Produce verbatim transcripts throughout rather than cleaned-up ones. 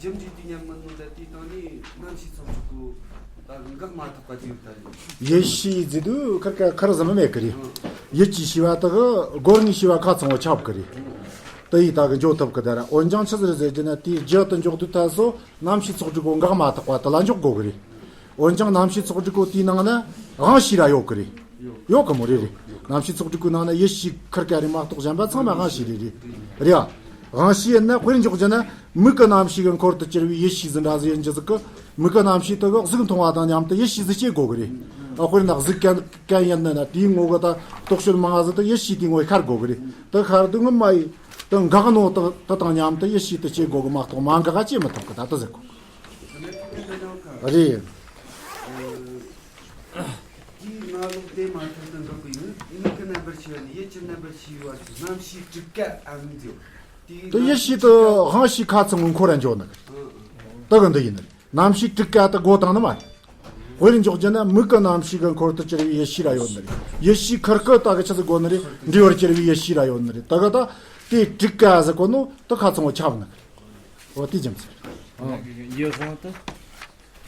རྒྱུ་འབྲས་དེ་མཉམ་མིན་ནོ་ད་དེའི་སྟེང་ནས་རྣམ་ཤེས་ཚོགས་དྲུག་གོ་ད་འགག་མ་ཐག་པ་དེ་ཡོད་ད་རེད། ཡིད་ཤེས་ཟེར་དུས་ཁར་ཁ་ཁར་ཟིན་མེད་གི་རེད། ཡིད་ཀྱི་ཤེས་པ་དག་སྒོ་རྔུལ་ཤེས་པ་ཁ་ཚང་བོ་ཁྱབ་གི་རེད། དེ་ཡིས་ད་གི་འཇོག་ཐུབ་གི་ད་ར། འོན་ཀྱང་ཆི་ཟིག་རེད་ཟེར་གྱི་ན་དེའི་རྒྱུ་དུ་འཇོག་དུས་ད་སོ་རྣམ་ཤེས་ཚོགས་དྲུག་གོ་འགག་མ་ཐག་པ་དེ་ལ་འཇོག་དགོ་གི་རེད། འོན་ཀྱང་རྣམ་ཤེས་ཚོགས་དྲུག་གོ་དེའི་ནང་ན་དབང་ཤེས་ར་ཡོད་གི་རེད། ཡོད་གི་མོ་རེད་རེད། རྣམ་ཤེས་ཚོགས་དྲུག་གོ་ནང་ན་ཡིད་ཤེས་ཁར་ཁ་རེད་མ་གཏོགས་གཞན་པ་ཚང་མ་དབང་ཤེས་རེད་རེད། རེད་ཨ། དབང་ཤེས་ཡིན་ན་དཔེར་འཇོག་རྒྱུ་ན་མིག་གི་རྣམ་ཤེས་གི་འཁོར་དུ་གྱུར་བའི་ཡིད་ཤེས་ཟིན་འདྲ་ཟིག་ཡིན་རྒྱུ་ཟིག་གི་མིག་གི་རྣམ་ཤེས་དེ་གི་གཟུགས་མཐོང་བ་དང་མཉམ་དུ་ཡིད་ཤེས་ཟིག་སྐྱེ་དགོ་གི་རེད། ཨ་དཔེར་ན་གཟུགས་ཀན་ཀན་ཡིན་ན་ན་དེའི་ངོ་གི་ད་རྟོག་ཞོར་མང་ང་ཟིག་དེ་ཡིད་ཤེས་དེའི་ངོ་ཡི་ཁར་དགོ་གི་རེད། དེ་ཁར་དུ་ངི་མ་ཡི་དེ་འགག་ནོ་དེ་དེ་དང་མཉམ་དུ་ཡིད་ཤེས་དེ་སྐྱེ་དགོ་གི་མ་གཏོགས་མ་འགག་ག་སྐྱེ་མི་ཐུབ་གི་ད་དེ་ཟེར་གོ། རེད། དེའི་ང་ལོག་དེ་མ་ཐག་ཏུ་འགག་གི་ཡོད། མིག་གི་རྣམ་པར་ཤེས་པ་ནི་ཡིད་ཀྱི་རྣམ་པར་ཤེས་པའི་བར་དུ་རྣམ་ཤེས་དྲུག་ཀ་ཨ་མི་འཛིན། དེའི་དེ་ཡིད་ཤེས་དེ་དབང་ཤེས་ཁ་ཚང་བོ་འཁོར་ར་འཇོག་ནི་རེད། དེ་གི་འདི་ཡིན་ནི་རེད། རྣམ་ཤེས་དྲུག་ཀ་དེ་སྒོ་བཏང་ནི་མ་རེད། དཔེར་འཇོག་རྒྱུ་ན་མིག་གི་རྣམ་ཤེས་གི་འཁོར་དུ་གྱུར་བའི་ཡིད་ཤེས་ར་ཡོད་ནི་རེད། ཡིད་ཤེས་ཁར་ཁ་ད་གི་ཆི་ཟིག་དགོ་ནི་རེད། འབྲས་བུར་གྱུར་བའི་ཡིད་ཤེས་ར་ཡོད་ནི་རེད། དེ་གི་ད་དེ་དྲུག་ཀ་ཟེར་གོ་ནོ་དེ་ཁ་ཚང་བོ་ཁྱབ་ནི་རེད། འོ་དེ་རྒྱུ་མཚན་རེད། ཡིད་དབང་དུ།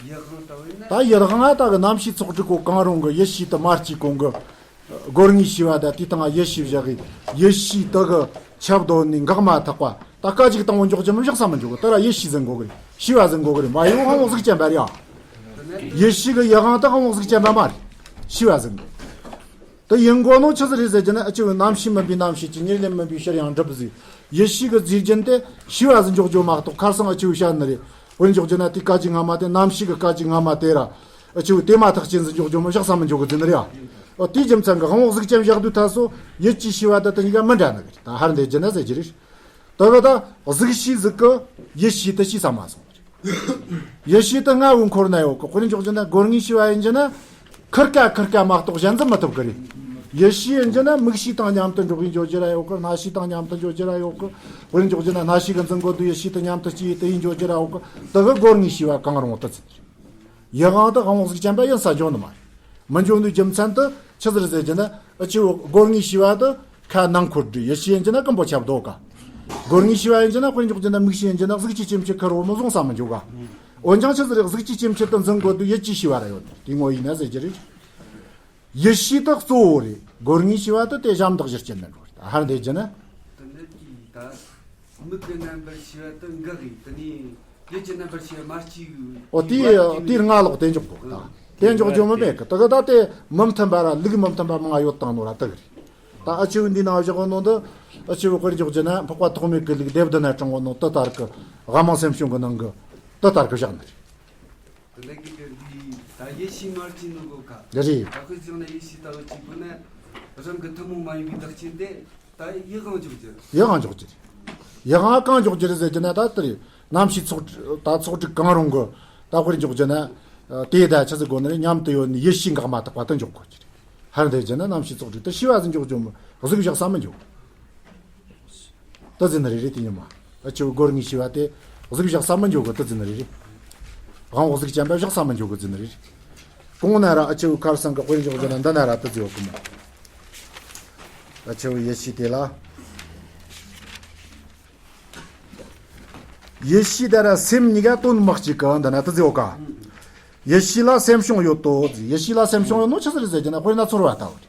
ཡིད་དབང་ལྟ་བུ་ཡིན་ན། ད་ཡིད་དབང་ད་གི་རྣམ་ཤེས་ཚོགས་དྲུག་གོ་གང་རུང་གི་ཡིད་ཤེས་དེ་མ་སྐྱེས་གོང་གི་སྒོ་རྔུལ་ཤེས་པ་ད་དེའི་སྟེང་ཡིད་ཤེས་བཞག་གི་ཡིད་ཤེས་དེ་གི་ཁྱབ་དོ་ནི་འགག་མ་ཐག་པ་ད་སྐད་ཅིག་དང་པོ་འཇོག་རྒྱུ་མི་བཞག་ས་མི་འཇོག་གི། དེ་ར་ཡིད་ཤེས་ཟིན་དགོ་གི་རེད། ཤེས་པ་ཟིན་དགོ་གི་རེད། མ་ཡིན་དབང་པོ་གཟུགས་ཅན་པ་རེད་ཨ། ཡིད་ཤེས་གི་ཡིད་དབང་ད་དབང་པོ་གཟུགས་ཅན་པ་མ་རེད། ཤེས་པ་ཟིན་དགོ། དེ་ཡིན་དགོ་ནོ་ཆི་ཟིག་རེད་ཟེར་རྒྱུ་ན་ཨ་ཅེ་བོ་རྣམ་ཤེས་མིན་པའི་རྣམ་ཤེས་ཀྱི་ཉེར་ལེན་མིན་པའི་ཕྱིར་ཡང་འགྲུབ་ཟིག་ཡིད་ཤེས་ཀྱི་རྫས་རྒྱུན་དེ་ཤེས་པ་ཟིག་འཇོག་རྒྱུ་མ་གཏོགས་ཁ་སང་ཨ་ཅེ་བོ་བཤད་ནི་རེད། དཔེར་འཇོག་རྒྱུ་ན་དེ་སྐད་ཅིག་སྔ་མ་དེ་རྣམ་ཤེས་ཀྱི་སྐད་ཅིག་སྔ་མ་དེ་ར་ཨ་ཅེ་བོ་དེ་མ་ཐག་ཅན་ཟིག་འཇོག་རྒྱུ་མི་བཞག་ས་མི་འཇོག་གི་ཟེར་ནི་རེད་ཨ། ཨོ་དེའི་རྒྱུ་མཚན་གྱི་དབང་པོ་གཟུགས་ཅན་བཞག་དུས་ད་སོ་ཡིད་ཀྱི་ཤེས་པ་དེ་དེ་གཉིས་ཀ་མི་འདྲ་ནི་གི་རེད། ད་ཧར་འདེད་རྒྱུ་ན་ཟེར་རྒྱུ་རེད། དེ་གི་ད་གཟུགས་ཤེས་ཟིག་གི་ཡིད་ཤེས་དེ་ཤེས་ས་མ་སོང་། ཡིད་ཤེས་དེ་ལྔ་བོ་འཁོར་ན་ཡོད་གི། དཔེར་འཇོག་རྒྱུ་ན་སྒོ་རྔུལ་ཤེས་པ་ཡིན་རྒྱུ་ན་ཁིར་ཀ་ཁིར་ཀ་མ་གཏོགས་གཞན་འཛིན་མི་ཐུབ་གི་རེད། ཡིད་ཤེས་ཡིན་རྒྱུ་ན་མིག་ཤེས་དང་མཉམ་དུ་འགྲོགས་པའི་འགྱོ་རྒྱུ་ར་ཡོད་གི། རྣ་ཤེས་དང་མཉམ་དུ་འགྱོ་རྒྱུ་ར་ཡོད་གི། དཔེར་འཇོག་རྒྱུ་ན་རྣ་ཤེས་ཀྱི་འཛིན་དགོས་དུས་ཡིད་ཤེས་དེ་མཉམ་དུ་སྐྱེས་དེ་ཡིན་འགྱོ་རྒྱུ་ར་ཡོད་གི། དེ་གི་སྒོ་རྔུལ་ཤེས་པ་གང་རུང་དེ་ཚོ་ཡིད་དབང་དེ་དབང་པོ་གཟུགས་ཅན་པ་ཡིན་ས་འཇོག་ནི་མ་རེད། མི་འཇོག་ནི་རྒྱུ་མཚན་དེ་ཆི་ཟིག་རེད་ཟེར་རྒྱུ་ན་ཨ་ཅེ་བོ་སྒོ་རྔུལ་ཤེས་པ་དེ་ཁ་ནང་འཁོར་འདྲི། ཡིད་ཤེས་ཡིན་རྒྱུ་ན་ཀུན་པོ་ཁྱབ་དོ་ག། སྒོ་རྔུལ་ཤེས་པ་ཡིན་རྒྱུ་ན་དཔེར་འཇོག་རྒྱུ་ན་མིག་ཤེས་ཡིན་རྒྱུ་ན་གཟུགས་ཀྱི་སྐྱེ་མཆེད་ཁེར་བོ་མི་བཟུང་ས་མི་འཇོག་ག། འོན་ཀྱང་ཆི་ཟིག་རེད། གཟུགས་ཀྱི་སྐྱེ་མཆེད་དེ་འཛིན་དགོས་དུས་ཡིད་ཀྱི་ཤེས་པ་ར་ཡོད་དེ་ངོ་ཡིན་ན་ཟེར་རྒྱུ་རེད། ཡིད་ཤེས་དེ་གཙོ་བོ་རེད། སྒོ་རྔུལ་ཤེས་པ་དེ་དེ་ཞབས་འདེགས་ཞུ་རྐྱེན་ནི་འགྲོ་རེད། ཧར་འདེད་རྒྱུ་ན། དེ་ནི་དེ་ད་མིག་གི་རྣམ་པར་ཤེས་པ་དེ་འགག་གི། དེ་ནས་ཡིད་ཀྱི་རྣམ་པར་ཤེས་པ་མ་སྐྱེས་གི། ཨོ་དེ་དེའི་ངའི་ལོག་དེ་འཇོག་དགོས་ད། དེ་འཇོག་རྒྱུ་མི་མེད་གི། དེ་གི་ད་དེ་མི་མཐུན་པ་ར་ལུགས་མི་མཐུན་པ་མང་ང་ཡོད་བཏང་ནོ་ར་དེ་གི་རེད། ད་ཨ་ཅེ་བོ་འདི་ནང་བཞག་ནོ་འདི་ཨ་ཅེ་བོ་དཔེར་འཇོག་རྒྱུ་ན་འཕགས་པ་ཐོགས་མེད་ཀྱི་ལུགས་སྡེ་བདུན་ན་དྲངས་ནོ་དེ་ལྟར་གི་དབང་མ་སེམས་བྱུང་གི་ནང་གི་དེ་ལྟར་གི་བཞག་ནི་རེད། དེ་འདྲ་གི་དེ་འདི་ད་ཡེ་ཤེས་མར་གྱི་ནོ་གོ་ཁ། རེད། ད་ཁོས་བཞག་ན་ཡེ་ཤེས་ལྟ་བུ་གཅིག་པུ་ན་རང་གི་ཐུན་མོང་མ་ཡིན་པའི་བདག་རྐྱེན་དེ་ད་ཡིད་དབང་འཇོག་རྒྱུ། ཡིད་དབང་འཇོག་རྒྱུ་རེད། ཡིད་དབང་གང་འཇོག་རྒྱུ་རེད་ཟེར་རྒྱུ་ན་ད་དེ་རེད། རྣམ་ཤེས་ཚོགས་ད་ཚོགས་དྲུག་གང་རུང་གི་ད་དཔེར་འཇོག་རྒྱུ་ན་དེ་ད་ཆི་ཟིག་དགོས་ནི་རེད། མཉམ་དུ་ཡོད་ནི་ཡིད་ཤེས་འགག་མ་ཐག་པ་དེ་འཇོག་དགོས་རྒྱུ་རེད། ཧར་འདེད་རྒྱུ་ན་རྣམ་ཤེས་ཚོགས་དྲུག་དེ་ཤེས་པ་ཟིག་འཇོག་རྒྱུ་མི་གཟུགས་བཞག་ས་མི་འཇོག་ད་ཟིན་རེ་རེ་དེ་ཉི་མ། ཨ་ཅེ་བོ་སྒོ་རྔུལ་ཤེས་པ་དེ་གཟུགས་བཞག་ས་མི་འཇོག་གི་ད་ཟིན་རེ་རེ། དབང་པོ་གཟུགས་ཅན་པ་བཞག་ས་མི་འཇོག་གི་ཟིན་རེ་རེ། གོང་ན་ར་ཨ་ཅེ་བོ་ཁར་སང་གི་དཔེར་འཇོག་རྒྱུ་ན་འདི་ན་ར་ད་ཟིན་ཡོད་གི་མོ། ཨ་ཅེ་བོ་ཡེ་ཤེས་དེ་ལ། ཡེ་ཤེས་དེ་ར་སེམས་གཉིས་ཀ་དོན་མི་གཅིག་གི་འདི་ན་ད་ཟིན་ཡོད་ག། ཡེ་ཤེས་ལ་སེམས་བྱུང་ཡོད་དོ། ཡེ་ཤེས་ལ་སེམས་བྱུང་ཡོད་ནོ་ཆི་ཟིག་རེད་ཟེར་རྒྱུ་ན་དཔེར་ན་ཚོར་བ་ལྟ་བུ་རེད།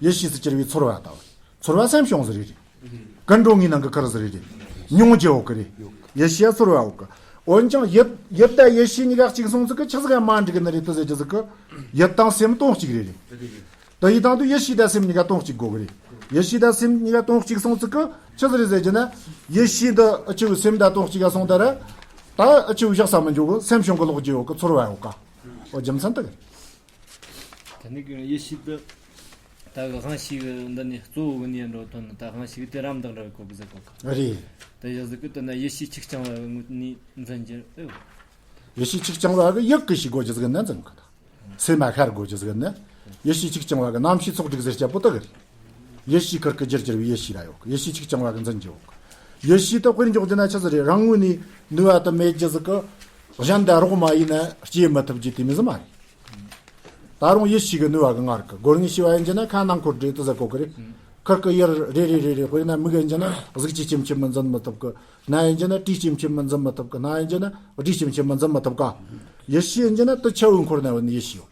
ཡེ་ཤེས་སུ་གྱུར་པའི་ཚོར་བ་ལྟ་བུ་རེད། ཚོར་བ་སེམས་བྱུང་ཟིག་རེད། ཀུན་འགྲོ་ངའི་ནང་གི་ཁུར་ཟིག་རེད། མྱོང་རྒྱུ་ཡོད་གི་རེད། ཡེ་ཤེས་ཚོར་བ་ཡོད་གི། འོན་ཀྱང་ཡིད་ཡིད་དང་ཡེ་ཤེས་གཉིས་ཀ་གཅིག་སོང་ཚིག་གི་ཆི་ཟིག་ག་མ་འགྲིག་གི་ནི་རེད་དུ་ཟེར་རྒྱུ་ཟིག་གི། ཡིད་དང་སེམས་དོན་གཅིག་རེད་རེད། དེ་ཡི་དང་དུ་ཡེ་ཤེས་དང་སེམས་གཉིས་ཀ་དོན་གཅིག་དགོས་གི་རེད། ཡེ་ཤེས་དང་སེམས་གཉིས་ཀ་དོན་གཅིག་སོང་ཚིག་གི་ཆི་ཟིག་རེད་ཟེར་རྒྱུ་ན། ཡེ་ཤེས་འདི་ཨ་ཅེ་བོ་སེམས་དང་དོན་གཅིག་ག་སོང་ད་ར། ད་ཨ་ཅེ་བོ་བཞག་ས་མི་འཇོག་གི། སེམས་བྱུང་གི་ལོག་རྒྱུ་ཡོད་གི། ཚོར་བ་ཡོད་ག། འོ་རྒྱུ་མཚན་དེ་གི་རེད། དེ་ནི་ཡེ་ཤེས་དེ་ད་གི་དབང་ཤེས་གི་འདི་ནི་གཙོ་བོ་གི་ནི་འགྲོ་དོན་ནི་ད་དབང་ཤེས་གི་དེ་རམ་འདེགས་འདྲ་བའི་གོ་གི་ཟེར་གོ་གི། རེད། དེ་ཡང་ཟིག་གི་དེ་ན་ཡེ་ཤེས་ཆིག་རྐྱང་བ་གི་ངོས་ནས་འཛིན་རྒྱུ་ཨེ། ཡེ་ཤེས་ཆིག་རྐྱང་བ་གི་ཡིད་གི་ཤེས་དགོས་རྒྱུ་ཟིག་ནི་འཛིན་གི་ད། སེམས་མ་ཤར་དགོས་རྒྱུ་ཟིག་ནི། ཡེ་ཤེས་ཆིག་རྐྱང་བ་གི་རྣམ་ཤེས་ཚོགས་དྲུག་ཟེར་རྒྱུ་པོ་དེ་གི་རེད། ཡེ་ཤེས་ཁུར་གི་རྒྱུར་གྱུར་པའི་ཡེ་ཤེས་ར་ཡོད་གི། ཡེ་ཤེས་ཆིག་རྐྱང་བ་གི་འཛིན་རྒྱུ་ཡོད་གི། ཡེ་ཤེས་དེ་དཔེར་འཇོག་རྒྱུ་ན་ཆི་ཟིག་རེད། རང་ངོས་ནས་ནུས་པ་དེ་མེད་རྒྱུ་ཟིག་གི། གཞན་དང་རོགས་མ་ཡིན་ན་སྐྱེ་མི་ཐུབ་རྒྱུ་དེ་མོ་ཟིག་མ་རེད། ད་རུང་ཡེ་ཤེས་གི་ནུས་པ་གི་ངར་གི། སྒོ་རྔུལ་ཤེས་པ་ཡིན་རྒྱུ་ན་ཁ་ནང་འཁོར་འདྲེ་དེ་ཟེར་གོ་གི་རེད། ཁིར་གི་ཡུལ་རེ་རེ་རེ་རེ། དཔེར་ན་མིག་ཡིན་རྒྱུ་ན་གཟུགས་ཀྱིས་ཁྱིམ་ཁྱིམ་མི་འཛིན་མི་ཐུབ་གི། སྣ་ཡིན་རྒྱུ་ན་དྲིས་ཁྱིམ་ཁྱིམ་མི་འཛིན་མི་ཐུབ་གི། སྣ་ཡིན་རྒྱུ་ན་སྒྲས་ཁྱིམ་ཁྱིམ་མི་འཛིན་མི་ཐུབ་ག། ཡིད་ཤེས་ཡིན་རྒྱུ་ན་དེ་ཆ་བོའི་འཁོར་ན་བ་ནི་ཡིད་ཤེས་ཡོད་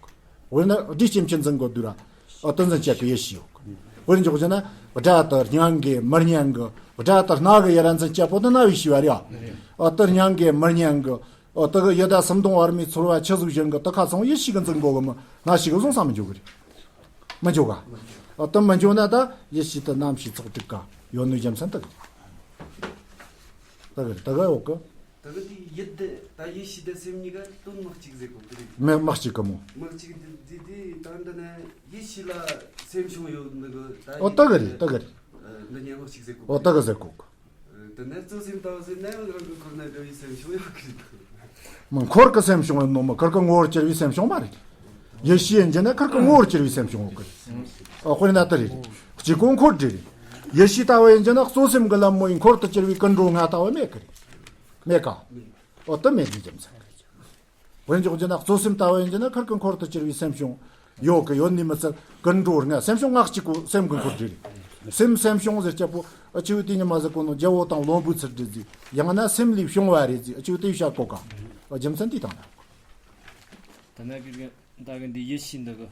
གི། དཔེར་ན་སྒྲས་ཁྱིམ་ཁྱིམ་འཛིན་དགོས་དུས་ར། ཨ་དེ་འཛིན་བྱེད་གི་ཡིད་ཤེས་ཡོད་གི། དཔེར་འཇོག་རྒྱུ་ན་སྒྲ་དེ་སྙན་གི་མི་སྙན་གི། སྒྲ་དེ་སྣ་གི་ཡི་ར་འཛིན་བྱེད་པོ་དེ་རྣ་བའི་ཤེས་པ་རེད་ཡ། ཨ་དེ་སྙན་གི་མི་སྙན་གི། ཨ་དེ་གི་ཡི་དྭགས་སུམ་མདོ་བར་མའི་ཚོར་བ་ཆི་ཟིག་བཞིན་གི། དེ་ཁ་ཚང་ཡིད་ཤེས་གི་འཛིན་དགོས་གི། མི་སྣ་ཤེས་གི་བཟུང་ས་མི་འཇོག་གི་རེད། མི་འཇོག་ག། ཨ་དེ་མི་འཇོག་ན་ད་ཡིད་ཤེས་དེ་རྣམ་ཤེས་ཚོགས་དྲུག་ག་ཡོད་ནོ་རྒྱུ་མཚན་དེ་གི། དེ་གི་དེ་གི་ཡོད་གི། དེ་གི་དེ་ཡིད་དེ་ད་ཡིད་ཤེས་དེ་སེམས་གཉིས་ཀ་དོན་མི་གཅིག་ཟེར་གོ་དེ་རེད། མི་མི་གཅིག་གི་མོ། མི་གཅིག་དེ་དེ་དེ་ད་འདི་ནས་ཡིད་ཤེས་ལ་སེམས་བྱུང་ཡོད་འདི་གི་ད། ཨོ་དེ་གི་རེད། དེ་གི་རེད། འདི་གཉིས་མི་གཅིག་ཟེར་གོ། ཨོ་དེ་གི་ཟེར་གོ་གི། དེ་ནས་གཙོ་སེམས་ལྟ་བུ་ཟེར་ན་ཡང་རང་གི་འཁོར་ན་འགྲོ་བའི་སེམས་བྱུང་ཡོད་གི་རེད། མི་འཁོར་གི་སེམས་བྱུང་ཡོད་ནོ་མི་འཁོར་གི་ངོ་བོར་གྱུར་བའི་སེམས་བྱུང་མ་རེད། ཡིད་ཤེས་ཡིན་རྒྱུ་ན་འཁོར་གི་ངོ་བོར་གྱུར་བའི་སེམས་བྱུང་ཡོད་གི་རེད། ཨོ་དཔེར་ན་དེ་རེད། གཅིག་གོ་འཁོར་འདྲེ་རེད། ཡིད་ཤེས་ལྟ་བུ་ཡིན་རྒྱུ་ན་གཙོ་སེམས་གི་ལམ་མོ་ཡི་འཁོར་དུ་གྱུར་བའི་ཀུན་འགྲོ་ལྔ་ལྟ་བུ་མེད་གི་རེད། མེད་ག། ཨོ་དེ་མེད་ནི་རྒྱུ་མཚན་གི་རེད། དཔེར་འཇོག་རྒྱུ་ན་གཙོ་སེམས་ལྟ་བུ་ཡིན་རྒྱུ་ན་འཁོར་གི་འཁོར་དུ་གྱུར་བའི་སེམས་བྱུང་ཡོད་གི། ཡོད་ནི་མི་ཚད་ཀུན་འགྲོ་ལྔ། སེམས་བྱུང་ལྔ་གཅིག་གོ་སེམས་གི་འཁོར་འདྲེ་རེད། སེམས་སེམས་བྱུང་ཟེར་བྱེད་པོ་ཨ་ཆེ་བོ་དེ་ཉི་མ་ཟེར་གོ་ནོ་རྒྱལ་པོ་དང་བློན་པོའི་ཚུལ་འདྲེ་ཟིག། ཡང་ན་སེམས་ལས་བྱུང་བ་རེད་ཟིག། ཨ་ཆེ་བོ་དེ་བཤད་གོ་ག། ཨ་རྒྱུ་མཚན་དེ་དང་ན། ད་ན་གི་ད་གི་འདི་ཡིད་ཤེས་འདི་གི་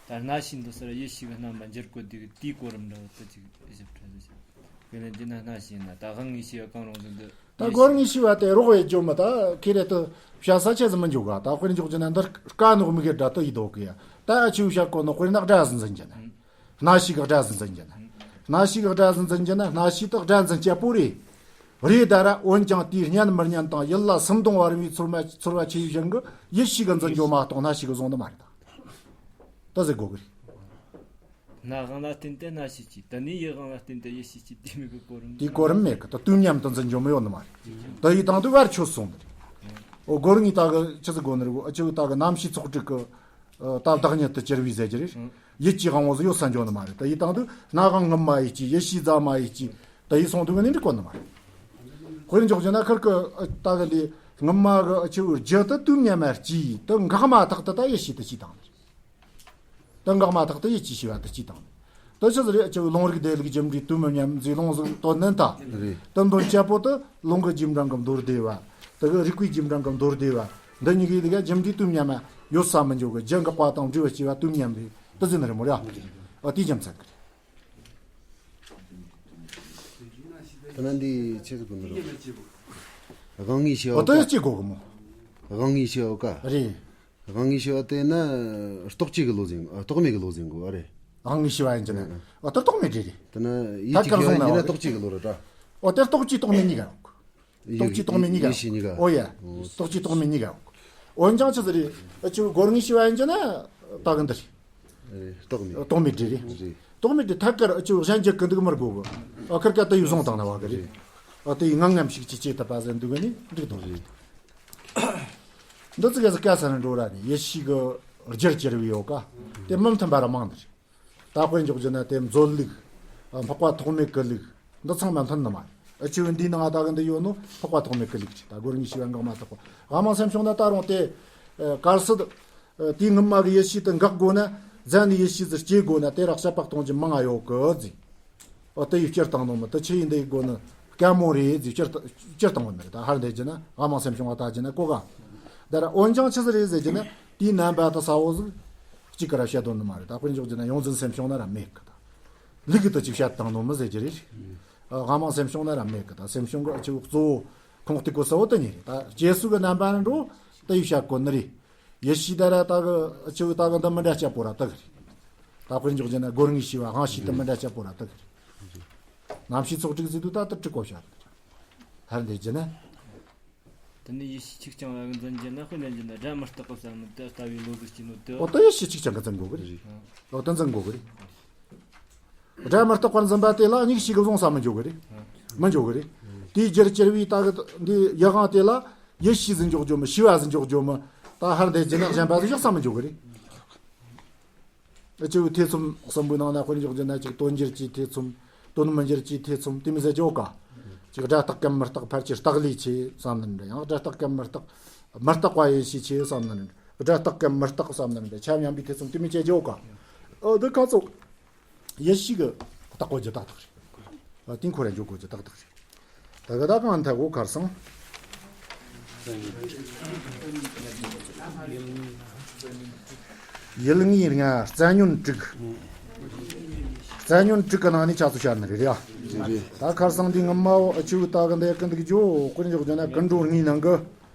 ད་སྣ་ཤེས་འདི་སར་ཡིད་ཤེས་གི་རྣམ་པ་འགྱུར་གོ་དེ་གི་དེའི་གོ་རིམ་འདྲ་བོ་དེ་ཅིག་ཞིབ་ཕྲ་ཟིག་བྱ། དེ་ལས་འདི་ན་སྣ་ཤེས་ན་ད་དབང་ངེས་ཤེས་གང་རུང་ཟིག་འདི། ད་སྒོར་ངེས་ཤེས་པ་དེ་རོགས་ཡེད་རྒྱུ་མི་ད་ཁེ་རེ་དུ་བྱ་ས་ཆེ་ཟིག་མི་འཇུག་ག། ད་དཔེར་འཇོག་རྒྱུ་ན་འདིར་དཀའ་ནོག་མི་གེ་སྒྲ་དུ་ཡི་དོ་གི་ཡ། ད་ཨ་ཆེ་བོ་བྱ་གོ་ནོ་དཔེར་ན་སྒྲ་ཟིག་འཛིན་རྒྱུ་ན། སྣ་ཤེས་གི་སྒྲ་ཟིག་འཛིན་རྒྱུ་ན། སྣ་ཤེས་གི་སྒྲ་ཟིག་འཛིན་རྒྱུ་ན་སྣ་ཤེས་དུ་སྒྲ་འཛིན་བྱེད་པོ་རེད། རེད་ད་ར་འོན་ཀྱང་དེའི་སྙན་མི་སྙན་དང་ཡིད་ལ་སིམ་གཏོང་བར་མའི་ཚོར་མ་ཚོར་བ་ཆེ་ཡིས་གཞན་གི་ཡིད་ཤེས་གི་འཛིན་རྒྱུ་མ་གཏོགས་སྣ་ཤེས་གི་བཟུང་ནི་མ་རེད་ད། ད་ཟེར་དགོས་གི་རེད། སྣ་དབང་ལ་བརྟེན་ཏེ་སྣ་ཤེས་ཀྱིས། དེ་ནས་ཡིད་དབང་ལ་བརྟེན་ཏེ་ཡིད་ཤེས་ཀྱིས། དེ་མིན་གྱི་གོ་རིམ་དེའི་གོ་རིམ་མེད་གི། ད་དུས་མཉམ་དུ་འཛིན་རྒྱུ་མི་ཡོང་ནི་མ་རེད། ད་ཡིད་དང་དུ་བར་ཆོད་སོང་ནི་རེད། འོ་སྒོར་ངེས་ད་གི་ཆི་ཟིག་དགོས་ནི་རེད། འོ་ཨ་ཆེ་བོ་ད་གི་རྣམ་ཤེས་ཚོགས་དྲུག་གི་ད་བདག་ཉིད་དུ་གྱུར་བའི་ཟེར་རྒྱུ་རེད། ཡིད་ཀྱི་དབང་པོ་ཟིག་ཡོད་ས་འཇོག་ནི་མ་རེད། ད་ཡིད་དང་དུ་སྣ་དབང་སྔུན་མ་ཡིས་ཀྱིས། ཡིད་ཤེས་རྫ་མ་ཡིས་ཀྱིས། ད་ཡིད་སོང་དུས་ངས་ནི་འགྲིག་གོ་ནི་མ་རེད། དཔེར་འཇོག་རྒྱུ་ན་ཁིར་གི་ད་གི་འདི་སྔུན་མ་གི་ཨ་ཆེ་བོའི་རྒྱུ་དུ་དུས་མཉམ་མ་སྐྱེས་དུ་འགག་མ་ཐག་ཏུ་ད་ཡིད་ཤེས་དུ་སྐྱེས་དང་ནི་རེད། ད་འགག་མ་ཐག་ཏུ་ཡིད་ཀྱི་ཤེས་པ་དུ་སྐྱེས་དང་ནི། ད་ཆི་ཟིག་རེད། ཨ་ཆེ་བོའི་ལུང་རིགས་བདེ་ལུགས་རྒྱུ་འབྲས་དུས་མི་མཉམ་ཟིག་ལུང་ཟིག་དོན་ནན་ད། རེད། དུ་འདོན་བྱེད་པོ་དུ་ལུང་གི་རྒྱུ་འབྲས་གི་མདོར་བསྡུས་པ། དུ་གི་རིགས་པའི་རྒྱུ་འབྲས་གི་མདོར་བསྡུས་པ། འདི་གཉིས་ཀའི་དུ་ག་རྒྱུ་འབྲས་དུས་མཉམ་མ་ཡོད་ས་མི་འཇོག་གི། རྒྱུ་འགག་པ་དང་འབྲས་བུ་སྐྱེ་བ་དུས་མཉམ་རེད། དུ་ཟིན་རེད་མོ་ར། ཨ་དེའི་རྒྱུ་མཚན་གི་རེད། ད་ན་འདི་ཆི་ཟིག་གོ་ནི་རེད། དབང་ངེས་ཤེས་པ། ཨོ་ད་ཡོད་ཅི་གོ་གི་མོ། དབང་ངེས་ཤེས་པ་ག། རེད། དབང་ངེས་ཤེས་པ་དེ་ན་རྟོག་བཅས་ཀྱི་བློ་ཟིན། ཨ་རྟོག་མེད་ཀྱི་བློ་ཟིན་གོ་བ་རེད། དབང་ངེས་ཤེས་པ་ཡིན་གྱི་ན། ཨ་ད་རྟོག་མེད་འདྲ་རེད། དེ་ན་ཡིད་ཀྱི་ཤེས་པ་ཡིན་གྱི་ན་རྟོག་བཅས་ཀྱི་བློ་རེད་ད། ཨོ་དེ་རྟོག་བཅས་རྟོག་མེད་གཉིས་ཀ་ཡོད། རྟོག་བཅས་རྟོག་མེད་གཉིས་ཀ་ཡོད། ཡིད་ཤེས་གཉིས་ཀ། ཨོ་ཡ། རྟོག་བཅས་རྟོག་མེད་གཉིས་ཀ་ཡོད། འོན་ཀྱང་ཆི་ཟིག་རེད། ཨ་ཆེ་བོའི་སྒོར་ངེས་ཤེས་པ་ཡིན་གྱི་ན་ད་གི་འདི་རེད། རེད། རྟོག་མེད། རྟོག་མེད་འདྲ་རེད། རེད། རྟོག་མེད་འདྲ་ཐད་ཀར་ཨ་ཆེ་བོའི་གཞན་གྱི་ཀུན་འདུག་མི་དགོས་གི། ཨ་ཁིར་ཀ་ད་ཡིད་བཟུང་བཏང་ན་བ་གི་རེད། རེད། ཨ་དེ་ཡི་ངང་ངམ་ཞིག་ཅི་བྱེད་ཐུབ་པ་ཟེར་འདུག་གི་ནི་འགྲིག་དང་། རེད། འདི་ཚིག་ག་ཟིག་ག་ས་ནས་འགྲོ་ར་ནི་ཡེ་ཤེས་གི་རྒྱུར་གྱུར་པའི་ཡོད་ཀ། དེ་མི་མཐུན་པ་ར་མང་ནི་རེད། ད་དཔེ་འཇོག་རྒྱུ་ན་དེ་མཛོད་ལུགས། ཨ་འཕགས་པ་ཐོགས་མེད་ཀྱི་ལུགས། འདི་ཚང་མ་མཐུན་ནི་མ་རེད། ཨ་ཆེ་བོའི་འདིའི་ནང་ད་གི་འདི་ཡོད་ནོ་འཕགས་པ་ཐོགས་མེད་ཀྱི་ལུགས་རེད། ད་སྒོར་ངེས་ཤེས་པ་འགག་མ་ཐག་པ། དབང་མ་སེམས་བྱུང་ན་ད་རུང་དེ་ཨ་གལ་སྲིད་ཨ་དེའི་སྔུན་མ་གི་ཡེ་ཤེས་དེ་འགག་དགོས་ན། རྫ་ནས་ཡེ་ཤེས་ཟིག་སྐྱེ་དགོས་ན་དེ་ར་དཔྱད་པ་གཏོང་རྒྱུ་མང་ང་ཡོད་གི་ཟིག། ཨོ་དེ་ཡིས་སྤྱིར་བཏང་ནོ་མི་དེ་ཆི་ཡིན་དེ་ཡི་སྒོ་ནི་དཀའ་མོ་རེད་ཟེར་སྤྱིར་བཏང་སྤྱིར་བཏང་བ་མེད། ད་ཧར་འདེད་རྒྱུ་ན་དབང་མ་སེམས་བྱུང་བ་ལྟ་རྒྱུ་ན་གོ་ག། ད་ར་འོན་ཀྱང་ཆི་ཟིག་རེད་ཟེར་རྒྱུ་ན་དེའི་རྣམ་པ་དེ་གསལ་བོ་ཟིག་གཅིག་གི་ར་བཤད་དོན་ནི་མ་རེད། ད་དཔེར་འཇོག་རྒྱུ་ན་ཡོངས་འཛིན་སེམས་བྱུང་ན་ར་མེད་གི། ད་ལུག་གི་དེ་ཅིག་བཤད་བཏང་ནོ་མི་ཟེར་རྒྱུ་རེད། ཨ་དབང་མ་སེམས་བྱུང་ན་ར་མེད་གི། ད་སེམས་བྱུང་གི་ཨ་ཆེ་བོ་གཙོ་བོ་ཁུངས་གཏུག་གོ་གསལ་བོ་དེ་གཉིས་རེད། ད་སྐྱེ་སུ་གི་རྣམ་པ་ནི་འགྲོ་དེ་ཡིས་བཤད་གོ་ནི་རེད། ཡེ་ཤེས་ད་ར་ད་གི་ཨ་ཆེ་བོ་ད་གི་འདི་མི་འདྲ་སྤྱད་པོ་ར་དེ་གི་རེད། ད་དཔེར་འཇོག་རྒྱུ་ན་སྒོར་ངེས་ཤེས་པ་དབང་ཤེས་དེ་མི་འདྲ་སྤྱད་པོ་ར་དེ་གི་རེད། རྣམ་ཤེས་ཚོགས་དྲུག་ཟེར་དུས་ད་དེ་དྲུག་གོ་བཤད། ཧར་འདེད་རྒྱུ་ན། དེ་ནས་ཡེ་ཤེས་ཆིག་རྐྱང་བ་གི་འཛིན་རྒྱུ་ན། དཔེ་ལེན་རྒྱུ་ན་སྒྲ་མི་རྟག་པ་བསམ་ནི་དེ་ལྟ་བུའི་བློ་ཟིག་སྐྱེས་ནོ་དེ། འོ་ད་ཡེ་ཤེས་ཆིག་རྐྱང་གི་འཛིན་དགོས་གི་རེད། འོ་ད་འཛིན་དགོས་གི་རེད། སྒྲ་མི་རྟག་པར་འཛིན་པ་དེ་ལ་གཉིས་ཤིག་གི་བཟུང་ས་མི་འཇོག་གི་རེད། མི་འཇོག་གི་རེད། དེའི་རྒྱུར་གྱུར་པའི་ད་གི་འདི་ཡུལ་དབང་དེ་ལ་ཡེ་ཤེས་ཟིག་འཇོག་རྒྱུ་མི། ཤེས་པ་ཟིག་འཇོག་རྒྱུ་མི། ད་ཧར་འདེད་རྒྱུ་ན་གཞན་པ་ཟིག་བཞག་ས་མི་འཇོག་གི་རེད། ཨ་ཆེ་བོའི་ཐེ་ཚོམ་གསུམ་པོའི་ནང་ན་དཔེར་འཇོག་རྒྱུ་ན་ཅིག་དོན་འགྱུར་གྱི་ཐེ་ཚོམ། དོན་མི་འགྱུར་གྱི་ཐེ་ཚོམ་དེ་མི་ཟེར་རྒྱུ་ག། ཅིག་སྒྲ་རྟག་གམ་མི་རྟག་ཕལ་ཆེར་རྟག་ལས་ཆེ་བསམ་ནི་འདྲ། ཡང་སྒྲ་རྟག་གམ་མི་རྟག་མི་རྟག་པ་ཡིན་ཤས་ཆེ་བསམ་ནི་འདྲ། སྒྲ་རྟག་གམ་མི་རྟག་བསམ་ནི་འདྲ། ཆ་མཉམ་པའི་ཐེ་ཚོམ་དེ་མི་བྱེད་རྒྱུ་ག། ཨ་འདི་ཁ་ཚོ། ཡེ་ཤེས་ཀྱི་ བཏགས་དགོས་རྒྱུ་ཏག་ཏག་རེད། ཨ། དེ་ཁོ་ར་འཇོག་དགོས་རྒྱུ་ཏག་ཏག་རེད། ད་ག་ད་གང་ཐད་གོ་ཁར་སང་ཡུལ་ངོས་ལྔ། རྩ་ཉོན་དྲུག་རྩ་ཉོན་དྲུག་གི་ནང་ནས་ཆ་ཚུལ་བཤད་ནི་རེད་ཡ། རེད། ད་ཁར་སང་འདི་ངི་མ་བོ་ཨ་ཆུ་ད་གི་འདི་གི་འདུག་ཇོ་དཔེར་འཇོག་རྒྱུ་ན་ཀུན་འགྲོ་ལྔའི་ནང་གི་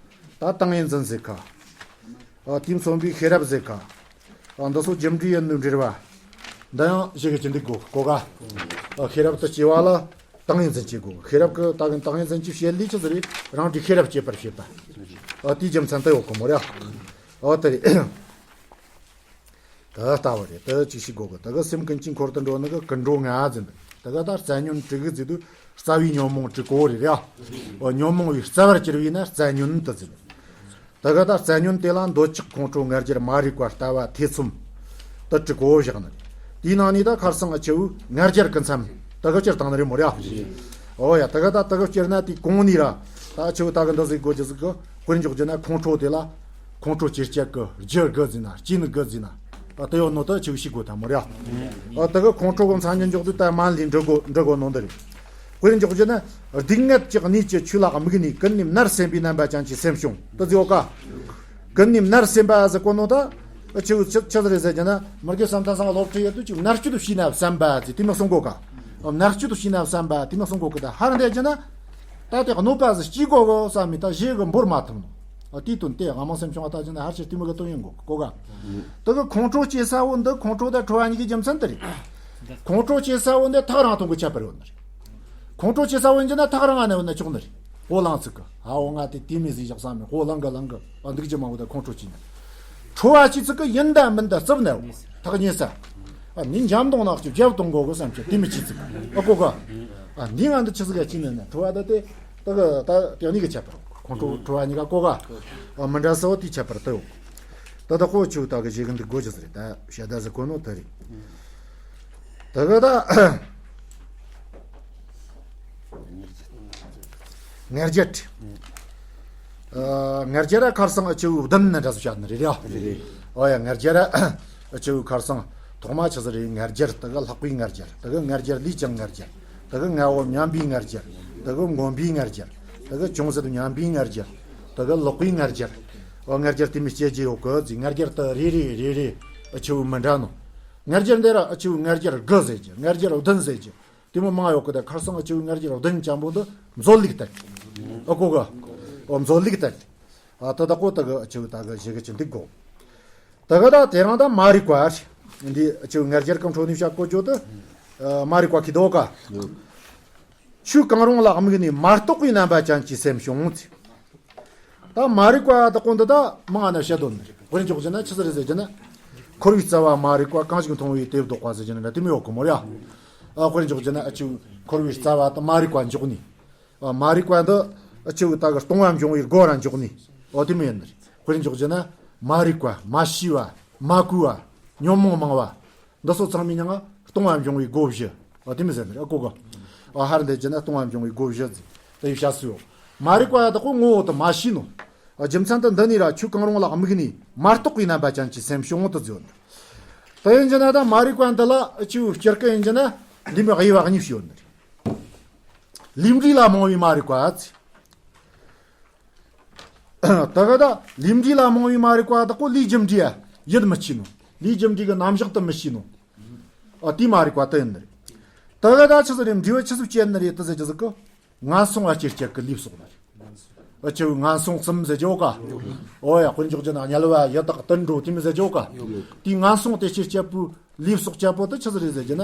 ད་ཏིང་ངེ་འཛིན་ཟེར་ཁ། ཨ། དེ་མཚོན་པའི་ཤེས་རབ་ཟེར་ཁ། ཨ། འདི་ཚོ་རྒྱུ་འབྲས་ཡིན་ནོ་འབྲེལ་བ། འདི་ཡང་ཞིག་གི་ཅི་འདུག་གོ་གོ་ག་ཨ། ཤེས་རབ་ཏུ་སྐྱེ་བ་ལ་ཏིང་ངེ་འཛིན་སྐྱེ་དགོས། ཤེས་རབ་ཀྱི་ད་གིན་ཏིང་ངེ་འཛིན་གྱི་བྱེད་ལས་ཅི་ཟེར་རེད། རང་གི་ཤེས་རབ་སྐྱེད་པར་བྱེད་པ། ཨ། དེའི་རྒྱུ་མཚན་དུ་ཡོད་གི་མོ་ར། ཨ། དེ་རེད། ད་ལྟ་བ་རེད། ད་ཅིག་ཤིག་གོ་གི། ད་གི་སེམས་ཀུན་གྱི་འཁོར་དུ་འགྲོ་ནི་གི་ཀུན་འགྲོ་ལྔ་ཟེར་འདུག་ད་གི་ད་རྩ་ཉོན་དྲུག་གི་ཟེར་དུས་རྩ་བའི་ཉོན་མོངས་དྲུག་གོ་རེད་ར། ཨ། ཉོན་མོངས་པའི་རྩ་བར་གྱུར་པས་ན་རྩ་ཉོན་དུ་ཟེར། ད་ག་ད་རྩ་ཉོན་དེ་ལ་འདོད་ཆགས་ཁོང་ཁྲོ་ང་རྒྱལ་མ་རིག་པ་ལྟ་བ་ཐེ་ཚོམ་དུ་དྲུག་གོ་བཞག་ནི། དེའི་ནང་ནས་ད་ཁར་སང་ཨ་ཆུ་ང་རྒྱལ་གི་མཚམས་ད་ག་སྤྱིར་བཏང་ནི་རེད་མོ་ར། ཨོ་ཡ། ད་ག་ད་ད་ག་སྤྱིར་ན་དེ་གོང་ནས་ར། ད་ཨ་ཆུ་ད་ག་འདི་ཟིག་གོ་རྒྱུ་ཟིག་གི། དཔེར་འཇོག་རྒྱུ་ན་ཁོང་ཁྲོ་དེ་ལ་ཁོང་ཁྲོ་སྐྱེ་བྱེད་ཀྱི་རྒྱུ་དགུ་ཟེར་ན། རྐྱེན་དགུ་ཟེར་ན། ཨ། དེ་ཡོད་ནོ་ད་ཨ་ཆུ་ཤིག་གོ་ད་མོ་ར། ཨ། ད་ག་ཁོང་ཁྲོ་གི་མཚམས་ཉིད་འཇོག་དུས་ད་མ་ལས་འགྲོ་གོ་འགྲོ་གོ་ནོ་འདི་རེད། དཔེར་འཇོག་རྒྱུ་ན་སྡུག་བསྔལ་གྱི་གནས་ཀྱི་ཆོས་ལ་དམིགས་ནས་ཀུན་ནས་མནར་སེམས་པའི་རྣམ་པ་ཅན་གྱི་སེམས་བྱུང་དུ་ཟེར་ཡོད་ཀ། ཀུན་ནས་མནར་སེམས་པ་ཟེར་གོ་ནོ་ད་ཆི་ཆི་ཆི་ཟིག་རེད་ཟེར་རྒྱུ་ན། མི་དགེ་བསམ་གཏན་སང་སློབ་ཁྲིད་ཡོད་དུས་ཅིག་མནར་གཅོད་བྱས་ན་བསམ་པ་ཟེར་དེ་མོ་གསུང་གོ་ཀ། མནར་གཅོད་བྱས་ན་བསམ་པ་དེ་མོ་གསུང་གོ་ཀི། ད་ཧར་འདི་རྒྱུ་ན་ད་དེ་གནོད་པ་ཟིག་སྐྱེ་གོ་གོ་བསམ་མི་ད་གཞི་གི་འབོར་མ་ཐུབ་ནོ། ཨ། དེའི་དོན་དེ་ཨ་མང་སེམས་བྱུང་བ་ད་རྒྱུ་ན་ཧར་ཆེར་དེ་མོ་གི་དོན་ཡིན་གོ་གོ་ཀ། ད་གི་ཁོང་ཁྲོ་སྐྱེ་ས་བོ་འདི་ཁོང་ཁྲོ་དང་ཁྲོ་བ་གཉིས་ཀྱི་རྒྱུ་མཚན་དེ་རེད། ཁོང་ཁྲོ་སྐྱེ་ས་བོ་འདི་ཐག་རིང་ཐུང་གི་ཁྱད་པར་ཡོད་ནི་རེད། ཁོང་ཁྲོ་སྐྱེ་ས་བོ་ཡིན་རྒྱུ་ན་ཐག་རིང་ང་ན་ཡོད་ན་ཆོག་ནི་རེད། འོ་ལང་ཚིག་གི། ཨ། འོ་ང་དེ་དེ་མི་ཟིག་བཞག་བསམ་མེད། འོ་ལང་གི་ལང་གི། ཨ། འདུག་རྒྱུ་མང་བོ་དང་ཁོང་ཁྲོ་སྐྱེ་ནི། ཁྲོ་བ་སྐྱེ་ཚིག་གི་ཡིན་ད་མིན་ད་རྩུབ་ནའོ། ཐག་ཉེ་ས། ཨ། ནི་འཇམ་གདོང་ནག་ཅིག་རྒྱབ་གཏོང་དགོ་གི་བསམ་གྱི་དེ་མི་སྐྱེ་ཚིག། ཨ། གོ་ག། ཨ། འདི་ང་འདི་ཆི་ཟིག་ག་སྐྱེ་ནི་ན། ཁྲོ་བ་ད་དེ་ད་གི་ད་དེ་གཉིས་ཀྱི་ཁྱད་པར། ཁོང་ཁྲོ་ཁྲོ་བ་གཉིས་ཀ་གོ་ག། ཨ། མི་འདྲ་ས་བོ་དེའི་ཁྱད་པར་དུ་ཡོད། ད་ད་ཁོ་ཆུ་ད་གི་ཞིག་འདི་གོ་རྒྱུ་ཟིག་རེད། ད་བཤད་ད་ཟིག་གོ་ནོ་དེ་རེད། ད་གི་ད། ང་རྒྱལ། ཨ། ང་རྒྱལ་ར་ཁར་སང་ཨ་ཆུ་བདུན་ནི་འདྲ་བཤད་ནི་རེད་ཡ། རེད། ཨོ་ཡ། ང་རྒྱལ་ར་ཨ་ཆུ་ཁར་སང་ཐོག་མ་ཆི་ཟིག་རེད། ང་རྒྱལ། ད་གི་ལྷག་པའི་ང་རྒྱལ། ད་གི་ང་རྒྱལ་ལས་ཀྱང་ང་རྒྱལ། ད་གི་ང་བོ་མཉམ་པའི་ང་རྒྱལ། ད་གི་མངོན་པའི་ང་རྒྱལ། ད་གི་ཅུང་ཟད་མཉམ་པའི་ང་རྒྱལ། ད་གི་ལོག་པའི་ང་རྒྱལ། ཨོ། ང་རྒྱལ་དེ་མི་སྐྱེ་རྒྱུ་ཡོད་གི་ཟིག། ང་རྒྱལ་ད་རེ་རེ་རེ་རེ་ཨ་ཆུ་མི་འདྲ་ནོ། ང་རྒྱལ་འདི་ར་ཨ་ཆུ་ང་རྒྱལ་དགུ་ཟེར་རྒྱུ། ང་རྒྱལ་བདུན་ཟེར་རྒྱུ། དེ་མོ་མང་ཡོད་གི། ད་ཁར་སང་ཨ་ཆུ་ང་རྒྱལ་བདུན་ཅན་པོ་འདི་མཛོད་ལུགས་ལྟར། ཨ། གོ་ག། ཨོ། མཛོད་ལུགས་ལྟར། ཨ། ད་ད་གོ་ད་གི་ཨ་ཆུ་ད་གི་ཞིག་གི་ཅི་འདི་གོ། ད་གི་ད་དེ་རང་ད་མ་རིག་པ་རེད། འདི་ཨ་ཆུ་ང་རྒྱལ་གང་ཁྲོ་ནི་བྱ་གོ་ཅོ་ད། ཨ། མ་རིག་པ་ཁི་དོ་ག། ཆོས་གང་རུང་ལ་དམིགས་ནས་མ་རྟོགས་པའི་རྣམ་པ་ཅན་གྱི་སེམས་བྱུང་ཚེ། ད་མ་རིག་པ་དག་གོ་འདི་ད་མང་ང་ན་བཤད་དོན་ནི་རེད། དཔེར་འཇོག་རྒྱུ་ན་ཆི་ཟིག་རེད་ཟེར་རྒྱུ་ན། འཁོར་བའི་རྩ་བ་མ་རིག་པ། གང་ཞིག་མཐོང་བས་དེ་བཟློག་པ་ཟེར་རྒྱུ་ན་འདྲ་དེ་མོ་ཡོད་གི་མོ་ར། ཨ། དཔེར་འཇོག་རྒྱུ་ན་ཨ་ཆུ་འཁོར་བའི་རྩ་བ་དེ་མ་རིག་པ་འཇོག་ནི། ཨ། མ་རིག་པ་འདི་ཨ་ཆུ་ད་གི་ལྟུང་བ་འབྱུང་བའི་སྒོ་ར་འཇོག་ནི། ཨོ། དེ་མོ་ཡིན་ནི་རེད། དཔེར་འཇོག་རྒྱུ་ན་མ་རིག་པ། མ་ཤེས་པ། མ་གོས་པ། ཉོན་མོངས་མང་བ། འདི་ཚོ་ཚང་མའི་མིང་ང་ལྟུང་བ་འབྱུང་བའི་སྒོ་བཞི། ཨ། དེ་མོ་ཟེར་ནི་རེད། ཨ། གོ་ག། ཨ། ཧར་འདི་རྒྱུ་ན་ལྟུང་བ་འབྱུང་བའི་སྒོ་བཞི་ཟེར་དེ་ཡི་བཤད་སྲོལ་ཡོད། མ་རིག་པ་དག་གོ་ངོ་བོ་དེ་མ་ཤེས་ནོ། ཨ། རྒྱུ་མཚན་དེ་འདི་ནི་ར་ཆོས་གང་རུང་ལ་དམིགས་ནས་མ་རྟོགས་པའི་རྣམ་པ་ཅན་གྱི་སེམས་བྱུང་དུ་བརྗོད་ནི། དེ་ཡིན་རྒྱུ་ན་ད་མ་རིག་པ་འདི་ལ་ཨ་ཆུ་སྤྱིར་གི་ཡིན་རྒྱུ་ན་འདི་མོ་དབྱེ་བ་གཉིས་ཤིག་ཡོད་ནི་རེད། ལས་འབྲས་ལ་རྨོངས་པའི་མ་རིག་པ་ཟེར། ད་ག་ད་ལས་འབྲས་ལ་རྨོངས་པའི་མ་རིག་པ་དག་གོ་ལས་རྒྱུ་འབྲས་ཡིད་མི་ཆེས་ནོ། ལས་རྒྱུ་འབྲས་ཀྱི་རྣམ་གཞག་དེ་མི་ཤེས་ནོ། ཨ། དེའི་མ་རིག་པ་དེ་ཡིན་ནི་རེད། ད་ག་ད་ཆི་ཟིག་རེད། འབྲས་བུ་ཆི་ཟིག་སྐྱེ་ནི་རེད་དེ་ཟེར་རྒྱུ་ཟིག་གི། ངན་སོང་བ་སྐྱེ་བྱེད་ཀྱི་ལས་བསགས་ནི་རེད། ཨ་ཆུ་ངན་སོང་གསུམ་ཟེར་རྒྱུ་ཡོད་ཀ། ཨོ་ཡ། དཔེར་འཇོག་རྒྱུ་ན་དམྱལ་བ་ཡི་དྭགས་དུད་འགྲོ་དེ་མོ་ཟེར་རྒྱུ་ཡོད་ཀ། དེའི་ངན་སོང་དེ་སྐྱེ་བྱེད་པོའི་ལས་བསགས་བྱེད་པོ་དེ་ཆི་ཟིག་རེད་ཟེར་རྒྱུ་ན།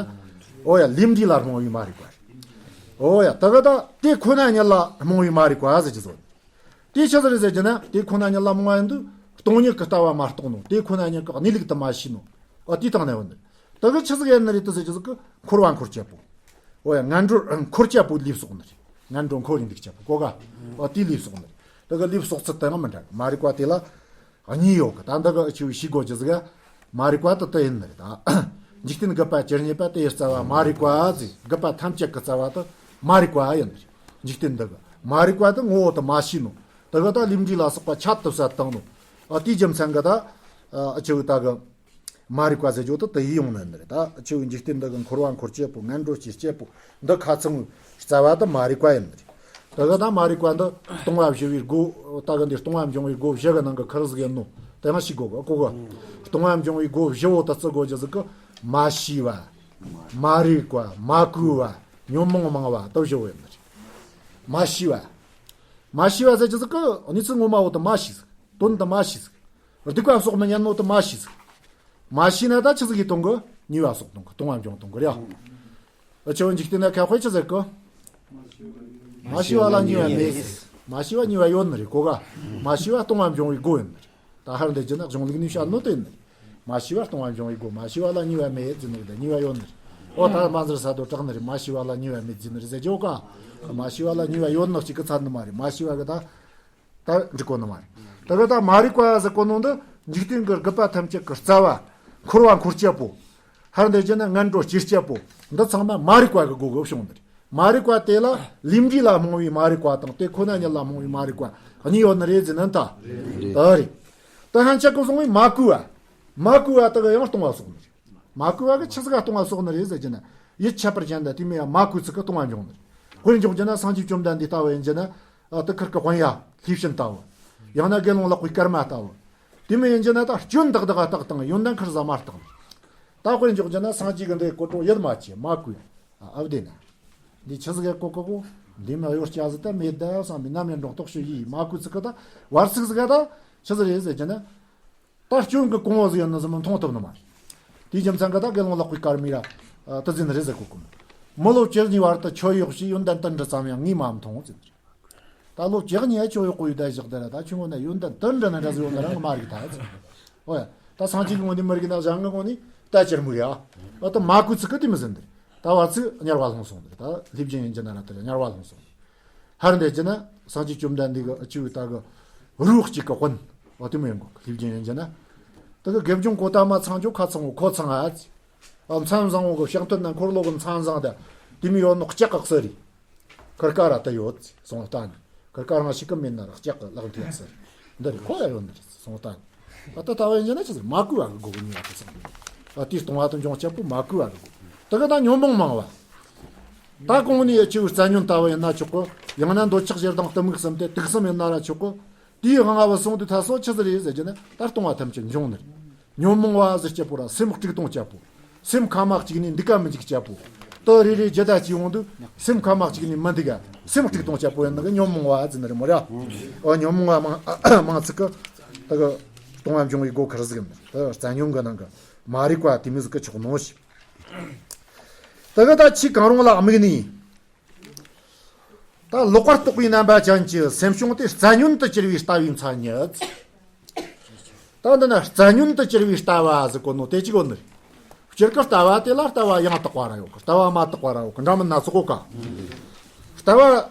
ཨོ་ཡ། ལས་འབྲས་ལ་རྨོངས་པའི་མ་རིག་པ་རེད། ཨོ་ཡ། ད་ག་ད་དེ་ཁོ་ན་ཉིད་ལ་རྨོངས་པའི་མ་རིག་པ་ཟེར་རྒྱུ་ཟིག། དེ་ཆི་ཟིག་རེད་ཟེར་རྒྱུ་ན། དེ་ཁོ་ན་ཉིད་ལ་རྨོངས་པ་ཡིན་དུས་སྟོང་ཉིད་ཀྱི་ལྟ་བ་མ་རྟོགས་ནོ། དེ་ཁོ་ན་ཉིད་ཀྱི་གནས་ལུགས་དེ་མ་ཤེས་ནོ། ཨ། དེའི་སྟེང་ན་ཡོད་ནི། ད་གི་ཆི་ཟིག་ཡིན་ནི་རེད་དེ་ཟེར་རྒྱུ་ཟིག་གི། འཁོར་བ་འཁོར་བྱེད་པོ། ཨོ་ཡ། ངན་འགྲོར་འཁོར་བྱེད་པོའི་ལས་བསགས་ནི་རེད། ངན་འགྲོར་འཁོར་རིན་འདུག་བྱེད་པོ་གོ་ག། ཨ། དེའི་ལས་བསགས་ནི་རེད། ད་གི་ལས་བསགས་ཚུལ་དེ་ཡང་མི་འདྲ། མ་རིག་པ་དེ་ལ་གཉིས་ཡོད་གི། ད་འདི་གི་ཨ་ཆུ་ཤེས་དགོས་རྒྱུ་ཟིག་ག། མ་རིག་པ་དེ་དེ་ཡིན་ནི་རེད་ད། འཇིག་རྟེན་རྒུད་པ་ཇི་སྙེད་པ། དེ་ཡི་རྩ་བ་མ་རིག་པ་ཟེར། རྒུད་པ་ཐམས་ཅད་ཀྱི་རྩ་བ་དེ་མ་རིག་པ་ཡིན་ནི་རེད། འཇིག་རྟེན་འདི་གི་མ་རིག་པ་དེ་ངོ་བོ་དེ་མ་ཤེས་ནོ། ད་གི་ད་ལས་འབྲས་ལ་སོགས་པ་ཆ་དུ་བསད་བཏང་ནོ། ཨ། དེའི་རྒྱུ་མཚན་གི་ད་ཨ་ཆུ་ད་གི། མ་རིག་པ་ཟེར་རྒྱུ་དེ་དེ་ཡིས་ཡོང་ནི་ནི་རེད། ད་ཆོས་འཇིག་རྟེན་འདི་གི་འཁོར་བ་འཁོར་བཅས་པོ། ངན་འགྲོ་སྐྱེ་བཅས་པོ། འདི་ཁ་ཚང་རྩ་བ་དེ་མ་རིག་པ་ཡིན་ནི་རེད། དེ་གི་ད་མ་རིག་པ་འདི་སྟོང་པ་བཞི་པའི་སྒོ། ད་གི་འདི་སྟོང་པ་འབྱུང་བའི་སྒོ་བཞི་གི་ནང་གི་ཁུར་ཟིག་ཡིན་ནོ། དེ་ཡང་ཤེས་དགོས་གི་གོ་གི། སྟོང་པ་འབྱུང་བའི་སྒོ་བཞི་བོ་དེ་བརྩི་དགོས་རྒྱུ་ཟིག་གི། མ་ཤེས་པ། མ་རིག་པ། མ་གོས་པ། ཉོན་མོངས་མང་བ། དེ་བཞི་བོ་ཡིན་ནི་རེད། མ་ཤེས་པ། མ་ཤེས་པ་ཟེར་རྒྱུ་ཟིག་གི་གནས་ཚུལ་ངོ་མ་བོ་དེ་མ་ཤེས་ཟིག་དོན་དེ་མ་ཤེས་ཟིག་སྡིག་པ་གསོག་མི་ཉན་ནོ་དེ་མ་ཤེས་ཟིག་མ་ཤེས་ན་ད་ཆི་ཟིག་གིས་གཏོང་གི། ཉེས་པ་གསོག་གཏོང་གི། སྟོང་པ་འབྱུང་གཏོང་གི་རེད་ཨ། འུ་ཆོ་འཇིག་རྟེན་ན་ཁ་དཔེ་ཆི་ཟེར་གི། མ་ཤེས་པ་ལ་ཉེས་པ་མེད། མ་ཤེས་པ་ཉེས་པ་ཡོད་ནི་རེད་གོ་ག་མ་ཤེས་པ་སྟོང་པ་འབྱུང་བའི་སྒོ་ཡིན་ནི་རེད། ད་ཧར་འདི་རྒྱུ་ན་གཞུང་ལུགས་ནས་བཤད་ནོ་དེ་ཡིན་ནི་རེད། མ་ཤེས་པ་སྟོང་པ་འབྱུང་བའི་སྒོ། མ་ཤེས་པ་ལ་ཉེས་པ་མེད་ཟེར་ནི་རེད། ཉེས་པ་ཡོད་ནི་རེད། འོ་ད་མ་ཟེར་ས་དོ་དྲག་ནི་རེད། མ་ཤེས་པ་ལ་ཉེས་པ་མེད་ཟེར་ནི་རེད་ཟེར་རྒྱུ་ག་མ་ཤེས་པ་ལ་ཉེས་པ་ཡོད་ནི་གཅིག་གི་ཚད་ནི་མ་རེད། མ་ཤེས་པ་གི་ད། ད་འགྲིག་གོ་ནི་མ་རེད། ད་གི་ད་མ་རིག་པ་ཟེར་གོ་ནོ་འདི་འཇིག་རྟེན་གྱི་རྒུད་པ་ཐམས་ཅད་ཀྱི་རྩ་བ། འཁོར་བ་འཁོར་བཅས་པོ། ཧར་འདི་རྒྱུ་ན་ངན་འགྲོ་སྐྱེ་བཅས་པོ། འདི་ཚང་མ་མ་རིག་པ་གི་སྒོ་གི་བྱུང་ནི་རེད། མ་རིག་པ་དེ་ལ་ལུས་འབྲས་ལ་རྨོངས་པའི་མ་རིག་པ་དང་དེ་ཁོ་ན་ཉིད་ལ་རྨོངས་པའི་མ་རིག་པ་གཉིས་ཡོད་ནི་རེད་ཟེར་ན་ད། ད་རེད། ད་ཧན་ཆད་གི་སོང་བའི་མ་གོས་པ། མ་གོས་པ་དེ་གི་ཡང་སྟོང་པ་གསོག་ནི་རེད། མ་གོས་པ་གི་ཆི་ཟིག་ག་སྟོང་པ་གསོག་ནི་རེད་ཟེར་རྒྱུ་ན། ཡིད་ཆད་པར་བྱས་ན་དེ་མོ་ཡང་མ་གོས་ཚིག་གི་སྟོང་པ་འབྱུང་ནི་རེད། དཔེར་འཇོག་རྒྱུ་ན་སངས་རྒྱས་བཅོམ་ལྡན་འདས་ལྟ་བུ་ཡིན་རྒྱུ་ན། ཨ་དེ་ཁུར་གི་དཔོན་ཡ་ལྷས་བྱིན་ལྟ་བུ། ཡང་ན་དགེ་སློང་ལག་པའི་སྐར་མ་ལྟ་བུ། དེ་མོ་ཡིན་རྒྱུ་ན་ད་སྐྱོན་དག་དག་བཏགས་དང་ཡོན་ཏན་ཁུར་ཟ་མ་བཏགས་ནི། ད་དཔེར་འཇོག་རྒྱུ་ན་སངས་རྒྱས་ཀྱི་འདི་གོ་འགྲོ་ཡིད་མ་ཆེས་མ་གོས། ཨ་ཨབ་དེ་ན། འདི་ཆི་ཟིག་གི་གོ་གི་གོ། འདི་མ་གཡོ་སྐྱ་ཟིག་ད་མེད་ད་བསམ་པའི་ནམ་ཡང་འགྲོ་ལྡོག་ཤོད་ཡིས་མ་གོས་ཚིག་གི་ད་བར་ཚིག་ཟིག་ག་ད་ཆི་ཟིག་རེད་ཟེར་རྒྱུ་ན། ད་སྐྱོན་གི་གོང་བ་ཟིག་ཡིན་ནི་ཟིག་མི་མཐོང་ཐུབ་ནི་མ་རེད། དེའི་རྒྱུ་མཚན་གི་ད་དགེ་སློང་ལག་པའི་སྐར་མའི་ར། ཨ་དེ་ཟིན་རེད་ཟེར་གོ་གི། མི་ལོ་བཅུ་གཉིས་བར་དུ་ཆོས་གཡོག་བྱས་ཡོན་ཏན་དུ་འདྲི་ཙམ་ཡང་ངས་མ་མཐོང་ཟེར། ད་ལོ་བཅུ་གཉིས་ཆོས་གཡོག་གོ་ཡི་ད་བཞག་དེ་ར་ད་ཁྱོད་ངོ་ན་ཡོན་ཏན་དུ་འདྲི་ནི་འདྲ་ཟིག་ཡོད་ན་རང་གི་མ་རིག་ཐལ་ཟེར། ཨོ་ཡ། ད་སངས་རྒྱས་ཀྱི་ངོ་ནས་མི་རིག་ན་གཞན་གི་ངོ་ནས་ད་ཅིར་མོ་ཡ། ཨ་ད་མ་གོས་ཚིག་གི་དེ་མི་ཟིན་དེ། ད་བར་ཚིག་དམྱལ་བ་ལྷུང་སོང་དེ། ད་ལྷས་བྱིན་ཡིན་རྒྱུ་ན་ར་དེ་དམྱལ་བ་ལྷུང་སོང་། ཧར་འདི་རྒྱུ་ན་སངས་རྒྱས་བཅོམ་ལྡན་འདས་ཀྱི་ཨ་ཅུ་ད་གི་རུ་གཅིག་གི་དཔོན། འོ་དེ་མོ་ཡིན་གོ་གི་ལྷས་བྱིན་ཡིན་རྒྱུ་ན། ད་གི་དགེ་སྦྱོང་གོ་ཏ་མ་ཚང་ཆོ་ཁ་ཚང་བོ་ཁོ་ཚང་ཨ་ཙི། ཨ་མཚན་བཟང་བོ་གི་ཕྱག་མཐུན་ན་འཁོར་ལོ་གི་མཚན་བཟང་ད། དེ་མོ་ཡོད་ནོ་ལྕགས་གི་གསེར་རེད། ཁུར་ཀ་ར་ད་ཡོད་ཙི་སོང་ལྟ་ནི། ཁུར་ཀ་རང་ཞིག་གི་མིན་ན་ར་ལྕགས་གི་ལག་མཐིལ་གསེར། འདི་རེད་ཁོ་ཡ་ཡོད་ནི་རེད་སོང་ལྟ་ནི། ད་ལྟ་བ་ཡིན་རྒྱུ་ན་ཆི་ཟེར་མ་གོས་པ་གི་སྒོ་གི་ཉེས་པ་དེ་ཚང་། ད་དེའི་སྟོང་པ་དུ་འབྱུང་སྤྱད་པོ་མ་གོས་པ་གི་སྒོ། ད་གི་ད་ཉོན་མོངས་མང་བ། ད་གོང་ནས་ཡ་ཆེ་བའི་རྩ་ཉོན་ལྟ་བུ་ཡིན་ན་ཆོག་གི། ཡང་ན་འདོད་ཆགས་ཞེ་སྡང་གཏི་མུག་གསུམ་སྟེ་དུག་གསུམ་ཡིན་ན་ར་ཆོག་གི། དེའི་དབང་བ་སོང་དུས་ད་སོ་ཆི་ཟིག་རེད་ཟེར་རྒྱུ་ན་ད་སྟོང་པ་ཐམས་ཅད་འབྱུང་ནི་རེད། ཉོན་མོངས་པ་ཟེར་སྤྱད་པོ་ར་སེམས་དཀྲུག་གཏོང་སྤྱད་པོ། སེམས་ཁ་མ་གཅིག་ནས་འདི་ཀ་མི་འཇིག་སྤྱད་པོ། དེ་རེ་རེ་རྒྱུ་ད་ཅི་ཡོང་དུས་སེམས་ཁ་མ་གཅིག་ནས་མི་འདི་ཀ་སེམས་དཀྲུག་གཏོང་སྤྱད་པོ་ཡིན་ནི་གི་ཉོན་མོངས་པ་ཟེར་ནི་རེད་མོ་ར། ཨོ་ཉོན་མོངས་པ་མང་མང་ཚིག་གི། ད་གི་སྟོང་པ་འབྱུང་བའི་སྒོ་ཁུར་ཟིག་ཡིན་ནི་ད་རྩ་ཉོན་གི་ནང་གི་མ་རིག་པ་དེ་མོ་ཟིག་གི་ཆོག་ནོ་ཞིག་ད་གི་ད་ཆོས་གང་རུང་ལ་དམིགས་ནས། ད་ལོག་པར་རྟོག་པའི་རྣམ་པ་ཅན་གྱི་སེམས་བྱུང་སྟེ་རྩ་ཉོན་དུ་གྱུར་པའི་ལྟ་བའི་མཚན་ཉིད། ད་འདི་ན་རྩ་ཉོན་དུ་གྱུར་པའི་ལྟ་བ་ཟེར་གོ་ནོ་དེ་གཅིག་ཡོད་ནི་རེད། སྤྱིར་གི་ལྟ་བ་དེ་ལ་ལྟ་བ་ཡང་དག་པ་ར་ཡོད་གི། ལྟ་བ་མ་དག་པ་ར་ཡོད་གི། འདྲ་མིན་སྣ་ཚོགས་གོ་ག་ལྟ་བ་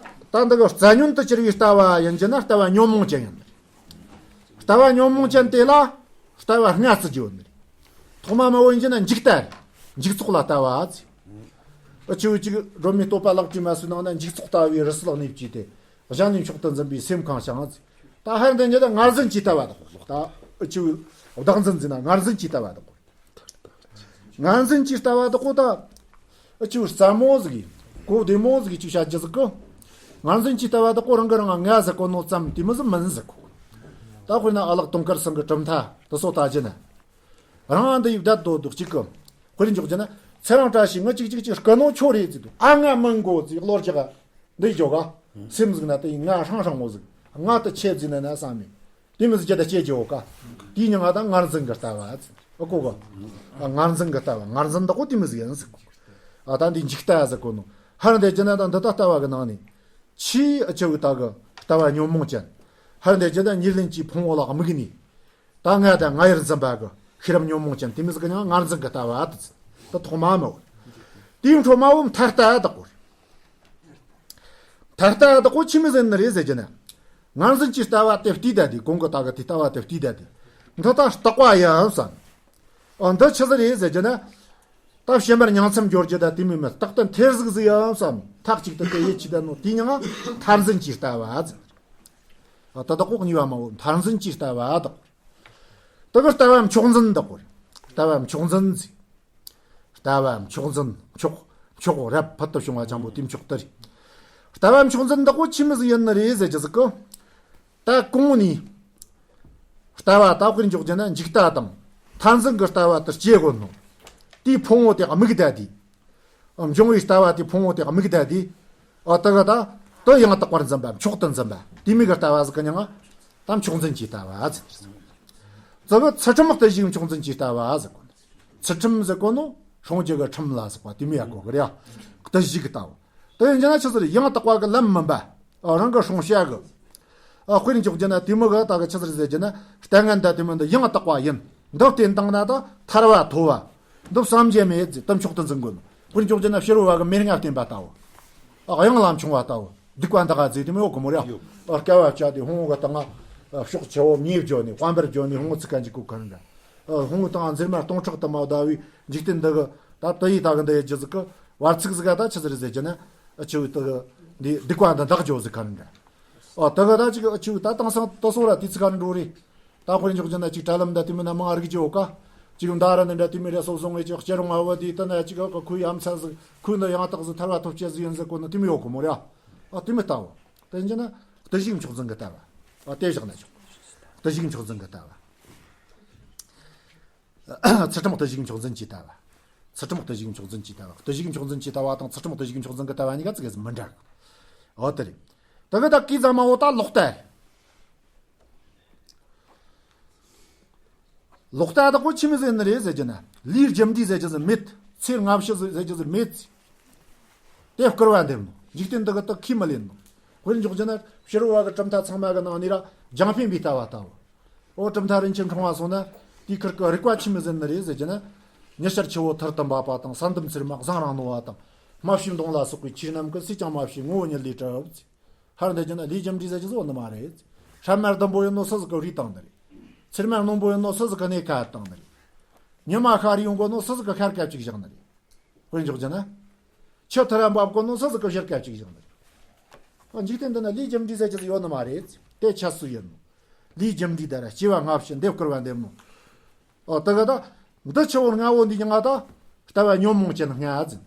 ད་འདི་གི་རྩ་ཉོན་དུ་གྱུར་པའི་ལྟ་བ་ཡིན་རྒྱུ་ན་ལྟ་བ་ཉོན་མོངས་ཅན་ཡིན་ནི་རེད། ལྟ་བ་ཉོན་མོངས་ཅན་དེ་ལ་ལྟ་བ་ལྔ་བརྩི་རྒྱུ་ཡོད་ནི་རེད། ཐོག་མ་མ་བོ་ཡིན་རྒྱུ་ན་འཇིག་ལྟ་རེད། འཇིག་ཚོགས་ལ་ལྟ་བ་ཟེར། འུ་ཆོ་གཅིག་སྒྲོན་མེ་བསྟོད་པ་ལེགས་བྲིས་མ་སོའི་ནང་ན་འཇིག་ཚོགས་ལྟ་བུའི་རི་སུལ་གནས་བཅས་ཏེ། གཞན་ནས་མཆོག་ཏུ་འཛིན་པའི་སེམས་གང་བྱུང་ཟེར། ད་ཧར་འདི་རྒྱུ་ན་ངར་འཛིན་གྱི་ལྟ་བ་དག་གོ། ད་འུ་ཆོ་བདག་འཛིན་ཟེར་ན་ངར་འཛིན་གྱི་ལྟ་བ་དག་གོ། ངར་འཛིན་གྱི་ལྟ་བ་དག་གོ་ད། འུ་ཆོ་རྩ་མོ་ཟིག་ཡིན། གོ་བདེ་མོ་ཟིག་ཡིན་ཅིག་བྱ་རྒྱུ་ཟིག་གི། ངར་འཛིན་གྱི་ལྟ་བ་དག་གོ་རང་གི་རང་ང་ཟེར་གོ་ནོ་ཙམ་དེ་མོ་ཟིག་མིན་ཟེར་གོ། ད་དཔེར་ན་ཨ་ལགས་དུང་དཀར་ཚང་གི་གྲུབ་མཐའ་དེ་ཚོ་ལྟ་རྒྱུ་ན། རང་འདི་ཡི་བདག་དོ་འདུག་གཅིག་གི། དཔེར་འཇོག་རྒྱུ་ན་ཚེ་རིང་བཀྲ་ཤིས་ངི་གཅིག་གཅིག་གཅིག་སྐུ་ནོ་ཁྱོད་རེད་ཟེར་དུས་ཨ་ང་མིན་གོ་ཟེར་བློ་རྒྱག་ག་འདི་འཇོག་ག་སེམས་ཟིག་ན་དེ་ཡི་ང་ཧྲང་ཧྲང་མོ་ཟིག་ང་དེ་ཆེ་ཟིག་ན་ན་བསམ་མེད། དེ་མི་ཟིག་རྒྱ་ད་ཆེ་རྒྱོ་ག་དེའི་མྱིང་ང་ད་ངར་འཛིན་གི་ལྟ་བ་ཟེར། ཨ་གོ་གོ་ཨ་ངར་འཛིན་གི་ལྟ་བ་ངར་འཛིན་དག་གོ་དེ་མི་ཟིག་ཡིན་ཟེར་གོ་ཨ་ད་འདི་འཇིག་ལྟ་ཟེར་གོ་ནོ། ཧར་འདི་རྒྱུ་ན་ད་འདི་ད་ལྟ་བ་གི་ནང་ནས་ཆེས་ཨ་ཆེ་བའི་ལྟ་གི་ལྟ་བ་ཉོན་མོངས་ཅན། ཧར་འདི་རྒྱུ་ན་ཉེར་ལེན་གྱི་ཕུང་པོ་ལ་དམིགས་ནས། ད་ང་དང་ང་ཡིར་འཛིན་པ་གི་ཤེས་རབ་ཉོན་མོངས་ཅན་དེ་མི་ཟིག་གི་མྱིང་ང་ངར་འཛིན་གི་ལྟ་བ་དེ་ཟེར། ད་ཐོག་མ་མོ། དེའི་འཕྲོ་མ་བོ་མཐའ་ལྟ་དག་གོ་མཐའ་ལྟ་དག་གོ་ཆི་མི་ཟིག་ནི་རེད་ཟེར་རྒྱུ་ན། ངར་འཛིན་གྱི་ལྟ་བ་དེ་བལྟས་ད་དེ་གོང་གི་ད་གི་དེ་ལྟ་བ་དེ་བལྟས་ད་དེ། འདི་ད་རྟག་པ་ཡིན་བསམ། ཨ་འདི་ཆི་ཟིག་རེད་ཟེར་རྒྱུ་ན། ད་ཕྱི་མར་ཉིང་མཚམས་སྦྱོར་རྒྱུ་ད་དེ་མིན་མི་རྟག་ཏུ་མཐེར་ཟིག་ཟིག་ཡིན་བསམ། མཐའ་གཅིག་ཏུ་དེ་ཡིད་ཆེས་ད་ནོ་དེའི་མྱིང་ང་མཐར་འཛིན་གྱི་ལྟ་བ་ཟེར། ཨ་ད་དག་གོ་གཉིས་པ་མ་བོ་མཐར་འཛིན་གྱི་ལྟ་བ་དག་དེ་གི་ལྟ་བ་མཆོག་འཛིན་དག་གོ། ལྟ་བ་མཆོག་འཛིན་ཟེར། ལྟ་བ་མཆོག་འཛིན། མཆོག་མཆོག་རབ་ཕུལ་དུ་བྱུང་བ་ཅན་པོ་དེ་མཆོག་ལྟ་རེད། ལྟ་བ་མཆོག་འཛིན་བདག་པོ་ཆི་མོ་ཟིག་ཡིན་ནི་རེད་ཟེར་རྒྱུ་ཟིག་གི། ད་གོང་ནས་ལྟ་བ་ད་དཔེར་འཇོག་རྒྱུ་ན་འཇིག་ལྟ་དང་མཐར་འཛིན་གྱི་ལྟ་བ་དེ་སྐྱེ་དགོས་ནོ། དེའི་ཕུང་བོ་དེ་དམིགས་ལྟ་དེ། འབྱུང་བའི་ལྟ་བ་དེ་ཕུང་བོ་དེ་དམིགས་ལྟ་དེ། ཨ་དེ་ག་ད་དེ་ཡང་དག་པར་འཛིན་པ་མཆོག་ཏུ་འཛིན་པ་དེ་མོ་གི་ལྟ་བ་ཟིག་གི་མྱིང་ང་ད་མཆོག་འཛིན་གྱི་ལྟ་བ་ཟེར། ཙི་གི་ཚུལ་ཁྲིམས་བརྟུལ་ཞུགས་མཆོག་འཛིན་གྱི་ལྟ་བ་ཟེར་གོ་ནོ། ཚུལ་ཁྲིམས་ཟེར་གོ་ནོ་སྲུང་རྒྱུ་གི་ཁྲིམས་ལ་སོགས་པ་དེ་མོ་ཡ་གོ་གི་རེད་ཡ། བརྟུལ་ཞུགས་གི་ལྟ་བ། དེ་ཡིན་རྒྱུ་ན་ཆི་ཟེར་ཡང་དག་པ་གི་ལམ་མིན་པ། ཨ་རང་གི་སྲུང་བྱ་གི། ཨ་དཔེར་འཇོག་རྒྱུ་ན་དེ་མོ་གི་ད་གི་ཆི་ཟེར་ཟེར་རྒྱུ་ན་ལྟ་ངན་ད་དེ་མོ་འདི་ཡང་དག་པ་ཡིན། འདི་བསྟེན་བཏང་ན་ད་ཐར་བ་ཐོབ་བ། འདི་བསམ་གྱིས་མི་ཁྱབ་ཟིག་དེ་མཆོག་ཏུ་འཛིན་དགོས་ནོ། དཔེར་འཇོག་རྒྱུ་ན་ཕྱི་རོལ་བ་གི་མེ་ལྔ་བསྟེན་པ་ལྟ་བུ། ཨ་གཡང་ལ་མཆོང་བ་ལྟ་བུ། སྡིག་པ་འདག་ག་ཟེར་དེ་མོ་ཡོད་གི་མོ་རེད། ཨ་སྐལ་བ་བཅའ་དེ་ཧོང་གི་སྟེང་ང་ཕྱོགས་ཆེ་བོ་མེ་བརྒྱབ་ནས་དཔལ་འབར་བརྒྱབ་ནས་ཧོང་ཚིག་ག་འཇིག་གོ་ག་རེ་འདྲ། ཨ་ཧོང་གི་སྟེང་ང་འཛིན་མ་སྟོང་ཕྲག་དུ་མ་བདའ་བའི་འཇིག་རྟེན་འདི་གི་ད་དེ་ཡི་ད་གི་འདི་ཡི་རྒྱུ་ཟིག་གི་བར་ཚིག་ཟིག་ག་ད་ཆི་ཟིག་རེད་ཟེར་རྒྱུ་ན། ཨ་ཆུ་དེ་གི་འདི་སྡིག་པ་འདི་འདག་འགྱོ་ཟིག་ག་རེ་འདྲ། ཨོ་དེ་ག་ད་ཅིག་ཨ་ཆུ་ད་དེང་སང་དེ་སོ་ར་དེ་ཚིག་ག་རེ་འགྲོ་རེད། ད་དཔེར་འཇོག་རྒྱུ་ན་ཅིག་དྲ་ལམ་འདྲ་དེ་མིན་ན་མང་རིག་རྒྱུ་ཡོད་ཀ། ཅིག་མདའ་ར་འདི་འདྲ་དེ་མིན་རེ་སོ་བཟུང་བའི་ཅིག་སྐྱེ་རུང་ཨ་བ་དེ་ད་ན་ཅིག་ཨ་ཁོའི་ཡ་མཚན་ཟིག་ཁོའི་འདི་ཡང་དག་ཟིག་ཐར་བ་ཐོབ་ཅེས་ཟིག་ཡིན་ཟིག་གོ་ནི་དེ་མོ་ཡོད་གི་མོ་རེད། ཨ་དེ་མོ་ལྟ་བུ། དེ་ཡིན་རྒྱུ་ན་བརྟུལ་ཞུགས་མཆོག་འཛིན་གི་ལྟ་བ། ཨ་དེ་བཞག་ན་ཆོག་བརྟུལ་ཞུགས་མཆོག་འཛིན་གི་ལྟ་བ། ཚུལ་ཁྲིམས་བརྟུལ་ཞུགས་མཆོག་འཛིན་གྱི་ལྟ་བ། ཚུལ་ཁྲིམས་བརྟུལ་ཞུགས་མཆོག་འཛིན་གྱི་ལྟ་བ། བརྟུལ་ཞུགས་མཆོག་འཛིན་གྱི་ལྟ་བ་དང་ཚུལ་ཁྲིམས་བརྟུལ་ཞུགས་མཆོག་འཛིན་གྱི་ལྟ་བ་གཉིས་ཀ་ཙི་གེ་ཟིག་མི་འདྲ་གི། འོ་དེ་རེད། དེ་གི་ད་གི་ཙ་མ་འོ་ད་ལོག་ལྟ་རེད། ལོག་ལྟ་དག་པོ་ཆི་མོ་ཟིག་ནི་རེད་ཟེར་རྒྱུ་ན། ལས་རྒྱུ་འབྲས་ཟེར་རྒྱུ་ཟིག་མེད། ཚེ་སྔ་ཕྱི་ཟེར་རྒྱུ་ཟིག་མེད། དེ་སྐུར་བ་འདེབས་ནོ། འཇིག་རྟེན་འདི་གི་དག་ཁས་མི་ལེན་ནོ། དཔེར་འཇོག་རྒྱུ་ན་ཕྱི་རོལ་བ་གི་གྲུབ་མཐའ་ཚང་མ་གི་ནང་ནས་ར་རྒྱང་འཕེན་པའི་ལྟ་བ་ལྟ་བུ། ཨོ་གྲུབ་མཐའ་རིན་ཆེན་ཕྲེང་བ་སོང་ན་དེའི་ཁུར་གི་རིགས་པ་ཆི་མོ་ཟིག་ནི་རེད་ཟེར་རྒྱུ་ན། ཉི་ཤར་ཆུ་བོ་ཐུར་དུ་འབབ་པ་དང་། ས་འདམ་ཚེར་མ་བཟང་རང་རྣོ་བ་དང་། རྨ་བྱའི་མདུང་ལ་སོགས་པའི་ཆོས་རྣམས་ཀུན། སུས་ཀྱང་སྨྲ་བྱའི་ངོ་བོ་ཉིད་ལས་གྲུབ། ཧར་འདི་རྒྱུ་ན་ལས་རྒྱུ་འབྲས་ཟེར་རྒྱུ་ཟིག་ནི་མ་རེད། སྲན་མ་ཟླུམ་པོ་ཡིན་ནོ་སུ་ཟིག་གི་རུས་བཏང་ནི་རེད། ཚེར་མ་རྣོན་པོ་ཡིན་ནོ་སུ་ཟིག་གི་སྣེ་ཁ་བཏང་ནི་རེད། ཉི་མ་ཤར་ཡོང་གོ་ནོ་སུ་ཟིག་གི་ཤར་སྐབས་ཅིག་བཞག་ནི་རེད། དཔེར་འཇོག་རྒྱུ་ན། ཆུ་ཐུར་ར་འབབ་གོ་ནོ་སུ་ཟིག་གི་ཕྱིར་སྐབས་ཅིག་བཞག་ནི་རེད། འཇིག་རྟེན་འདི་ན་ལས་རྒྱུ་འབྲས་ཟེར་རྒྱུ་ཟིག་ཡོད་ནི་མ་རེད། དེ་ཆ་སུ་ཡིན་ནོ། ལས་རྒྱུ་འབྲས་དེ་ར་སྐྱེ་བ་སྔ་ཕྱི་འདི་སྐུར་བ་འདེབས་ནོ། ཨོ་དེ་ག་ད། འདི་ཆུ་བོ་ལྔ་བོ་འདི་ཡང་ང་ད། ལྟ་བ་ཉོན་མོངས་ཅན་ལྔ་ཟིན།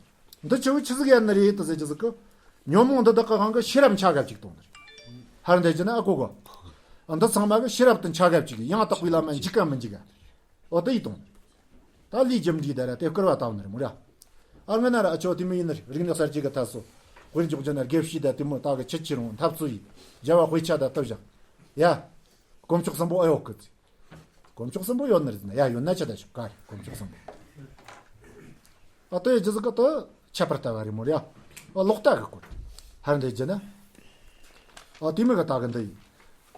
འདི་ཆུ་བོ་ཆི་ཟིག་ཡིན་ནི་རེད་དེ་ཟེར་རྒྱུ་ཟིག་གི། ཉོན་མོངས་འདི་དག་གི་དབང་གིས་ཤེས་རབ་འཆའ་སྐབས་ཅིག་གཏོང་ནི་རེད། ཧར་འདི་རྒྱུ་ན་ཨ་གོ་གོ། འདི་ཚང་མ་གི་ཤེས་རབ་ཏུ་འཆའ་སྐབས་ཅིག་ཡང་དག་པའི་ལམ་མ་འཇིག་ག་མི་འཇིག་ག། ཨོ་དེ་ཡི་དང་། ད་ལས་རྒྱུ་འབྲས་དེ་ར་དེ་སྐུར་བ་བཏང་ནི་རེད་མོ་ར། ཨ་ང་ན་ར་ཨ་ཆོ་དེ་མི་ཡིན་ནི་རིག་གནས་གསར་བརྗེ་གི་ཐད་སོ། དཔེར་འཇོག་རྒྱུ་ན་དགེ་བཤེས་ད་དེ་མོ་ད་གི་ཆི་ཆི་རུང་འཐབ་རྩོད་ཡིན། རྒྱལ་བ་དཔེ་ཆ་ད་བཏབ་བཞག་ཡ། དཀོན་མཆོག་གསུམ་པོ་ཨེ་ཡོད་གི་ཚེ། དཀོན་མཆོག་གསུམ་པོ་ཡོད་ནི་རེད་ན་ཡ་ཡོད་ན་ཆི་ད་ཆོག་ག་རེད་དཀོན་མཆོག་གསུམ་པོ། ཨ་དེ་རྒྱུ་ཟིག་གི་དེ་ཁྱད་པར་ལྟ་བ་རེད་མོ་ར། ཨ་ལོག་ལྟ་གི་སྐོར། ཧར་འདི་རྒྱུ་ན། ཨ་དེ་མི་གི་ད་གི་འདི་ཡིན།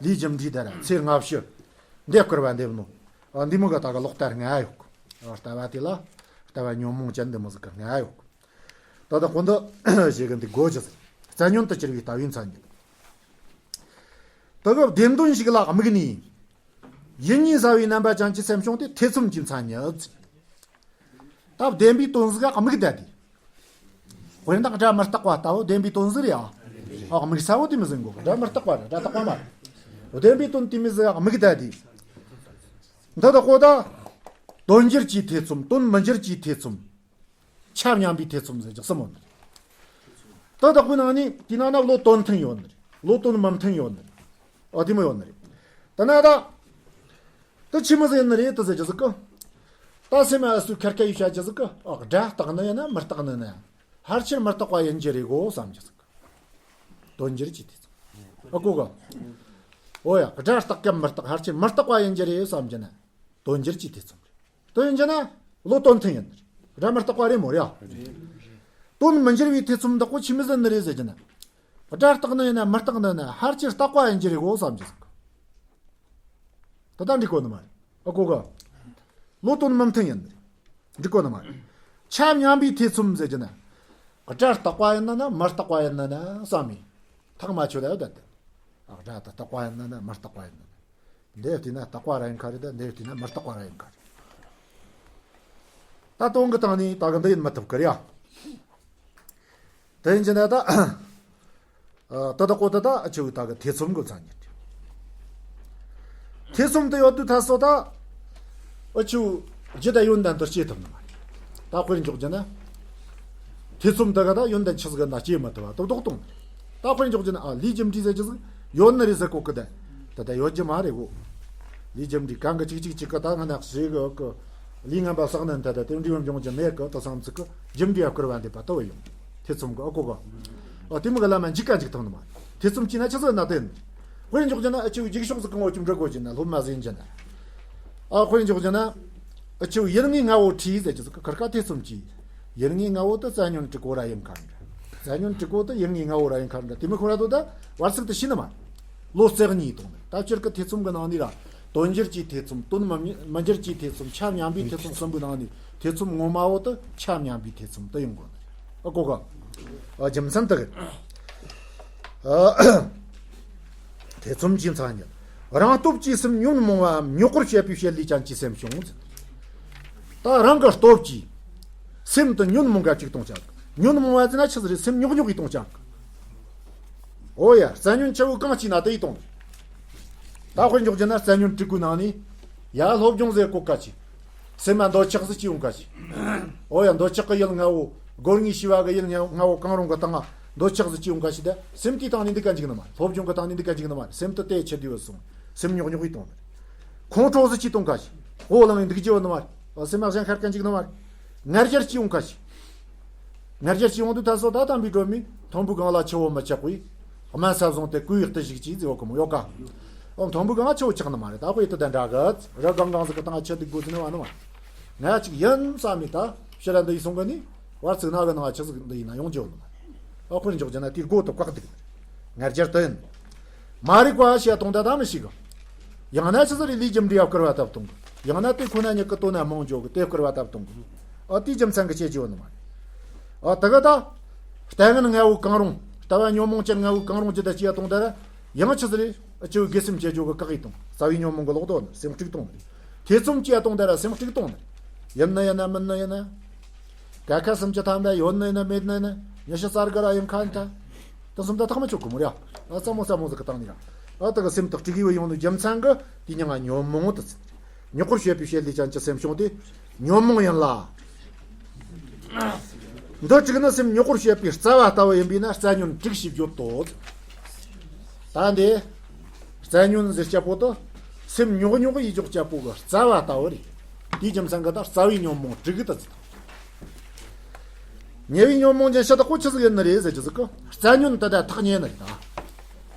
ལས་རྒྱུ་འབྲས་དེ་ར་ཚེ་སྔ་ཕྱི། འདི་སྐུར་བ་འདེབས་ནོ། ཨ་འདི་མི་གི་ད་གི་ལོག་ལྟ་ལྔ་ཡོད་གི། ཨ་ལྟ་བ་དེ་ལ། ལྟ་བ་ཉོན་མོངས་ཅན་འདི་མོ་ཟིག་གི་ལྔ་ཡོད་གི། ད་ལྟ་གོ་འདི་ཞེས་གི་འདི་གོ་རྒྱུ་ཟིག་རྩལ་ཉོན་དུ་གྱུར་པའི་ལྟ་བའི་མཚན་ཉིད། དེ་གི་བདེན་དོན་ཞིག་ལ་དམིགས་ནས། ཡིད་གཉིས་ཟ་བའི་རྣམ་པ་ཅན་གྱི་སེམས་བྱུང་སྟེ་ཐེ་ཚོམ་གྱི་མཚན་ཉིད། ད་བདེན་པའི་དོན་ཟིག་ག་དམིགས་བསྡད་དེ། དཔེར་ན་དགྲ་མི་རྟག་པ་ལྟ་བུ་བདེན་པའི་དོན་ཟིག་རེད་ཨ། ཨ་དམིགས་ས་བོ་དེ་མི་ཟིན་གོ་དགྲ་མི་རྟག་པ་རེད་དགྲ་རྟག་པ་མ་རེད། བདེན་པའི་དོན་དེ་མི་ཟིག་ག་དམིགས་བསྡད་དེ། འདི་དག་གོ་ད། དོན་འགྱུར་གྱི་ཐེ་ཚོམ་དོན་མི་འགྱུར་གྱི་ཐེ་ཚོམ། ཆ་མཉམ་པའི་ཐེ་ཚོམ་ཟེར་རྒྱུ་གསུམ་མོ་ནི། ད་བདག་པོའི་ནང་ནས་དེའི་ནང་ན་བློ་དོན་མཐུན་ཡོད་ནི་རེད། བློ་དོན་མི་མཐུན་ཡོད་ནི་རེད། ཨ་དེ་མོ་ཡོད་ནི་རེད། ད་ན་ད། ད་ཆི་མོ་ཟིག་ཡིན་ནི་རེད་དེ་ཟེར་རྒྱུ་ཟིག་གི། ད་སེམས་ཨ་སུ་ཁར་ཁ་ཡི་བྱ་རྒྱུ་ཟིག་གི་ཨ་དགྲ་རྟག་ནི་ཡིན་ན་མི་རྟག་ནི་ན། ཧར་ཆེར་མི་རྟག་པ་ཡིན་རྒྱུ་རེད་གོ་བསམ་རྒྱུ་ཟིག་གི། དོན་འགྱུར་གྱི་ཐེ་ཚོམ། ཨ་གོ་གི། འོ་ཡ་དགྲ་རྟག་གམ་མི་རྟག་ཧར་ཆེར་མི་རྟག་པ་ཡིན་རྒྱུ་རེད་བསམ་རྒྱུ་ན། དོན་འགྱུར་གྱི་ཐེ་ཚོམ་རེད། དོན་ཡིན་རྒྱུ་ན། བློ་དོན་མཐུན་ཡིན། དགྲ་མི་རྟག་པ་རེད་མོ་རེད་ཨ། དོན་མི་འགྱུར་བའི་ཐེ་ཚོམ་བདག་པོ་ཆི་མོ་ཟིག་ཡིན་ནི་རེད་ཟེར་རྒྱུ་ན། དགྲ་རྟག་ནི་ཡིན་ན་མི་རྟག་ནི་ན་ཧར་ཆེར་རྟག་པ་ཡིན་རྒྱུ་རེད་གོ་བསམ་རྒྱུ་ཟིག་ད་ལྟ་འགྲིག་གོ་ནི་མ་རེད། ཨ་གོ་ག་བློ་དོན་མི་མཐུན་ཡིན་ནི་རེད། འགྲིག་གོ་ནི་མ་རེད། ཆ་མཉམ་པའི་ཐེ་ཚོམ་ཟེར་རྒྱུ་ན། དགྲ་རྟག་པ་ཡིན་ན་ན་མི་རྟག་པ་ཡིན་ན་ན་བསམ་མི། ཐག་མ་ཆོད་ལ་ཡོད་ད་དེ། ཨ་དགྲ་ད་རྟག་པ་ཡིན་ན་ན་མི་རྟག་པ་ཡིན་ན་ན། འདི་བལྟས་ན་རྟག་པ་ར་ཡིན་ཁ་རེད་ད་འདི་བལྟས་ན་མི་རྟག་པ་ར་ཡིན་ཁ་རེད། ད་དོན་གྱི་སྟེང་ནས་ད་གི་འདི་ཡིན་མི་ཐུབ་ཀི་རེད་ཡ། དེ་ཡིན་གྱི་ན་ད། ད་ད་གོ་ད་ད་ཨ་ཆུ་ད་གི་ཐེ་ཚོམ་གི་མཚན་ཉིད། ཐེ་ཚོམ་དུ་ཡོད་དུས་ད་སོ་ད། ཨ་ཆུ། རྒྱུ་དང་ཡོན་ཏན་དུ་སྐྱེ་ཐུབ་ནི་མ་རེད། ད་དཔེར་འཇོག་རྒྱུ་ན། ཐེ་ཚོམ་དེ་ག་ད་ཡོན་ཏན་ཆི་ཟིག་ན་སྐྱེ་མི་ཐུབ་པ་དེ་ལྡོག་གཏོང་། ད་དཔེར་འཇོག་རྒྱུ་ན་ཨ་ལས་རྒྱུ་འབྲས་ཟེར་རྒྱུ་ཟིག་ཡོད་ནི་རེད་ཟེར་གོ་གི་ད། ད་ད་ཡོད་རྒྱུ་མ་རེད་གོ། ལས་རྒྱུ་འབྲས་གང་གི་གཅིག་གཅིག་གཅིག་གི་ད་ང་ནག་ཞེ་གི་གི་ལས་ངན་པ་བསགས་ནི་ད་ད་དེ་འབྲས་བུ་འབྱུང་རྒྱུ་མེད་གི་ད་བསམ་ཚིག་གི་རྒྱུ་འབྲས་ཨ་བསྐུར་བ་འདེབས་པ་དེ་བས་ཡོང་། ཐེ་ཚོམ་གི་ཨ་གོ་གི། ཨ་དེ་མོ་གི་ལམ་མ་འཇིག་ག་འཇིག་ཐང་ནི་མ། ཐེ་ཚོམ་སྐྱེས་ན་ཆི་ཟིག་ན་དེ་ནི། དཔེར་འཇོག་རྒྱུ་ན་ཨ་ཆུ་འཇིག་ཤོག་ཟིག་གི་ངོ་ཆུ་འབྲི་དགོས་རྒྱུ་ན་སློབ་མ་ཟིན་རྒྱུ་ན། ཨ་དཔེར་འཇོག་རྒྱུ་ན། ཨ་ཆུ་ཡུལ་ངའི་ང་བོ་ཁྲིད་ཟེར་རྒྱུ་ཟིག་གི་ཁར་ཀ་ཐེ་ཚོམ་གྱིས། ཡུལ་ངའི་ང་བོ་དུ་རྩ་ཉོན་དྲུག་གོ་ར་ཡིན་ཁར་འདྲ། རྩ་ཉོན་དྲུག་གོ་དུ་ཡུལ་ངའི་ང་བོ་ར་ཡིན་ཁར་འདྲ་དེ་མི་ཁོ་ར་དོ་ད་བར་ཚིག་ཏུ་ཤི་ནི་མ། ལོ་རྩེག་གཉིས་གཏོང་ནི་ད་སྤྱིར་གི་ཐེ་ཚོམ་གི་ནང་ནས་ར། དོན་འགྱུར་གྱི་ཐེ་ཚོམ་དོན་མི་མི་འགྱུར་གྱི་ཐེ་ཚོམ་ཆ་མཉམ་པའི་ཐེ་ཚོམ་གསུམ་པོའི་ནང་ནས་ཐེ་ཚོམ་ངོ་མ་བོ་དུ་ཆ་མཉམ་པའི་ཐེ་ཚོམ་དུ་ཡོང་དགོས་ནི། ཨ་གོ་ག་ཨ་རྒྱུ་མཚན་དུ་གི་ཨ་ཐེ་ཚོམ་གྱི་མཚན་ཉིད། རང་སྟོབས་ཀྱིས་སེམས་ཉོན་མོངས་པའམ་རྙོག་པར་བྱེད་པའི་བྱེད་ལས་ཅན་གྱི་སེམས་བྱུང་ཟེར། ད་རང་གི་སྟོབས་ཀྱིས་སེམས་དུ་ཉོན་མོངས་ག་ཅིག་གཏོང་བྱ་གི། ཉོན་མོངས་པ་ཟེར་ན་ཆི་ཟིག་རེད། སེམས་རྙོག་རྙོག་གིས་གཏོང་བྱ་གི། ཨོ་ཡ། རྩ་ཉོན་ཆེ་བོ་གང་སྐྱེས་ན་དེ་ཡིས་གཏོང་། ད་དཔེར་འཇོག་རྒྱུ་ན་རྩ་ཉོན་དྲུག་གོའི་ནང་ནས། ཡ་སློབ་སྦྱོང་ཟེར་གོ་ག་ཅི། སེམས་མ་འདོད་ཆགས་སུ་སྐྱེ་ཡོང་ག་ཅི། ཨོ་ཡ། འདོད་ཆགས་ཀྱི་ཡུལ་ལྔ་བོ། སྒོར་ངའི་ཤི་བ་གི་ཡུལ་ལྔ་བོ་གང་རུང་གི་སྟེང་ང་འདོད་ཆགས་སུ་སྐྱེ་ཡོང་ག་ཅི་ད། སེམས་དེའི་སྟེང་ནས་འདུག་ག་འཇུག་ནི་མ་རེད། སློབ་སྦྱོང་གི་སྟེང་ནས་འདུག་ག་འཇུག་ནི་མ་རེད། སེམས་དུ་དེ་ཆེ་དུས་བུད་སོང་། སེམས་རྙོག་རྙོག་གིས་གཏོང་ནི་རེད། ཁོང་ཁྲོ་སུ་སྐྱེ་གཏོང་ག་ཅི། ཨོ་ལང་ཡིན་འདུག་ཅི་བུད་ནི་མ་རེད། ཨོ་སེམས་མ་གཞན་ཤར་ག་འཇུག་ནི་མ་རེད། ང་རྒྱལ་སྐྱེ་ཡོང་ག་ཅི། ང་རྒྱལ་སྐྱེ་ཡོང་དུས་ད་སོ་ད་དམ་པའི་སྒྲོན་མེ་མཐོན་པོའི་སྒང་ལ་ཆུ་བོ་མི་ཆགས་པས། དམན་ས་བཟུང་སྟེ་ཀུའི་བརྟུལ་ཞུགས་ཀྱིས་ཟེར་བ་གོ་མོ་ཡོད་ཀ། ཨོ་མཐོན་པོའི་སྒང་ལ་ཆུ་བོ་ཆགས་ནི་མ་རེད། ད་དཔེ་དེ་དང་འདྲ་གི། རི་སྒང་སྒང་ཟིག་གི་སྟེང་ང་ཆུ་འདུག་དགོས་ཟེར་ནི་བ་ནི་མ། ང་ཅིག་ཡིན་བསམ་མེད་ད་ཕྱི་ར་འདི་ཡི་སོང་གི་ནི། བར་ཚིག་ན་གི་ནང་ཆུ་ཟིག་འདི་ཡིན་ན་ཡོང་རྒྱུ་ཡོད་ནི་མ། ཨོ་དཔེར་འཇོག་རྒྱུ་ན་དེའི་སྒོ་དུ་བཀག་འདུག་ང་རྒྱལ་དུ་ཡིན། མ་རིག་པ་ཞེས་གཏོང་ད་ད་མི་ཤེས་གི། ཡང་ན་ཆི་ཟིག་རེད། ལས་རྒྱུ་འབྲས་ཡ་བསྐུར་བ་ལྟ་བུ་གཏོང་གི། ཡང་ན་དེ་ཁོ་ན་ཉིད་ཀྱི་དོན་ན་རྨོངས་འཇོག་གི་དེ་བསྐུར་བ་ལྟ་བུ་གཏོང་གི། ཨ་དེའི་རྒྱུ་མཚན་གྱི་བྱེད་རྒྱུ་ནི་མ་རེད། ཨ་དེ་ག་ད། ལྟ་ངན་ལྔ་བོ་གང་རུང་། ལྟ་བ་ཉོན་མོངས་ཅན་ལྔ་བོ་གང་རུང་ཇི་ལྟར་སྐྱེ་ཡ་གཏོང་ད་ར། ཡང་ཆི་ཟིག་རེད། ཨ་ཆི་བོ་དགེ་སེམས་བྱེད་རྒྱུ་གི་བཀག་གི་གཏོང་། རྩ་བའི་ཉོན་མོངས་གི་ལོག་རྟོག་ནི་སེམས་དཀྲུགས་གཏོང་ནི། ཐེ་ཚོམ་སྐྱེ་ཡ་གཏོང་ད་ར་སེམས་དཀྲུགས་གཏོང་ནི། ཡིན་ན་ཡིན་ན་མིན་ན་ཡིན་ན། ཀ་ཁ་སུམ་ཅུ་ཐམ་པ་ཡོད་ནི་ཡིན་ན་མེད་ནི་ཡིན་ན། ཉི་ཤུ་རྩ་དགུ་ར་ཡིན་ཁ་ཡིན་ད། དེ་གསུམ་ད་ཐག་མི་ཆོད་གི་མོ་ར། ཨ་ཙམ་མོ་ཙམ་མོ་ཟིག་གི་སྟེང་ནས་ར། ཨ་དེ་གི་སེམས་དེ་དཀྲུགས་ཡི་བ་ཡོང་ནི་རྒྱུ་མཚན་གི་དེ་མྱིང་ང་ཉོན་མོངས་དུ་ཚིག་རྙོག་པར་བྱེད་པའི་བྱེད་ལས་ཅན་གྱི་སེམས་བྱུང་སྟེ་ཉོན་མོངས་ཡིན་ལ། འདི་དྲུག་ནི་སེམས་རྙོག་པར་བྱེད་པའི་རྩ་བ་ལྟ་བུ་ཡིན་པས་ན་རྩ་ཉོན་དྲུག་ཞེས་བརྗོད་དོ། ད་འདི། རྩ་ཉོན་ཟེར་རྒྱུ་བོ་དེ། སེམས་རྙོག་རྙོག་ཡེད་རྒྱུ་བོ་གི་རྩ་བ་ལྟ་བུ་རེད། དེའི་རྒྱུ་མཚན་གྱིས་ད་རྩ་བའི་ཉོན་མོངས་དྲུག་གི་ད་ཟེར། ཉེ་བའི་ཉོན་མོངས་ཀྱི་ཕྱི་དག་པོ་ཆི་ཟིག་ཡིན་ནི་རེད་ཟེར་རྒྱུ་ཟིག་གི། རྩ་ཉོན་དེ་ད་ཐག་ཉེ་ནི་རེད་ད།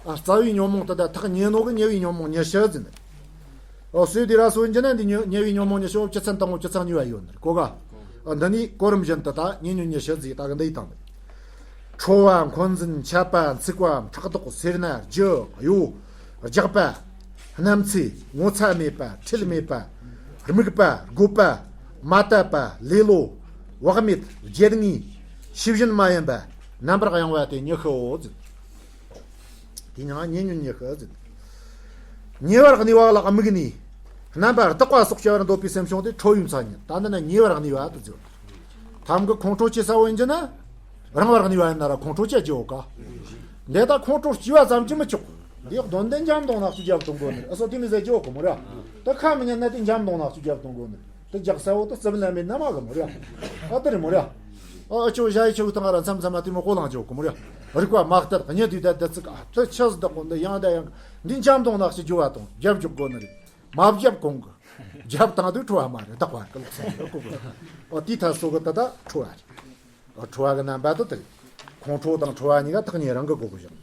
ཨ་རྩ་བའི་ཉོན་མོངས་དེ་ད་ཐག་ཉེ་ནོ་གི་ཉེ་བའི་ཉོན་མོངས་ཉི་ཤུ་ཟེར་ནི་རེད། ཨོ་སོས་དེ་ར་སོ་ཡིན་རྒྱུ་ན་འདི་ཉོ་ཉེ་བའི་ཉོན་མོངས་ཉི་ཤུ་བོ་བཅུ་ཚན་དང་པོ་བཅུ་ཚན་གཉིས་པ་ཡོད་ནི་རེད་གོ་ག། ཨ་འདི་ནི་གོ་རིམ་བཞིན་དུ་ད་ཉེ་ཉོན་ཉི་ཤུ་ཟིག་ད་གི་འདི་ཡི་སྟེང་དུ། ཁྲོ་བ་འཁོན་འཛིན་ཆད་པ་འཚིག་པའམ་ཕྲག་དོག་སེར་སྣ་རྒྱུ་གཡོ། རྒྱགས་པ། རྣམ་འཚེ། ངོ་ཚ་མེད་པ། ཁྲེལ་མེད་པ། རྨུགས་པ། རྒོད་པ། མ་དད་པ། ལེ་ལོ། བག་མེད། བརྗེད་ངེས། ཤེས་བཞིན་མ་ཡིན་པ། རྣམ་པར་གཡེང་བ་སྟེ་ཉི་ཤུའོ་ཟེར། དེ་ཉིད་ཉེ་ཉོན་ཉི་ཤུ་ཟེར། ཉེ་བར་གནས་པ་ལ་དམིགས་ནས། རྣམ་པར་དག་པ་སོགས་བྱ་བར་འདོད་པའི་སེམས་བྱུང་སྟེ་ཁྲོ་བའི་མཚན་ཉིད། ད་འདི་ན་ཉེ་བར་གནས་པ་དུ་ཟེར། ཐམ་གི་ཁོང་ཁྲོ་སྐྱེ་ས་བོ་ཡིན་རྒྱུ་ན། རིང་བར་གནས་པ་ཡིན་ན་ར་ཁོང་ཁྲོ་སྐྱེ་རྒྱུ་ཡོད་ཀ། འདི་ད་ཁོང་ཁྲོ་སྐྱེ་བ་ཙམ་གྱིས་མི་ཆོག་འདི་གདོན་འདི་འཇམ་དོང་ནག་ཅིག་རྒྱབ་གཏོང་དགོས་ནི་རེད། ཨ་སོ་དེ་མི་ཟེར་རྒྱུ་ཡོད་གི་མོ་ར། ད་ཁ་མི་ཉན་ན་དེ་འཇམ་དོང་ནག་ཅིག་རྒྱབ་གཏོང་དགོས་ནི་རེད། དེ་རྒྱག་ས་བོ་དེ་རྩིབ་ན་མེད་ན་མ་གི་མོ་ར། ཨ་དེ་རེད་མོ་ར། ཨ་ཨ་ཅོ་ཞ་ཡི་ཆུ་བོ་དང་ང་ར་མཚམས་མཚམས་མ་དེ་མོ་ཧོ་ལང་རྒྱུ་ཡོད་གི་མོ་ར། རིག་པ་མ་གཏད་གཉིད་དུས་ད་དེ་ཚིག་ཨ་དེ་ཆི་ཟིག་དག་གོ་འདི་ཡང་ད་ཡང་འདི་འཇམ་དོང་ནག་ཅིག་རྒྱུ་བ་དང་རྒྱབ་རྒྱུག་དགོས་ནི་རེད། མ་བརྒྱབ་གོང་གི། བརྒྱབ་བཏང་དུས་ཁྲོ་བ་མ་རེད་དག་པ་གི་ལོག་སོང་གི་གོ་གི། ཨོ་དེའི་ཐད་སོ་གི་ད་ད་ཁྲོ་བ་རེད། ཨོ་ཁྲོ་བ་གི་རྣམ་པ་དེ་དེ་རེད། ཁོང་ཁྲོ་དང་ཁྲོ་བ་གཉིས་ཀ་ཐག་ཉེ་རང་གི་གོ་གི་བཞག་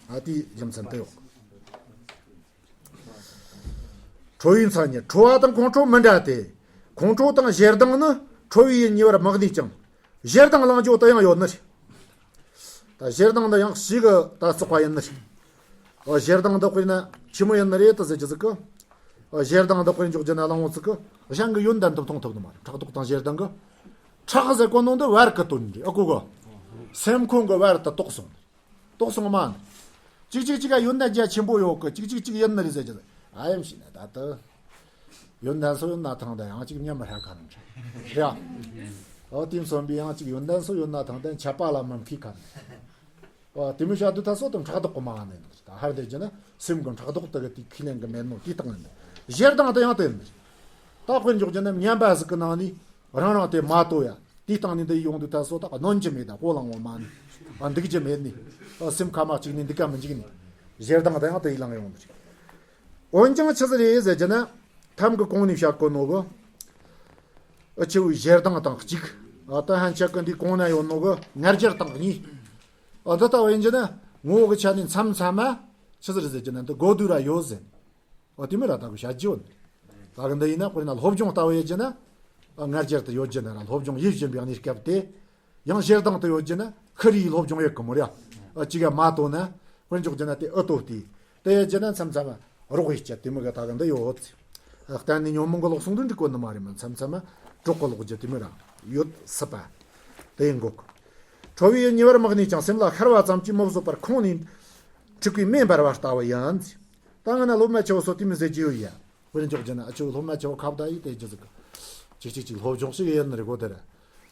ཨ་དེའི་རྒྱུ་མཚན་དེ་ཡོད། ཁྲོ་བའི་མཚན་ཉིད། ཁྲོ་བ་དང་ཁོང་ཁྲོ་མི་འདྲ་སྟེ། ཁོང་ཁྲོ་དང་ཞེ་སྡང་ནི་ཁྲོ་བའི་ཡུལ་ཉེ་བར་མི་གནས་ཀྱང་། ཞེ་སྡང་གླེང་རྒྱུ་དེ་ཡང་ཡོད་ནི་རེད། ད་ཞེ་སྡང་འདི་ཡང་ཞེ་གི་ད་བཙོག་པ་ཡིན་ནི་རེད། ཨོ་ཞེ་སྡང་འདི་དཔེར་ན་ཆི་མོ་ཡིན་ནི་རེད་དུ་ཟེར་རྒྱུ་ཟིག་གི། ཨོ་ཞེ་སྡང་འདི་དཔེར་འཇོག་རྒྱུ་ན་གླང་བོ་ཟིག་གི་གཞན་གྱི་ཡོན་ཏན་དུ་མཐོང་ཐུབ་ནི་མ་རེད། ཕྲག་དོག་དང་ཞེ་སྡང་གི། ཕྲག་ཟེར་གོ་ནོ་འདི་བར་གི་དོན་རེད། ཨ་གོ་གི། སེམས་ཁོང་གི་བར་དུ་དོག་སོང་། དོག་སོང་མ་ནི། གཅིག་གཅིག་གཅིག་ག་ཡོན་ཏན་རྒྱ་ཆེན་པོ་ཡོད་གི། གཅིག་གཅིག་གཅིག་ཡིན་ནི་རེད་ཟེར་རྒྱུ་ཟིག་ཨ་ཡམ་ཤི་ན་ད་དུ། ཡོན་ཏན་སོ་ཡོད་ན་ཐང་ད་ཡང་གཅིག་ཉམས་མ་ཧྲ་ག་རང་ཆ། ཧྲ། ཨོ་དེ་མཚོན་པའི་ཡང་གཅིག་ཡོན་ཏན་སོ་ཡོད་ན་ཐང་ད་ཆད་པ་ལ་མི་མཁས་ག་རང་། ཨོ་དེ་མི་བྱ་དུ་ད་སོ་དང་ཕྲག་དོག་གི་མ་ནི་ད་ཧར་དེ་རྒྱུ་ན་སེམས་གི་ཕྲག་དོག་དེ་གི་དེ་ཁས་ལེན་གི་མེད་ནོ་དེ་སྟེང་ནི། ཞེ་སྡང་དེ་ཡང་དེ་ནི། ད་དཔེར་འཇོག་རྒྱུ་ན་ཉམས་པ་ཟིག་གི་ནང་ནས་རང་རང་དེ་མ་དོ་ཡ། དེའི་སྟེང་ནས་འདི་ཡོང་དུས་ད་སོ་ད་གནོན་རྒྱུ་མེད། ད་སྤོ་ལངས་བ་མ་ནི་འདུག་རྒྱུ་མེད་ནི། སེམས་ཁ་མ་གཅིག་ནས་འདུག་ག་མི་འཇུག་ནི། ཞེ་སྡང་དང་ཡང་དེ་ཡི་ལངས་ཡོང་ནི་རེད། འོན་ཀྱང་ཆི་ཟིག་རེད་ཟེར་རྒྱུ་ན། ཐམ་གི་གོང་ནས་བཤད་གོ་ནོ་གི། ཨ་ཆེ་བོའི་ཞེ་སྡང་དང་གཅིག་ཨ་ད་ཧན་ཆད་གི་འདི་གོང་ན་ཡོད་ནོ་གི་ང་རྒྱལ་དང་གཉིས། ཨ་འདི་ལྟ་བུ་ཡིན་རྒྱུ་ན་ངོ་བོ་གི་ཆ་ནས་མཚམས་མཚམས་མ་ཆི་ཟིག་རེད་ཟེར་རྒྱུ་ན་འདི་གོ་དུས་ར་ཡོད་ཟེར། ཨ་དེ་མི་ར་ད་གི་བཤད་རྒྱུ་ཡོད་ནི། ད་གི་འདི་ཡིན་ན་དཔེར་ན་སློབ་སྦྱོང་ལྟ་བུ་ཡིན་རྒྱུ་ན། ཨ་ང་རྒྱལ་དུ་ཡོད་རྒྱུ་ན་ར་སློབ་སྦྱོང་ཡིད་བཞིན་པའི་གནས་སྐབས་དེ། ཡང་ཞེ་སྡང་དུ་ཡོད་རྒྱུ་ན་ཁི་རིའི་སློབ་སྦྱོང་ཡོད་གི་མོ་ར། ཨ་ཅི་ག་མ་དོ་ན་དཔེར་འཇོག་རྒྱུ་ན་དེ་ཨུ་ཏོ་སྟེ། དེ་ཡོད་རྒྱུ་ན་མཚམས་མཚམས་རོགས་ཡིས་བྱེད་དེ་མི་ག་ད་ག་འདི་ཡོད། ཨ་གཏན་ནས་ཉོན་མོངས་གི་ལོག་སོང་དུ་འགྲིག་གོ་ནི་མ་རེད་མོ། མཚམས་མཚམས་གྲོགས་གི་ལོག་རྒྱུ་དེ་མི་ར་ཡོད་སྲིད་པ། དེ་ཡིན་གོ་གི། ཁྲོ་བའི་ཉེ་བར་དམིགས་ནས་ཀྱང་སེམས་ལ་ཤར་བ་ཙམ་གྱིས་མི་བཟོད་པར་ཁོང་ནས་འཁྲིག་པའི་མེ་འབར་བ་ལྟ་བུ་ཡིན། ད་ང་ན་སློབ་མ་ཆེ་བོ་སོ་དེ་མི་ཟེར་གྱི་ཡོད་ཡ། དཔེར་འཇོག་རྒྱུ་ན་ཨ་ཆོ་སློབ་མ་ཆེ་བོ་ཁ་བརྡ་ཡིས་དེ་རྒྱུ་ཟིག་གི། ཅིག་ཅིག་ཅིག་སློབ་སྦྱོང་ཞིག་ཡིན་ནི་རེད་གོ་དེ་ར།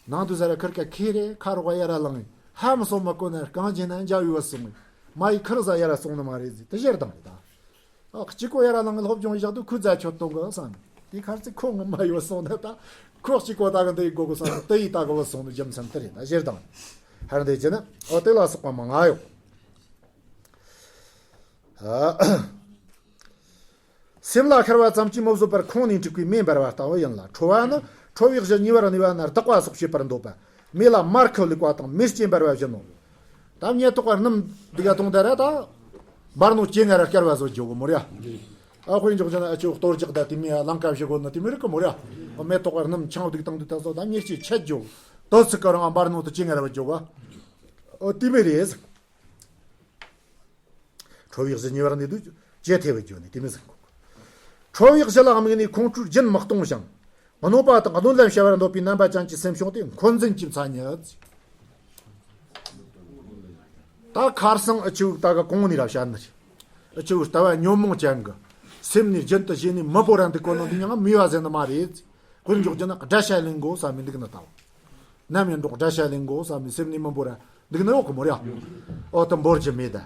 ནང་དུ་ཟ་ར་ཁིར་ཀ་ཁེ་རེ་ཁ་རོག་ཡ་ར་ལངས་ཧ་མི་སོ་མ་གོ་ན་རྐང་རྗེས་ན་འཇའ་བའི་བུ་སོང་། མ་ཡི་ཁིར་ཟ་ཡ་ར་སོང་ནི་མ་རེད་ཟེར་དེ་ཞེ་སྡང་རེད་ད། ཨ་གཅིག་གོ་ཡ་ར་ལངས་སློབ་སྦྱོང་བཞག་དུས་ཁོས་རྫ་ཆོད་གཏོང་གི་བསམ། དེ་ཁར་ཚིག་ཁོ་ངི་མ་ཡོད་སོང་ན་ད། ཁོ་གཅིག་གོ་ད་གི་འདི་ཡི་གོ་གི་སོང་ན་དེ་ཡི་ད་གི་བུ་སོང་ནི་རྒྱུ་མཚན་དེ་རེད་ད་ཞེ་སྡང་། ཧར་འདི་རྒྱུ་ན་ཨོ་དེ་ལ་སོགས་པ་མང་ང་ཡོད། སེམས་ལ་ཤར་བ་ཙམ་གྱིས་མི་བཟོད་པར་ཁོང་ནས་འཁྲིག་པའི་མེ་འབར་བ་ལྟ་བུ་ཡིན་ལ། ཁྲོ་བ་ནི་ཁྲོ་བའི་གཞི་ཉེ་བར་གནས་པ་ན་ལྡག་པ་སོགས་བྱེད་པར་འདོད་པ། མེ་ལ་མར་ཁུ་བླུགས་པ་དང་མེ་ལྕེ་འབར་བ་བཞིན་ནོ། ད་མེ་ཏོག་ག་སྣུམ་འདི་ག་གཏོང་ད་ར་ད། འབར་ནོ་ལྕེ་ང་ར་སྐྱར་བ་བཟོ་རྒྱུ་གི་མོ་ར། ཨ་དཔེར་འཇོག་རྒྱུ་ན་ཨ་ཆོ་གཏོར་རྒྱག་ད་དེ་མེ་ཨ་ལང་ཀ་བཞི་གོ་ནི་དེ་མེ་རིག་གི་མོ་ར། མེ་ཏོག་ག་སྣུམ་ཆང་འདུག་བཏང་འདུག་ད་བཟོ་ད་མེ་ལྕེ་ཆད་རྒྱུ། དོ་ཚིག་ག་རང་འབར་ནོ་དུ་ལྕེ་ང་ར་བ་རྒྱུ་བ། ཨོ་དེ་མེ་རེད། ཁྲོ་བའི་གཞི་ཉེ་བར་གནས་དུས་ཇེ་ཐེ་བའི་རྒྱུ་ནི་དེ་མི་ཟིན་གོ། ཁྲོ་བའི་གཞི་ལ་དམིགས་ནས་ཁོང་ཁྲོའི་རྒྱུན་མི་གཏོང་ཞིང་། གནོད་པ་དང་གནོད་ལན་བྱ་བར་འདོད་པའི་རྣམ་པ་ཅན་གྱི་སེམས་བྱུང་དེ་འཁོན་འཛིན་གྱི་མཚན་ཉིད། ད་ཁར་སང་ཨ་ཆུ་ད་ག་གོང་ནས་ར་བཤད་ནི་རེད། ཨ་ཆུ་ལྟ་བ་ཉོན་མོངས་ཅན་གི་སེམས་ནི་རྒྱུན་དུ་ཞེ་ནས་མི་བོར་ར་འདུག་གོ་ནོ་འདི་ཡང་མི་བ་ཟེར་ནི་མ་རེད། དཔེར་འཇོག་རྒྱུ་ན་དགྲ་ཤ་ལེན་དགོས་བསམ་མི་འདུག་ནི་ད། ནམ་ཡིན་འགྲོགས་དགྲ་ཤ་ལེན་དགོས་བསམ་མི་སེམས་ནི་མི་འབོར་ར་འདུག་ནི་ཡོད་གི་མོ་ར། ཨོ་ད་འབོར་རྒྱུ་མེད་ད།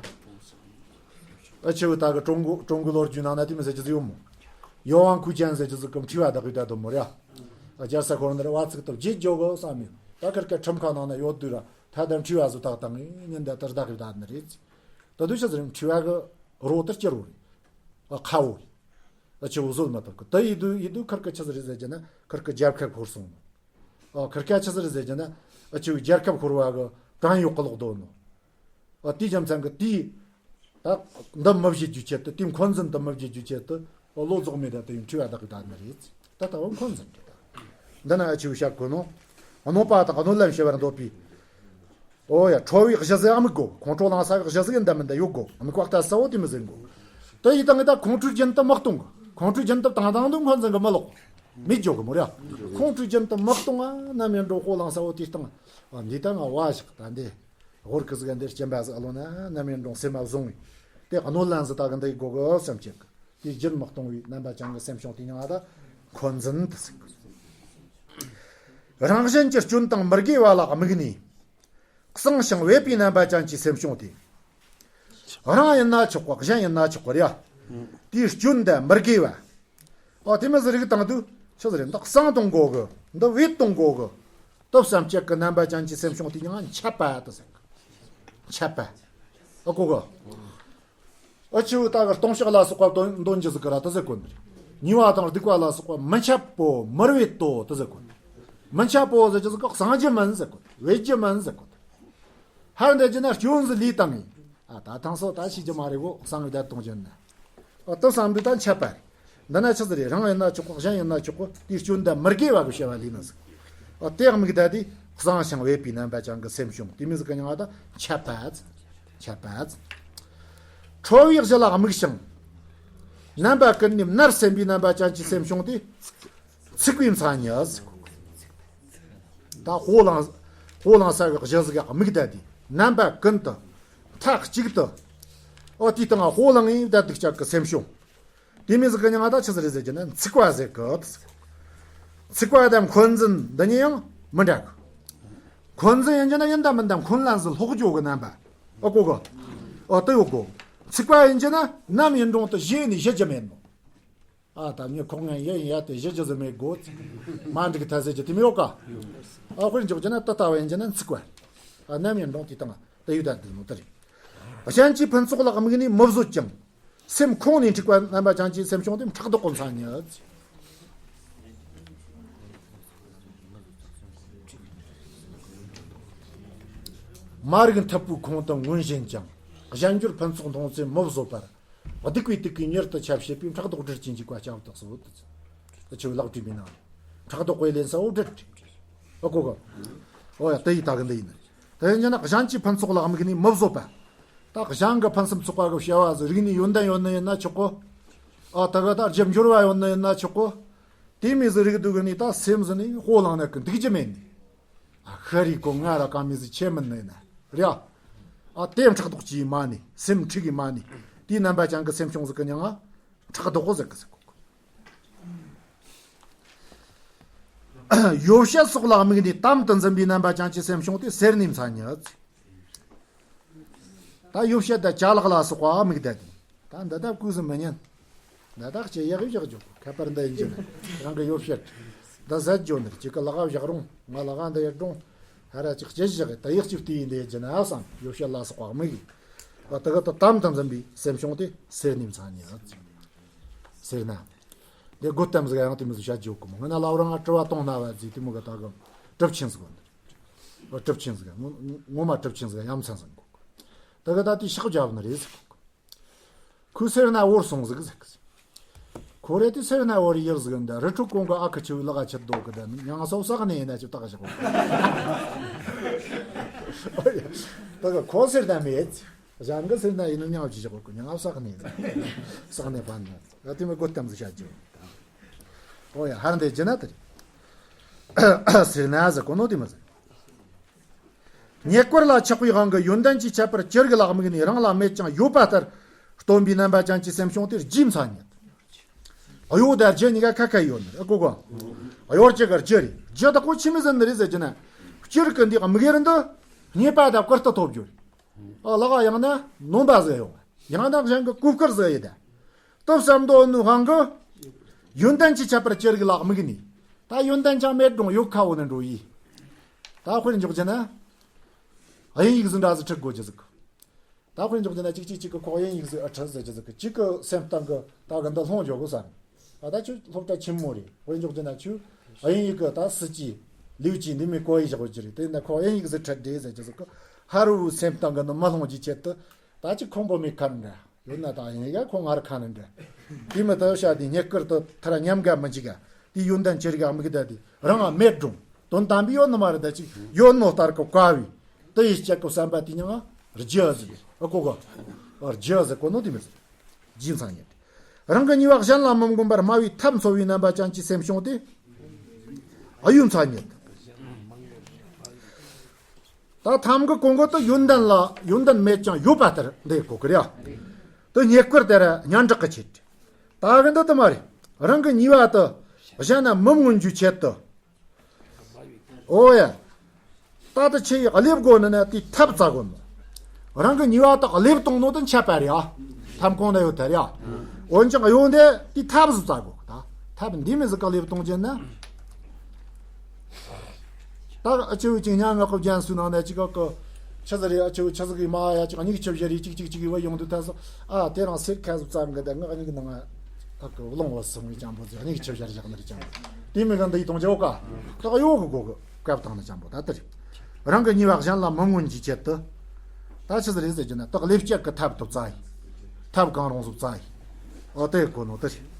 ཨ་ཆུ་ད་གི་ཀྲུང་གོ་ཀྲུང་གོའི་ལོ་རྒྱུས་ནང་ན་དེ་མི་ཟེར་རྒྱུ་ཟིག་ཡོད་མོ། ཡོ་ཝང་ཁུ་ཅན་ཟེར་རྒྱུ་ཟིག་གི་ཁྲི་བ་བདག་གི་ད་དུ་མོ་ར། རྒྱལ་ས་ཁོར་ནི་ར་བ་ཚིག་ཏུ་བརྗེད་འཇོག་གི་བསམ་མི་ད་ཁིར་ཀ་ཁྲིམས་ཁང་ནང་ན་ཡོད་དུས་ར་ད་ད་ཁྲི་བ་ཟིག་བདག་བཏང་ངི་ཉིན་ད་ད་བདག་གི་ད་ནི་རེད། ད་དུས་ཆ་ཟིག་ཁྲི་བ་གི་རོ་ད་སྐྱུར་བོ་རེད། ཨ་ཁ་བོ་རེད། ཨ་ཆུ་བོ་བཟོད་མ་ཐུབ་གི་ད་ཡིད་དུ་ཡིད་དུ་ཁིར་ཀ་ཆ་ཟིག་རེད་ཟེར་རྒྱུ་ན་ཁིར་ཀ་རྒྱལ་ཁབ་ཁོར་སོང་ནོ། ཨོ་ཁིར་ཀ་ཆི་ཟིག་རེད་ཟེར་རྒྱུ་ན། ཨ་ཆུ་རྒྱལ་ཁབ་ཤོར་བ་གི་གང་ཡོད་གི་ལོག་དོ་ནོ། ཨོ་དེའི་རྒྱུ་མཚན་གི་དེའི། ད་འདི་མི་བྱེད་རྒྱུ་ཆེད་དུ་དེའི་འཁོན་འཛིན་དུ་མི་བྱེད་རྒྱུ་ཆེད་དུ། ཨོ་ལོ་རྫོགས་མེད་ད་དེ་ཡང་ཁྲི་བ་བདག་གི་ད་ནི་རེད། ད་ལྟ་བ་འཁོན་འཛིན་རེད་ད། འདི་ན་ཨ་ཆུ་བཤད་གོ་ནོ། གནོད་པ་དང་གནོད་ལན་བྱེད་པར་འདོད་པའི། ཨོ་ཡ་ཁྲོ་བའི་གཞི་ཟིག་ཨ་མི་དགོ་ཁོང་ཁྲོ་ལངས་ས་གི་གཞི་ཟིག་ཡིན་ད་མིན་ད་ཡོད་དགོ་ཨ་མི་ཀ་བ་ལྟ་ས་བོ་དེ་མི་ཟིན་གོ། ད་ཡི་ད་ངི་ད་ཁོང་ཁྲོའི་རྒྱུན་དུ་མི་གཏོང་གི་ཁོང་ཁྲོའི་རྒྱུན་དུ་བཏང་བཏང་དུ་འཁོན་འཛིན་གི་མི་ལོག་མི་འཇོག་གི་མོ་ར། ཁོང་ཁྲོའི་རྒྱུན་དུ་མི་གཏོང་ཨ་ནམ་ཡིན་འགྲོ་ཁོ་ལངས་ས་བོ་དེ་བཏང་། ཨ་འདི་ད་ང་བ་ཞིག་ད་འདི། ཧོར་གི་ཟིག་འདིར་སྐྱེན་པ་ཟིག་ཨ་ལོ་ན་ནམ་ཡིན་འགྲོ་སེམས་མ་བཟུང་བའི། དེ་གནོད་ལན་ཟིག་ད་གི་འདི་དགོ་གི་སེམས་བྱེད་གི་དེ་རྒྱུན་མི་གཏོང་བའི་རྣམ་པ་ཅན་གི་སེམས་བྱུང་དེ་ཉང་ཨ་ད་འཁོན་འཛིན་དུ་ཟིག་རང་གཞན་གྱི་སྐྱོན་དང་མི་དགེ་བ་ལ་དམིགས་ནས། གསང་ཞིང་བས་པའི་རྣམ་པ་ཅན་གྱི་སེམས་བྱུང་སྟེ། རང་ཡིན་ན་ཆོག་གོ་གཞན་ཡིན་ན་ཆོག་གོ་རེད་ཡ། དེའི་སྐྱོན་དང་མི་དགེ་བ། ཨོ་དེ་མི་ཟེར་རིགས་དང་དུ་ཆི་ཟེར་འདི་གསང་གཏོང་དགོ་གི་འདི་བས་གཏོང་དགོ་གི་དུ་བསམ་བྱེད་ཀྱི་རྣམ་པ་ཅན་གྱི་སེམས་བྱུང་དེ་ཡང་འཆབ་པ་དུ་ཟེར་གི་འཆབ་པ། ཨོ་གོ་གི་ཨ་ཆུ་ད་གི་སྟོང་ཕྱག་ལ་སོགས་པ་འདོན་འདོན་རྒྱུ་ཟིག་གི་ར་དུ་ཟེར་གོ་ནི་རེད། ཉེས་པ་དང་སྡིག་པ་ལ་སོགས་པ་མི་འཆབ་པོ་མི་རེད་དོ་དུ་ཟེར་གོ་ནི། མི་འཆབ་པོ་ཟེར་རྒྱུ་ཟིག་གི་གསང་རྒྱུ་མིན་ཟེར་གོ་ནི་བས་རྒྱུ་མིན་ཟེར་གོ་ནི། ཧར་འདི་རྒྱུ་ན་སྐྱོན་ཟིག་ལས་བཏང་ངེ་ཨ་ད་ཐང་སོ་ད་ཤི་རྒྱུ་མ་རེད་གོ་གསང་གི་བསྡད་གཏོང་རྒྱུ་ན། ཨ་དུ་བསམ་འདི་ད་འཆབ་པ་རེད། འདི་ན་ཆི་ཟིག་རེད་རང་ཡིན་ན་ཆོག་གོ་གཞན་ཡིན་ན་ཆོག་གོ་དེའི་སྐྱོན་དང་མི་དགེ་བ་གི་བྱ་བ་ལས་ན་ཟིག་ཨ་དེ་དམིགས་ད་དེ་གསང་ཞིང་བས་པའི་རྣམ་པ་ཅན་གྱི་སེམས་བྱུང་དེ་མི་ཟིག་གི་མྱང་ང་ད་འཆབ་པ་ཙ། འཆབ་པ་ཙ། ཁྲོ་བའི་གཞི་ལ་དམིགས་ཤིང་། རྣམ་པ་ཀུན་ནས་མནར་སེམས་པའི་རྣམ་པ་ཅན་གྱི་སེམས་བྱུང་དེ། ཚིག་པའི་མཚན་ཉིད་ཟེར། ད་སྤོ་ལངས་སྤོ་ལངས་ས་གི་གཞི་ཟིག་ག་དམིགས་ད་དེ་རྣམ་པ་ཀུན་ཏུ་མཐའ་གཅིག་ཏུ། ཨོ་དེའི་སྟེང་ང་སྤོ་ལངས་ཡིན་ད་སྡིག་ཅག་གི་སེམས་བྱུང་། དེ་མི་ཟིག་གི་མྱང་ང་ད་ཆི་ཟིག་རེད་ཟེར་རྒྱུ་ན་འཚིག་པ་ཟེར་གི། འཚིག་པ་དང་འཁོན་འཛིན་འདི་གཉིས་ཡང་མི་འདྲ་གི་འཁོན་འཛིན་ཡིན་རྒྱུ་ན་ཡིན་ད་མིན་ད་འཁོན་ལན་ཟིག་སློག་རྒྱུ་གི་རྣམ་པ། ཨོ་གོ་གི་ཨོ་དེ་ཡོད་གོ་འཚིག་པ་ཡིན་རྒྱུ་ན་ནམ་ཡིན་འགྲོ་དུ་གཞན་ནས་གཞི་རྒྱུ་མེད་ནོ། ཨ་ད་མྱི་ཁོག་ངན་ཡ་ཡིན་ཡ་དེ་གཞི་རྒྱུ་ཟིག་མེད་དགོ། མ་འགྲིག་ཐལ་ཟེར་རྒྱུ་དེ་མི་ཡོད་ཀ། ཨ་དཔེར་འཇོག་རྒྱུ་ན་དེ་ལྟ་བ་ཡིན་རྒྱུ་ན་འཚིག་པ། ཨ་ནམ་ཡིན་འབྲོང་དེ་དང་དེ་ཡུལ་ད་འདུག་ནོ་དེ་རེད། གཞན་གྱི་ཕུན་ཚོགས་ལ་དམིགས་ནས་མི་བཟོད་ཅིང་། སེམས་ཁོང་ནས་འཁྲིག་པ་རྣམ་པ་ཅན་གྱི་སེམས་བྱུང་དེ་ཕྲག་དོག་གི་མཚན་ཉིད། མ་རིག་འཐིབས་པོའི་ཁོང་དུ་མངོན་བཞིན་ཀྱང་། གཞན་འགྱུར་ཕུན་ཚོགས་མཐོང་ཚེ་མི་བཟོད་པར། སྡིག་པའི་དུག་གིས་མྱུར་དུ་ཁྱབ་བྱེད་པའི། ཕྲག་དོག་སྦྲུལ་གྱིན་གཅིག་པ་ལྕགས་སྦྲུལ་དག་སོ། དེ་ཆུ་ལག་བྲིས་པའི་ནང་། ཕྲག་དོག་པའི་ལན་ས་འོ་སྦྲུལ། ཨ་གོ་གོ། ཨོ་ཡ་དེ་ཡི་ད་གི་འདི་ཡིན། དེ་ཡིན་ན་གཞན་གྱི་ཕུན་ཚོགས་ལ་དམིགས་ནས་མི་བཟོད་པ། ད་གཞན་གྱི་ཕུན་སུམ་ཚོགས་པ་གི་བྱ་བ་ཟིག་རིག་ནས་ཡོན་ཏན་ཡོད་ནི་ཡིན་ན་ཆོག་གོ། ཨ་ད་ག་ད་རྒྱུ་འབྱོར་བ་ཡོད་ནི་ཡིན་ན་ཆོག་གོ། དེ་མི་ཟིག་རིག་འདུག་གི་ནི་ད་སེམས་ཟིག་ནི་ཧོ་ལང་ན་གི་འདུག་རྒྱུ་མེད་ནི། ཨ་ཤ་རི་གོ་ང་ར་ག་མི་ཟིག་ཆེ་མིན་ནི་ན་རེད། ཨ་དེ་ཕྲག་དོག་ཅིག་མ་ནི་སེམས་འཁྲུག་གི་མ་ནི། དེའི་རྣམ་པ་ཅན་གི་སེམས་བྱུང་ཟིག་གི་མྱིང་ང་ཕྲག་དོག་གོ་ཟེར་གི་ཟེར་གོ། ཡོ་བྱད་སོགས་ལ་དམིགས་ནས་དམ་དུ་འཛིན་པའི་རྣམ་པ་ཅན་གྱི་སེམས་བྱུང་དེ་སེར་སྣའི་མཚན་ཉིད། ད་ཡོ་བྱད་དང་ཅ་ལག་ལ་སོགས་པ་དམིགས་ཏེ། ད་འདི་ལྟ་བཀོད་ཟིན་མི་ཉན། འདི་ལྟ་ཅི་ཡག་བཞག་རྒྱུ་ཁ་པར་འདི་ཡིན་གྱི་རང་གི་ཡོ་བྱད། འདི་ཟད་རྒྱུ་འདིར་གཅིག་གི་ལག་བཞག་རུང་ང་ལག་འདི་ཡར་སྒྲོང་། ཧ་ར་ཅིག་ཅི་བཞག་ད་ཡག་ཅིག་དེ་ཡིན་འདི་ཡིན་གྱི་ན་བསམ་ཡོ་བྱད་ལ་སོགས་པ་དམིགས། ད་གི་ད་དམ་དུ་འཛིན་པའི་སེམས་བྱུང་དེ་སེར་སྣའི་མཚན་ཉིད། སེར་སྣ། འདི་དགོད་གཏམ་ཟིག་ཡང་དེ་མི་ཟིག་བཤད་རྒྱུ་གི་མོ་ང་ན་ལ་རང་ང་དྲི་བ་གཏོང་སྣ་བ་ཟིག་དེ་མོ་གི་ད་གི་གྲུབ་ཆེན་ཟིག་གོ། གྲུབ་ཆེན་ཟིག་ངོ་ངོ་མ་གྲུབ་ཆེན་ཟིག་ཡ་མཚན་ཟིག་གོ། ད་གི་ད་དེ་ཤག་རྒྱབ་ནི་རེད་ཟིག་གོ། ཁོའི་སེར་སྣ་བོར་སོང་ཟིག་ཟེར་གི། ཁོ་རེ་དེ་སེར་སྣ་བོར་ཡིར་ཟིག་འདི་རི་ཁྲོད་གོང་གི་ཨ་ཁུ་ཆུ་བོའི་ལག་ཆུ་རྡོ་གི་ད་ནི་ཡང་སོ་ས་ག་ནས་ཡིན་ན་ཅི་བཏགས་བཞག་གོ། ད་གི་ཁོ་སེར་སྣ་མེད། གཞན་གི་སེར་སྣ་ཡིན་ན་མྱང་ཅི་བཞག་གོ་ཡང་ས་ག་ནས་ཡིན་ན་ས་ག་ནས་ཕན་ན་ད་དེ་མི་དགོད་གཏམ་ཟིག་བཤད་རྒྱུ། ཨོ་ཡ་ཧར་འདི་རྒྱུ་ན་དེ་རེད། སེར་སྣ་ཟེར་གོ་ནོ་དེ་མི་ཟེར། རྙེད་བཀུར་ལ་ཆགས་པའི་དབང་གིས་ཡོན་ཏན་གྱི་ཁྱད་པར་ཅི་རིགས་ལ་དམིགས་ནས་རང་ལ་མེད་ཀྱང་ཡོད་པ་ལྟར་སྟོན་པའི་རྣམ་པ་ཅན་གྱི་སེམས་བྱུང་དེ་རྒྱུའི་མཚན་ཉིད། གཡོ་དང་རྒྱུ་གཉིས་ཀ་ཁ་ཁ་ཡོད་ནི་རེད་གོ་གོ། གཡོ་རྒྱུ་གི་རྒྱུ་རེད། རྒྱུ་དག་པོ་ཆི་མོ་ཟིག་ནི་རེད་ཟེར་རྒྱུ་ན། སྤྱིར་གི་འདི་དམིགས་ཡུལ་འདི་རྙེད་པ་དང་བཀུར་སྟི་ཐོབ་རྒྱུ་རེད། ཨ་ལག་ཡང་ན་ནོམ་པ་ཟིག་ཡོང་། ཡང་ན་གཞན་གྱི་གུས་བཀུར་ཟིག་ཡིན་ད། སྟོབས་ཙམ་དོ་ནུ་དབང་གི། ཡོན་ཏན་གྱི་ཁྱད་པར་ཅི་རིགས་ལ་དམིགས་ནས། ད་ཡོན་ཏན་ཅང་མེད་རུང་ཡོད་ཁ་བོ་ནི་འགྲོ་ཡི། ད་དཔེར་འཇོག་རྒྱུ་ན། དབྱིན་ཡིག་ཟིག་འདྲ་ཟིག་ཁྲིད་དགོས་རྒྱུ་ཟིག་ད་དཔེར་འཇོག་རྒྱུ་ན་གཅིག་གཅིག་གཅིག་གི་ཁོ་དབྱིན་ཡིག་ཟིག་ཨ་ཁྲིད་ཟེར་རྒྱུ་ཟིག་གཅིག་གི་སེམས་གཏིང་གི་ད་གི་འདི་ལྷུང་འཇོག་གི་བསམ། ད་ད་ཁྱོད་སློབ་གྲྭ་ཆེན་མོ་རེད། དཔེར་འཇོག་རྒྱུ་ན་ཁྱོད་དབྱིན་ཡིག་གི་ད་སི་ཅི། ལིའུ་ཅི་འདི་མོ་གོ་ཡི་བཞག་རྒྱུ་རེད། དེ་ན་ཁོ་དབྱིན་ཡིག་ཟིག་ཁྲིད་དེ་ཟེར་རྒྱུ་ཟིག་གི་ཧ་རུ་བོའི་སེམས་གཏིང་གི་འདི་མི་ལྷུང་རྒྱུའི་ཆེད་དུ། ད་ཅི་ཁོང་པོ་མི་ཁར་འདྲ། ཡོད་ན་ད་ཡིན་ཡ་ཁོ་ངར་ཁ་ནི་འདྲ། དེ་མི་ད་བྱ་དེ་རྙེད་བཀུར་དུ་ཐར་ཉམས་དགའ་མི་འཇིག་ག་དེ་ཡོན་ཏན་ཅི་རིགས་དམིགས་ད་དེ་རང་ང་མེད་རུང་དོན་དམ་པའི་ཡོད་ནི་མ་རེད། ད་ཅིག་ཡོད་ནོ་ལྟར་གི་བཀའ་བའི་དེ་ཡི་སྤྱད་གི་བསམ་པ་དེ་མྱིང་ང་རྒྱུ་ཟེར། ཨ་གོ་གོ། རྒྱུ་ཟེར་གོ་ནོ་དེ་མི་ཟེར། རྒྱུའི་མཚན་ཉིད། རང་གི་ཉེས་པ་གཞན་ལ་མི་མངོན་པར་སྨྲ་བའི་ཐབས་འཚོལ་བའི་རྣམ་པ་ཅན་གྱི་སེམས་བྱུང་སྟེ། གཡོའི་མཚན་ཉིད། ད་ཐམ་གི་གོང་གི་དུ་ཡོན་ཏན་ལ་ཡོན་ཏན་མེད་ཀྱང་ཡོད་པ་ལྟར་འདི་གོ་གི་རེད། དུ་རྙེད་བཀུར་དེར་སྙན་གྲགས་ཀྱི་ཆེད། ད་གི་འདི་དུ་མ་རེད། རང་གི་ཉེས་པ་དུ་གཞན་ན་མི་མངོན་རྒྱུའི་ཆེད་དུ། ཨོ་ཡ། ད་དུ་ཆེ་ཡི་གླེབ་དགོ་ནི་ན་དེ་ཐབས་རྩ་དགོ་ནི། རང་གི་ཉེས་པ་དག་གླེབ་གཏོང་ནོ་དུ་འཆད་པ་རེད་ཨ། ཐམ་གོང་ན་ཡོད་ཐལ་རེད་ཨ། འོན་ཀྱང་གཡོ་འདི་དེ་ཐབས་སུ་རྩ་དགོ་ད། ཐབས་འདི་མི་ཟིག་ག་གླེབ་གཏོང་རྒྱུ་ན། ད་ཨ་ཆུ་ཅིག་ཉང་ང་ཁོ་རྒྱན་སུ་ནང་ནས་ཅིག་ག་ཆུ་ཟི་རེ་ཨ་ཆུ་ཆུ་ཟི་གི་མ་ཡ་ཅིག་གཉིས་ཆུ་བཞི་རེ་ཅིག་ཅིག་ཅིག་གི་བ་ཡོང་དུ་ཐལ་སོ། ཨ་དེ་རང་སེར་ཁ་ཟུ་ཙམ་གི་དེ་ང་གཉིས་ནང་ད་གི་བློང་བ་སོང་བའི་ཅང་པོ་ཟི་གཉིས་ཆུ་བཞི་རེ་བཞག་ནི་རེ་ཅང་པོ། དེ་མི་ག་འདི་ཡི་གཏོང་རྒྱུ་ཀ་ད་ག་གཡོ་གི་གོ་གི་སྐབས་དང་ནི་ཅང་པོ་ད་དེ་རེད། རང་གི་ཉེས་པ་གཞན་ལ་མི་མངོན་གྱི་ཆེད་དུ། ད་ཆི་ཟི་རེད་ཟེར་རྒྱུ་ན་དག་ལེབ་སྤྱད་གི་ཐབས་དུ་བཙའ་ཡི། ཐབས་གང་རུང་སུ་བཙའ་ཡི། ཨོ་དེ་གོ་ནོ་དེ་རེད།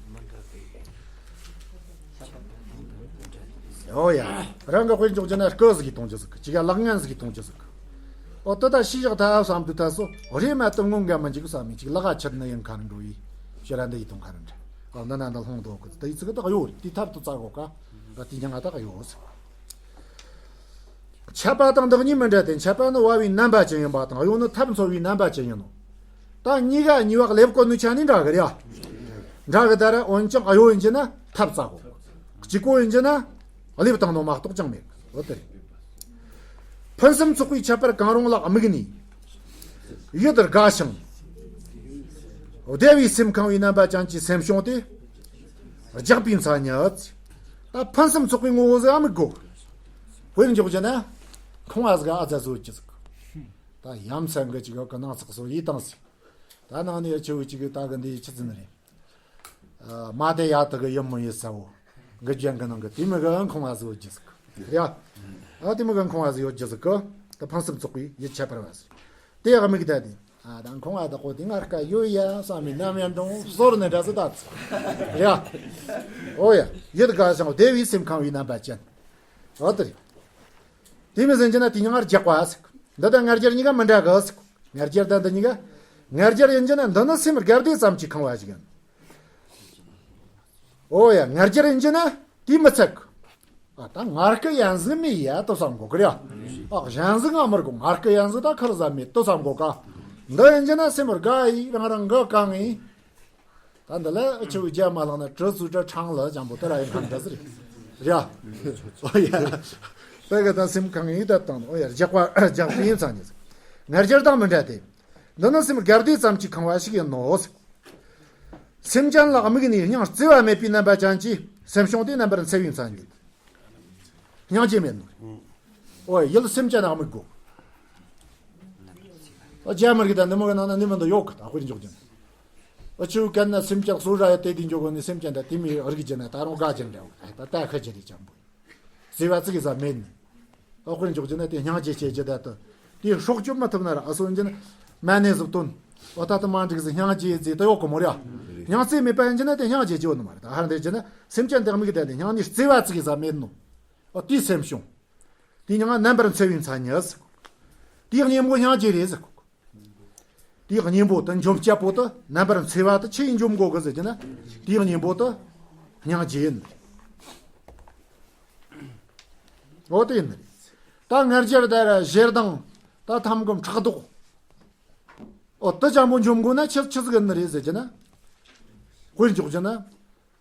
ཨོ་ཡ། རང་གི་དཔེ་འཇོག་རྒྱུ་ན་སྐུ་ཟིག་གི་གཏོང་རྒྱུ་ཟིག་གཅིག་ཡ་ལག་ངན་ཟིག་གི་གཏོང་རྒྱུ་ཟིག་ཨོ་དེ་ད་ཤི་བཞག་ཐལ་བསམ་དུ་ཐལ་སོ་རེ་མ་དུ་ངོ་འགའ་མི་འཇིག་བསམ་མི་གཅིག་ལག་ཆད་ནི་ཡིན་ཁ་རུ་འགྲོ་ཡི། ཤི་ར་འདི་ཡི་གཏོང་ཁ་རུ་འདྲ། ཨོ་འདི་ན་འདི་ལྷུང་དོ་གི་དེ་ཡི་ཚིག་དག་ཡོད་རེད། དེ་ཐབས་དུ་བཙའ་གོ་ཀ་ཨ་དེ་ཉང་ང་དག་ཡོད་ཟིག་འཆད་པ་དང་བདག་ཉིད་མི་འདྲ་སྟེ། འཆད་པ་ནི་བ་བའི་རྣམ་པ་ཅན་ཡིན་པ་དང་གཡོ་ནི་ཐབས་འཚོལ་བའི་རྣམ་པ་ཅན་ཡིན་ནོ། ད་གཉིས་ཀ་ཉེས་པ་གླེབ་གོ་ནུས་ཆ་ནི་འདྲ་གི་རེད་ཡ། འདྲ་གི་ད་ར་འོན་ཀྱང་གཡོ་ཡིན་གྱི་ན་ཐབས་རྩ་གོ། གཅིག་པོ་ཡིན་གྱི་ན་གླེབ་བཏང་ནོ་མ་གཏོགས་ཅང་མེད། འོ་དེ་རེད། ཕུན་སུམ་ཚོགས་པའི་ཁྱད་པར་གང་རུང་ལ་དམིགས་ནས། ཡིད་དགའ་ཞིང་བདེ་བའི་སེམས་ཁེངས་པའི་རྣམ་པ་ཅན་གྱི་སེམས་བྱུང་སྟེ། རྒྱགས་པའི་མཚན་ཉིད། ད་ཕུན་སུམ་ཚོགས་པའི་ངོ་བོ་ཟིག་ཨ་མི་དགོ། དཔེར་འཇོག་རྒྱུ་ན། ཁང་བ་ཟིག་ཨ་ཙ་བཟོ་རྒྱུ་ཟིག་ད་ཡ་མཚན་གི་ཅིག་གི་ནང་ཚགས་བཟོ་ཡི་དང་ཟིག་ད་ནང་ནས་ཆེ་བོ་ཅིག་གི་ད་གི་འདི་ཆི་ཟིན་རེད། མ་དེ་ཡ་དག་གི་ཡིན་མོ་ཡི་ས་བོ། འགུལ་རྒྱན་གི་ནང་གི་དེ་མི་གི་ཁང་བ་བཟོ་རྒྱུ་ཟིག་རེད་ཨ། དེ་མི་གི་ཁང་བ་བཟོ་རྒྱུ་ཟིག་གི་ད་ཕུན་སུམ་ཚོགས་པའི་ཡིད་ཆེས་པར་བ་ཟིག་དེ་ཡག་མི་གི་ད་དེ། ཨ་ད་ཁང་བ་དག་གོ་དེ་ངར་ཀ་ཡོད་ཡ་བསམ་མི་ནམ་ཡང་འགྲོ་ཟོར་ནས་འདྲ་ཟི་ད་ཚི། ཡ། ཨོ་ཡ། ཡིད་དགའ་ཞིང་བདེ་བའི་སེམས་ཁེངས་པའི་རྣམ་པ་ཅན། ཨོ་དེ་རེད། དེ་མི་ཟིན་གྱི་ན་དེ་ཉིད་ངར་རྒྱག་པ་ཟིག་འདི་དང་ང་རྒྱལ་གཉིས་ཀ་མི་འདྲ་གི་ཟིག་ང་རྒྱལ་དང་འདི་གཉིས་ཀ་ང་རྒྱལ་ཡིན་གྱི་ན་འདི་ནི་སེམས་དགའ་བདེ་ཙམ་གྱིས་ཁེངས་པ་ཞིག་ཡིན། ཨོ་ཡ། ང་རྒྱལ་ཡིན་གྱི་ན་དེ་མི་ཚད་གི་ཨ་ད་ངར་སྐད་ཡན་ཟིག་མེད་ཡ་ཏོ་བསམ་གོ་གི་རེད། ཨ་གཞན་ཟིག་ང་མར་གོ་ངར་སྐད་ཡན་ཟིག་ད་ཁར་ཟ་མེད་ཏོ་བསམ་གོ་ཀ་འདི་ཡིན་གྱི་ན་སེམས་དགའ་ཡི་རང་རང་གི་གང་ཡིན། ད་འདི་ལ་ཨ་ཆུ་བའི་རྒྱ་མ་ལངས་ན་གྲི་ཚུ་གྲི་ཕྲང་ལ་ཅང་པོ་ཏི་ར་ཡིན་ཁང་འདྲ་ཟིག་རེད། རེད། ཨོ་ཡ། ད་གི་ད་སེམས་ཁེངས་ཡིན་ད་དང་ཨོ་ཡ་རྒྱག་པ་རྒྱག་པ་ཡིན་ཚང་ཉིད་ཟིག་ང་རྒྱལ་དང་མི་འདྲ་སྟེ། འདི་ནི་སེམས་དགའ་བདེ་ཙམ་གྱིས་ཁེངས་པ་ཞིག་ཡིན་ནོ། སེམས་ཅན་ལ་དམིགས་ནས་སྙིང་བརྩེ་བ་མེད་པའི་རྣམ་པ་ཅན་གྱི་སེམས་བྱུང་དེ་རྣམ་པར་འཚེ་བའི་མཚན་ཉིད། སྙིང་རྗེ་མེད་ནོ། ཨོ་ཡིད་སེམས་ཅན་ལ་དམིགས་དགོ་ཨ་རྒྱ་མི་རིགས་དང་འདི་མོ་གི་ནང་ན་ནི་མི་འདུག་ཡོད་གི་ད་དཔེར་འཇོག་རྒྱུ་ན། ཨ་ཆུ་བའི་སྐད་ན་སེམས་ཅན་གསོ་ར་ཡ་དེ་དེ་འཇོག་གི་ནི་སེམས་ཅན་ད་དེ་མི་རིགས་རྒྱུ་ན་ད་རུང་དགའ་རྒྱུ་འདྲ་བོ་ད་ད་ཁ་ཅི་རེད་ཅང་པོ། བརྩེ་བ་ཙིག་གེ་ཟ་མེད་ནི། ཨོ་དཔེར་འཇོག་རྒྱུ་ན་དེ་སྙིང་རྗེ་སྐྱེ་རྒྱུ་ད་དུ། དེ་སྲོག་སྐྱོབ་མི་ཐུབ་ན་ར་ཨ་སོ་འཇི་ན། མ་ནས་ཟིག་དོན། ཨོ་ད་དུ་མ་འགྲིག་ཟིག་སྙིང་རྗེ་ཟིག་ད་ཡོག་གི་མོ་ར། སྙིང་རྩེ་མེད་པ་ཡིན་གྱི་ན་དེ་སྙིང་རྗེ་རྒྱུ་ནི་མ་རེད་ད་ཧར་འདེ་རྒྱུ་ན་སེམས་ཅན་དེ་དམིགས་དེ་ནི་སྙིང་ནི་བརྩེ་བ་ཙིག་གེ་ཟ་མེད་ནོ། ཨོ་དེའི་སེམས་བྱུང་། དེའི་སྙིང་རྣམ་པར་འཚེ་བའི་མཚན་ཉིད་ཟིག་དེའི་གཉེན་པོ་སྙིང་རྗེ་རེད་ཟིག་དེའི་གཉེན་པོ་དེ་འཇོམས་སྐྱབས་པོ་དེ་རྣམ་པར་འཚེ་བ་དེ་ཆི་ཡིས་འཇོམས་དགོ་གི་ཟེར་གྱི་ན། དེའི་གཉེན་པོ་དེ་སྙིང་རྗེ་ཡིན། འོ་དེ་ཡིན་ནི་རེད། ད་ང་རྒྱལ་ད་ར་ཞེ་སྡང་ད་ཐམ་གམ་ཕྲག་དོག་འོ་དེ་ཅང་པོ་འཇོམས་དགོ་ན་ཆི་ཆི་ཟིག་ཡིན་ནི་རེད་ཟེར་གྱི་ན། དཔེར་འཇོག་རྒྱུ་ན།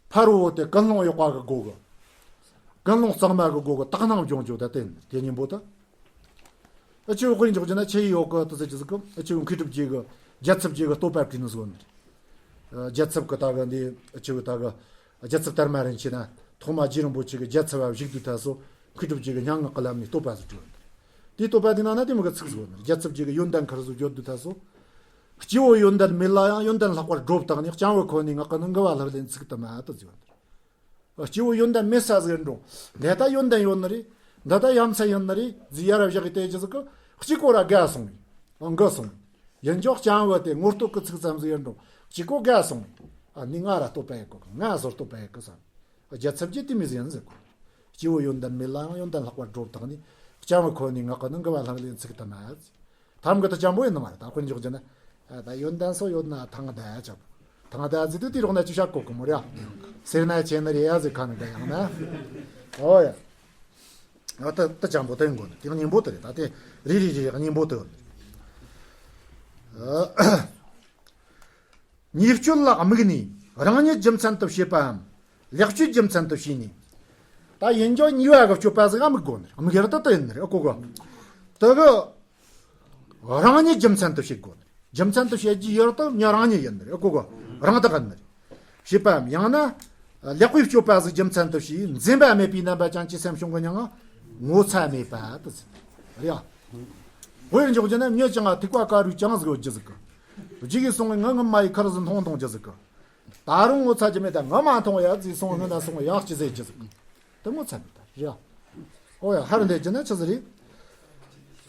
ཕ་རོལ་པོ་དེ་ཀུན་སློང་གཡོག་པ་གི་སྒོ་གི། ཀུན་སློང་གཙང་མ་གི་སྒོ་གི་དག་སྣང་སྦྱོང་རྒྱུ་ད་དེ་དེ་གཉེན་པོ་ད། ཨ་ཆུ་དཔེར་འཇོག་རྒྱུ་ན་ཆི་ཡི་ཡོག་གི་དེ་ཟེར་གྱི་ཟིག་གི་ཨ་ཆུ་མཁས་གྲུབ་རྗེ་གི་རྒྱལ་ཚབ་རྗེ་གི་བསྟོད་པ་བྲིས་ནི་ཟིག་ཡོད་ནི་རེད། རྒྱལ་ཚབ་གི་ད་གི་འདི་ཨ་ཆུ་ད་གི་རྒྱལ་ཚབ་དར་མ་རིན་ཆེན་ན་ཐོག་མ་རྗེ་རིན་པོ་ཆེ་གི་རྒྱལ་ཚབ་བ་བཞུགས་དུས་ད་སོ་མཁས་གྲུབ་རྗེ་གི་སྙན་ངག་གི་ལམ་ནས་བསྟོད་པ་ཟིག་བྲིས་ཡོད་ནི་རེད། དེའི་བསྟོད་པ་དེ་ནང་ན་དེ་མོ་གི་ཚིག་ཟིག་ཡོད་ནི་རེད། རྒྱལ་ཚབ་རྗེ་གི་ཡོན་ཏན་ཁར་སོ་བརྗོད་དུས་ད་སོ། སྐྱེ་བོ་ཡོན་ཏན་མེད་ལ་ཡང་ཡོན་ཏན་ལྷག་པར་སྒྲོ་བཏགས་ནས། སྤྱང་བོ་ཁོ་ནའི་ངག་གི་ནི་འགལ་བ་ལྷུར་ལེན་ཚིག་དུ་མ་དུ་བརྗོད་འདིར། སྐྱེ་བོ་ཡོན་ཏན་མེད་ས་ཟིག་འགྲོ། འདི་ལྟ་ཡོན་ཏན་ཡོད་ནི་རེད། འདི་ལྟ་ཡ་མཚན་ཡོད་ནི་རེད་ཟེར་ཡ་ར་བཞག་གི་དེ་ཅི་ཟིག་གི་གཅིག་གོ་ར་དགའ་སོང་བས། འགུལ་སོང་བས། ཡིན་ཀྱང་སྤྱང་བོ་དེ་ངོ་བསྟོད་ཀྱི་ཚིག་ཙམ་ཟིག་འགྲོ། གཅིག་གོ་དགའ་སོང་བས། ཨ་ནི་ང་ར་བསྟོད་པ་ཡེ་གོ་གི། ང་ཟོར་བསྟོད་པ་ཡེ་གི་བསམ། རྒྱལ་ཚབ་ཀྱིས་དེ་མོ་ཟིག་ཡིན་ཟེར་གོ། སྐྱེ་བོ་ཡོན་ཏན་མེད་ལ་ཡང་ཡོན་ཏན་ལྷག་པར་སྒྲོ་བཏགས་ནས། སྤྱང་བོ་ཁོ་ནའི་ངག་གི་ནི་འགལ་བ་ལྷུར་ལེན་ཚིག་དུ་མ་ཟེར། ཐམ་གི་དུ་སྤྱང་པོ་ཡིན་ནི་མ་རེད། ད་དཔེར་འཇོག་རྒྱུ་ན། ཨ་ད་ཡོན་ཏན་སོགས་ཡོད་ན་ཐང་ད་ཅག་ཐང་ད་ཟེར་དུས་དེ་རོགས་ན་ཅི་བྱ་གོ་གི་མོ་རེད། ཟེར་ན་བྱས་ནི་རེད་ཡ་ཟེར་ཁ་ནི་ད་ཡང་ན། ཨོ་ཡ། ཨ་ད་ད་སྤྱང་པོ་དེ་ཡིན་དགོ་ནི་དེ་གཉེན་པོ་དེ་རེད། ད་དེ་རེ་རེ་རེ་གཉེན་པོ་དེ་ཡོད། ཨ། ཉེས་སྤྱོད་ལ་དམིགས་ནས་རང་ཉིད་རྒྱུ་མཚན་དུ་བྱེད་པའམ། ལེགས་སྤྱོད་རྒྱུ་མཚན་དུ་བྱས་ནས། ད་ཡིན་ཀྱང་ཉེས་པ་གི་སྤྱོད་པ་ཟིག་དམིགས་དགོ་ནི་རེད། དམིགས་ཡ་ར་ད་ད་ཡིན་ནི་རེད། ཨ་གོ་གོ། དེ་གི་རང་ཉིད་རྒྱུ་མཚན་དུ་བྱེད་དགོ་ནི་རེད། རྒྱུ་མཚན་དུ་བྱེད་རྒྱུ་ཡོད་དུ་མྱི་རང་ཉིད་ཡིན་ནི་རེད། ཨ་གོ་གོ། རང་དག་ཡིན་ནི་རེད། བྱེད་པའམ་ཡང་ན། ལེགས་པའི་སྤྱོད་པ་ཟིག་རྒྱུ་མཚན་དུ་བྱས་འཛེམ་པ་མེད་པའི་རྣམ་པ་ཅན་གྱི་སེམས་བྱུང་གི་མྱིང་ང་ངོ་ཚ་མེད་པ་དེ་ཟེར། རེད་ཨ། དཔེར་འཇོག་རྒྱུ་ན་མྱི་ཅང་ང་ཐིགས་པ་དཀར་རུའི་ཅང་ཟིག་ཡོད་རྒྱུ་ཟིག་གི། ཅིག་གིས་སོང་ངས་ངུ་ངུ་མ་ཡི་ཁར་ཟིག་མཐོང་གཏོང་རྒྱུ་ཟིག་གི། ད་རུང་ངོ་ཚ་རྒྱུ་མེད། ད་ངུ་མ་མཐོང་ཡ་ཟིག་སོང་ངུ་ན་སོང་ཡག་ཅི་ཟེར་རྒྱུ་ཟིག་གི། དེ་ངོ་ཚ་མེད་ད་རེད་ཨ། ཨོ་ཡ་ཧར་འདེད་རྒྱུ་ན་ཆི་ཟིག་རེད།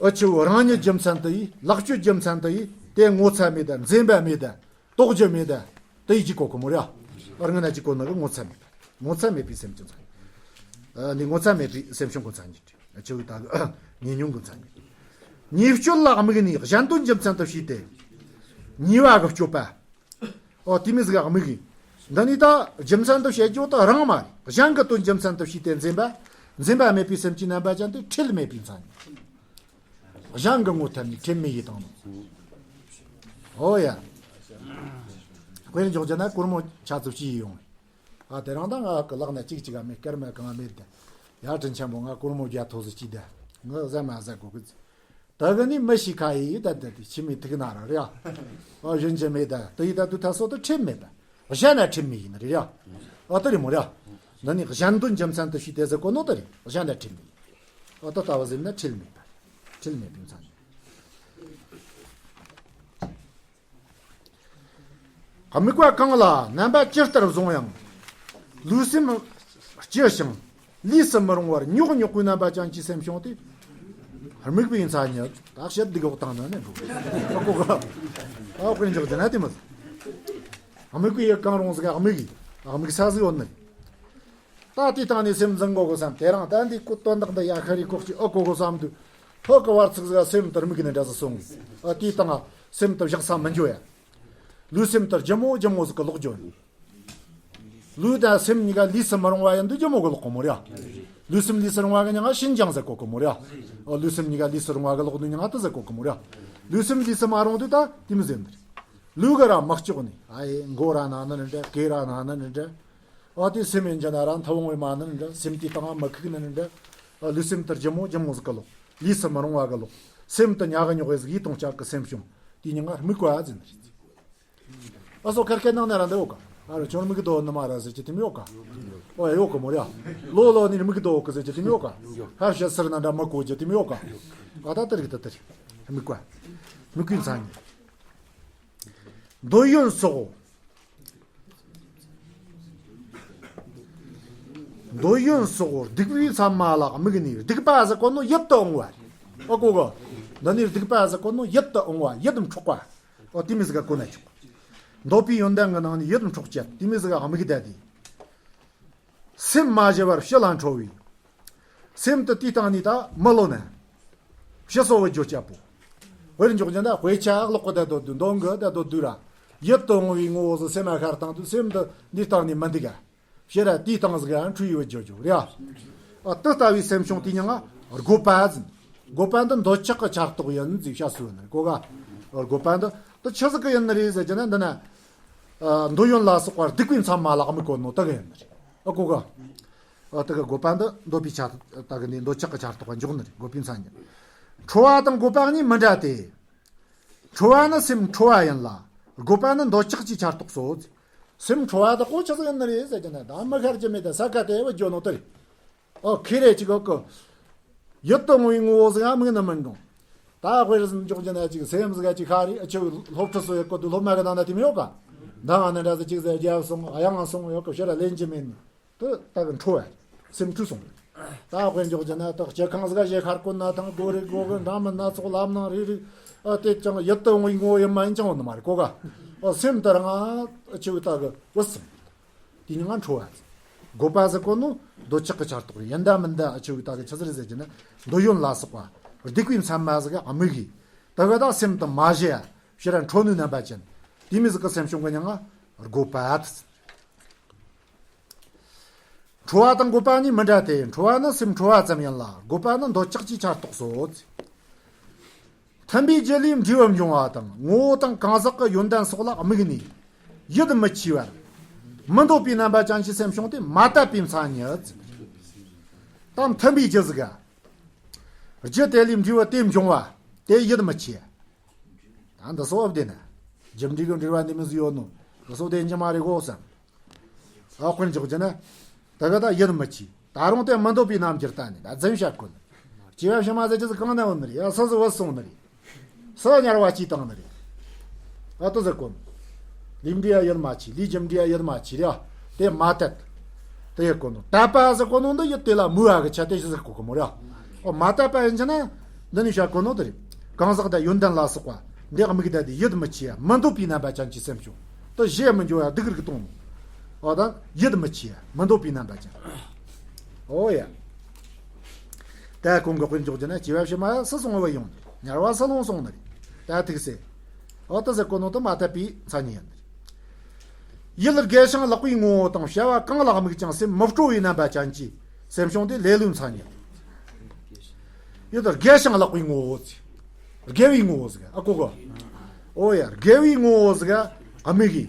ཨ་ཆུ་བོ་རང་ཉིད་རྒྱུ་མཚན་དུ་ཡིས་ལེགས་སྤྱོད་རྒྱུ་མཚན་དུ་ཡིས་དེ་ངོ་ཚ་མེད་ད་འཛེམ་པ་མེད་ད། དོགས་རྒྱུ་མེད་ད། དེ་ཡི་གཅིག་གོ་གི་མོ་རེད་ཨ། ཨར་ངན་ན་གཅིག་གོ་ནི་གི་ངོ་ཚ་མེད་པ། ངོ་ཚ་མེད་པའི་སེམས་ཀྱི་མཚན། ཨ་ནི་ངོ་ཚ་མེད་པའི་སེམས་བྱུང་གི་མཚན་ཉིད་རེད། ཨ་ཆུ་བོའི་ད་གི་ཉེ་ཉུང་གི་མཚན་ཉིད། ཉེས་སྤྱོད་ལ་དམིགས་ནས་གཞན་དོན་རྒྱུ་མཚན་དུ་བྱས་ཏེ། ཉེས་པ་གི་སྤྱོད་པ། ཨོ་དེ་མི་ཟིག་ག་དམིགས་ཡིན། འདི་ནི་ད་རྒྱུ་མཚན་དུ་བྱེད་རྒྱུ་དེ་རང་མ་རེད། གཞན་གི་དོན་རྒྱུ་མཚན་དུ་བྱས་ཏེ་འཛེམ་པ། འཛེམ་པ་མེད་པའི་སེམས་ཀྱི་རྣམ་པ་ཅན་དེ་ཁྲེལ་མེད་པའི་མཚན་ཉིད། གཞན་གྱི་ངོ་ཐབས་ནས་ཁྲེལ་མེད་ཡིན་དང་། ཨོ་ཡ། དཔེར་འཇོག་རྒྱུ་ན་སྒོར་མོ་ཆ་ཚུགས་ཅི་ཡིས་ཡོང་། ཨ་དེ་རིང་ད་ང་གི་ལག་ན་གཅིག་གཅིག་ག་མེད། སྐར་མ་གང་མེད་དེ། ཡ་དྲིན་ཆེན་པོ་ང་སྒོར་མོ་བརྒྱ་ཐོབ་ཟིག་ཅི་དེ། ངི་ཟ་མ་ཟ་གོ་གི། ད་གི་ནི་མི་ཞིག་ཁ་ཡི་ད་ད་དེ་ཁྱིམ་མི་ཐུག་ན་ར་རེད་ཨ། ཨོ་གཞན་གྱི་མེད་ད་དེ་ཡི་ད་དུ་ད་སོ་དུ་ཁྲེལ་མེད་པ། གཞན་ན་ཁྲེལ་མེད་ཡིན་རེད་ཨ། ཨ་ད་རེད་མོ་ར། འདི་ནི་གཞན་དོན་རྒྱུ་མཚན་དུ་བྱས་ཏེ་ཟེར་གོ་ནོ་ད་རེད། གཞན་ལ་འཁྲིལ་མེད། ཨ་ད་ལྟ་བུ་ཟེར་ན་འཁྲིལ་མེད་པ། འཁྲིལ་མེད་པའི་མཚན་ཉིད། དམིགས་པ་གང་ལ་རྣམ་པ་ཇི་ལྟར་བཟུང་ཡང་། ལུས་སེམས་སྐྱིད་ཞིང་ལུས་སུ་མི་རུང་བར་རྙོག་རྙོག་པའི་རྣམ་པ་ཅན་གྱི་སེམས་བྱུང་སྟེ། དམིགས་པའི་མཚན་ཉིད་ད་བཤད་སྡིག་འོག་བཏང་ན་ནི་འགྲོ། ཨ་གོ་ག་ཨ་དཔེར་འཇོག་རྒྱུ་ན་དེ་མོ་ཟིག་དམིགས་པའི་ཡུལ་གང་རུང་ཟིག་དམིགས་ཡུལ་དམིགས་ས་ཟིག་ཡོད་ནི། ད་དེའི་སྟེང་ནས་སེམས་འཛིན་དགོས་གི་བསམ། དེ་རིང་ད་འདི་ཀོ་དོན་དག་འདི་ཡ་ཤ་རི་ཀོག་ཅིག་ཨོ་གོ་གི་བསམ་དུས། ཐོག་གི་བར་ཚིགས་ཟིག་སེམས་དུ་དམིགས་ནས་འདྲ་ཟིག་སོང་གི། ཨ་དེའི་སྟེང་སེམས་དུ་བཞག་ས་མི་འཇོ་ཡ། ལུས་སེམས་དུ་ལྗིད་མོ་ལྗིད་མོ་ཟིག་གི་ལོག་འཇོ་ཡ། ལུས་དང་སེམས་གཉིས་ཀ་ལུས་སུ་མི་རུང་བ་ཡིན་དུས་ལྗིད་མོ་གི་ལོག་གི་མོ་ར། ལུས་སེམས་ལུས་སུ་རུང་བ་གི་མྱིང་ང་ཤིན་སྦྱངས་ཟེར་གོ་གི་མོ་ར། ཨོ་ལུས་སེམས་གཉིས་ཀ་ལུས་སུ་རུང་བ་གི་ལོག་དུས་མྱིང་ང་དུ་ཟེར་གོ་གི་མོ་ར། ལུས་སེམས་ལུས་སུ་མ་རུང་དུས་ད་དེ་མི་ཟེར་འདིར། ལུས་གི་ར་མི་ལྕོགས་ནི། ཨ་ཡེ་མགོ་ར་ན་ནི་ནི་འདྲ། སྐེ་ར་ན་ནི་ནི་འདྲ། ཨ་དེ་སེམས་ཡིན་གྱི་ན་ར་མཐུ་བོང་བའི་མ་ནི་ནི་འདྲ། སེམས་དེའི་སྟེང་མི་ཁུག་ནི་ནི་འདྲ། ཨ་ལུས་སེམས་དུ་ལྗིད་མོ་ལྗིད་མོ་ཟིག་གི་ལོག་ལུས་སུ་མི་རུང་བ་གི་ལོག་སེམས་དུ་ཉག་གི་ཉོག་གི་ཟིག་ཡིད་གཏོང་བྱ་གི་སེམས་བྱུང་། དེའི་མྱིང་ང་དམིགས་པ་ཟེར་ནི་རེད། ཨ་སོ་ཁར་ཁེ་ནང་ན་ར་འདི་ཡོད་ག་ཨ་ར་ཁྱོད་དམིགས་དོ་ནི་མ་ར་ཟེར་གྱི་དེ་མི་ཡོད་ག་ཨོ་ཡ་ཡོད་ག་མོ་ར། ལོ་ལོ་ནི་དམིགས་དོ་གི་ཟེར་གྱི་དེ་མི་ཡོད་ག་ཧར་ཤ་སིར་ན་འདྲ་མི་གོ་གྱི་དེ་མི་ཡོད་ག་ཨ་ད་དེ་རིགས་ད་དེ་རིགས་དམིགས་པ། དམིགས་པའི་མཚན་ཉིད། འདོད་ཡོན་སོགས། འདོད་ཡོན་སོགས་སྡིག་པའི་མཚན་མ་ལ་དམིགས་ནས་སྡིག་པ་ཟེར་གོ་ནོ་ཡིད་དུ་འོང་བ་རེད། ཨ་གོ་གི་འདི་ནི་སྡིག་པ་ཟེར་གོ་ནོ་ཡིད་དུ་འོང་བ་ཡིད་འཕྲོག་པ། ཨོ་དེ་མི་ཟིག་ག་གོ་ན་ཆོག་འདོད་པའི་ཡོན་ཏན་གྱི་ནང་ནས་ཡིད་འཕྲོག་བྱེད་དེ་མི་ཟིག་ག་དམིགས་བསྡད་དེ། སེམས་མ་ཞི་བར་ཕྱི་ལ་འཕྲོ་བའི། སེམས་དེ་དེའི་སྟེང་ནས་ད་མི་ལོ་ན། ཕྱི་སོ་བའི་རྒྱུ་སྐྱབས་པོ། དཔེར་འཇོག་རྒྱུ་ན་དཔེ་ཆ་ཨག་ལོག་གི་བསྡད་དོ་དུས་འདོན་གི་བསྡད་དོ་དུས་ར། ཡིད་དུ་འོང་བའི་ངོ་བོ་སོ་སེམས་ལ་ཤར་བཏང་དུས་སེམས་དེ་འདིའི་སྟེང་ནས་མི་འདུག་ག་ཕྱི་ར་དེའི་སྟེང་ཟིག་ག་འཁྲུལ་ཡོད་རྒྱུ་རྒྱུ་རེད། ཨ་དེ་ལྟ་བུའི་སེམས་བྱུང་དེའི་མྱིང་ང་རྒོད་པ་ཟེར། རྒོད་པ་འདི་འདོད་ཆགས་ཀྱི་ཆར་གཏོགས་ཡིན་ཟེར་བཤད་སྲོལ་ཡོད་ནི་རེད་གོ་ག་རྒོད་པ་འདི་དེ་ཆི་ཟིག་གི་ཡིན་ནི་རེད་ཟེར་གྱི་ན་འདི་ན། ཨ་འདོད་ཡོན་ལ་སོགས་པ་སྡིག་པའི་མཚན་མ་ལ་དམིགས་གོ་ནོ་དེ་གི་ཡིན་ནི་རེད། ཨ་གོ་ག་ཨ་དེ་གི་རྒོད་པ་འདི་འདོད་པའི་ཆ་ད་གི་ནི་འདོད་ཆགས་ཀྱི་ཆར་གཏོགས་པ་འཇོག་ནི་རེད་རྒོད་པའི་མཚན་ཉིད། ཁྲོ་བ་དང་རྒོད་པ་གཉིས་མི་འདྲ་སྟེ། ཁྲོ་བ་ནི་སེམས་ཁྲོ་བ་ཡིན་ལ། རྒོད་པ་ནི་འདོད་ཆགས་ཀྱི་ཆར་གཏོགས་སོ། སེམས་ཁྲོ་བ་དག་གོ་ཆི་ཟིག་ཡིན་ནི་རེད་ཟེར་གྱི་ན་ད་མི་ཤར་གྱི་མེད་དེ་ས་ཀ་དེ་བུ་འཇོ་ནོ་དེ་རེད། ཨོ་ཁེ་རེ་ཅིག་གོ་གི་ཡིད་དུ་འོང་བའི་ངོ་བོ་ཟིག་ཡང་མིག་ནི་མི་འགྲོ། ད་དཔེར་འཇོག་རྒྱུ་ན་ཅིག་སེམས་ཟིག་ཅིག་ཤར་རེ་ཨ་ཆུ་སློབ་ཁྲིད་སོ་ཡོད་གོ་དུ་སློབ་མ་གི་ནང་ན་དེ་མི་ཡོད་ག་འདང་ང་ནི་འདྲ་ཟིག་ཅིག་ཟེར་རྒྱབ་སོང་གཡང་ང་སོང་ཡོད་གི་ཕྱིར་ལེན་གྱི་མེད་ནི། དེ་ད་གི་འཕྲོ་བ། སེམས་འཁྲུལ་སོང་། ད་དཔེར་འཇོག་རྒྱུ་ན་ད་སྤྱི་ཁང་ཟིག་ག་ཞེ་ཁར་ཀུན་ན་ཐང་སྒོ་རེ་སྒོ་གི་འདྲ་མིན་སྣ་ཚོགས་ལམ་སྣ་རེ་རེ། ཨ་དེ་ཅང་ཡིད་དུ་འོང་བའི་ངོ་བོ་ཡིན་མ་ཡིན་ཅང་བོ་ནི་མ་རེད་གོ་ག་ཨ་སེམས་དེ་རང་ཨ་ཆུ་ད་གི་བུད་སོང་། དེ་ཉིད་ང་འཕྲོ་བ། རྒོད་པ་ཟེར་གོ་ནོ་འདོད་ཆགས་ཀྱི་ཆར་གཏོགས་རེད་ཡིན་ད་མིན་ད་ཨ་ཆུ་ད་གི་ཆི་ཟེར་ཟེར་གྱི་ན་འདོད་ཡོན་ལ་སོགས་པ་སྡིག་པའི་མཚན་མ་ཟིག་ག་དམིགས་གི་ད་གི་ད་སེམས་དེ་མ་ཞི་ཡ་ཕྱིར་འཕྲོ་ནུས་རྣམ་པ་ཅན། དེ་མི་ཟིག་གི་སེམས་བྱུང་གི་མྱིང་ང་རྒོད་པ་དེ། ཁྲོ་བ་དང་རྒོད་པ་གཉིས་མི་འདྲ་སྟེ། ཁྲོ་བ་ནི་སེམས་ཁྲོ་བ་ཙམ་ཡིན་ལ། རྒོད་པ་ནི་འདོད་ཆགས་ཀྱི་ཆར་གཏོགས་སོ། མཐུན་པའི་རྒྱུ་ལས་འབྲས་བུ་འབྱུང་བ་དང་ངོ་བོ་དང་གང་ཟག་གི་ཡོན་ཏན་སོགས་ལ་དམིགས་ནས་ཡིད་མི་ཆེས་པར་མི་འདོད་པའི་རྣམ་པ་ཅན་གྱི་སེམས་བྱུང་སྟེ་མ་དད་པའི་མཚན་ཉིད། ད་མཐུན་པའི་རྒྱུ་ཟིག་ག་རྒྱུ་དེ་ལས་འབྲས་བུ་དེ་འབྱུང་བ་དེ་ཡིད་མི་ཆེས། ད་འདི་སོ་བབ་དེ་ན་རྒྱུ་འབྲས་ཀྱི་འབྲེལ་བ་འདི་མི་ཟིག་ཡོད་ནོ། འདི་སོ་དེ་འཇི་མ་རེད་གོ་བསམ། ཨ་དཔེར་འཇོག་རྒྱུ་ན། ད་ག་ད་ཡིད་མི་ཆེས། ད་རུང་དེ་མི་འདོད་པའི་རྣམ་འགྱུར་ལྟ་ནས་ད་འཛིན་བྱ་དགོས། སྐྱེ་བ་ཕྱི་མ་ཟེར་རྒྱུ་ཟིག་གང་ན་ཡོད་ནི་རེད་ཡ་སུ་ཟིག་བུད་སོང་ནི་རེད། སུ་དམྱལ་བ་སྐྱེས་བཏང་ནི་རེད། ཨ་ཏི་ཟེར་གོ་ནི། ལས་འབྲས་ཡ་ཡིད་མ་ཆེས་ལས་རྒྱུ་འབྲས་ཡ་ཡིད་མ་ཆེས་རེད་ཡ། དེ་མ་དད། དེ་ཡེ་གོ་ནོ་དད་པ་ཟེར་གོ་ནོ་འདི་ཡིད་དེ་ལ་མོས་པ་གི་ཆ་དེ་ཞིག་ཟེར་གོ་གི་མོ་རེད་ཡ། ཨོ་མ་དད་པ་ཡིན་ཆ་ན། འདི་ནི་བྱ་དགོས་ནོ་དེ་རེད། གང་ཟག་དང་ཡོན་ཏན་ལ་སོགས་པ། འདི་དམིགས་བསྡད་དེ་ཡིད་མི་ཆེས་ཡ་མི་འདོད་པའི་རྣམ་པ་ཅན་གྱི་སེམས་བྱུང་། དེ་གཞི་མི་འཇོག་ཡ་སྡུག་རུ་གཏོང་ནོ། ཨོ་ད་ཡིད་མི་ཆེས་ཡ་མི་འདོད་པའི་རྣམ་པ་ཅན། ཨོ་ཡ། ད་གོང་གི་དཔེར་འཇོག་རྒྱུ་ན་སྐྱེ་བ་ཕྱི་མ་ཡ་སུ་སོང་བ་ཡོང་ནི། དམྱལ་བ་སུ་ལོང་སོང་ནི་རེད། ད་ཐུག་སེ། ཨོ་ད་ཟེར་གོ་ནོ་དེ་མ་དད་པའི་མཚན་ཉིད་ཡིན་ནི་རེད། ཡིད་དགེ་ཞིང་ལེགས་པའི་ངོ་བོ་དང་བྱ་བ་གང་ལ་དམིགས་ཀྱང་སེམས་མི་སྤྲོ་བའི་རྣམ་པ་ཅན་གྱི་སེམས་བྱུང་སྟེ་ལེ་ལོའི་མཚན་ཉིད། ཡིད་དགེ་ཞིང་ལེགས་པའི་ངོ་བོ་ཟེར། དགེ་བའི་ངོ་བོ་ཟེར་ཨ་གོ་གོ། ཨོ་ཡ་དགེ་བའི་ངོ་བོ་ཟེར་དམིགས་གི་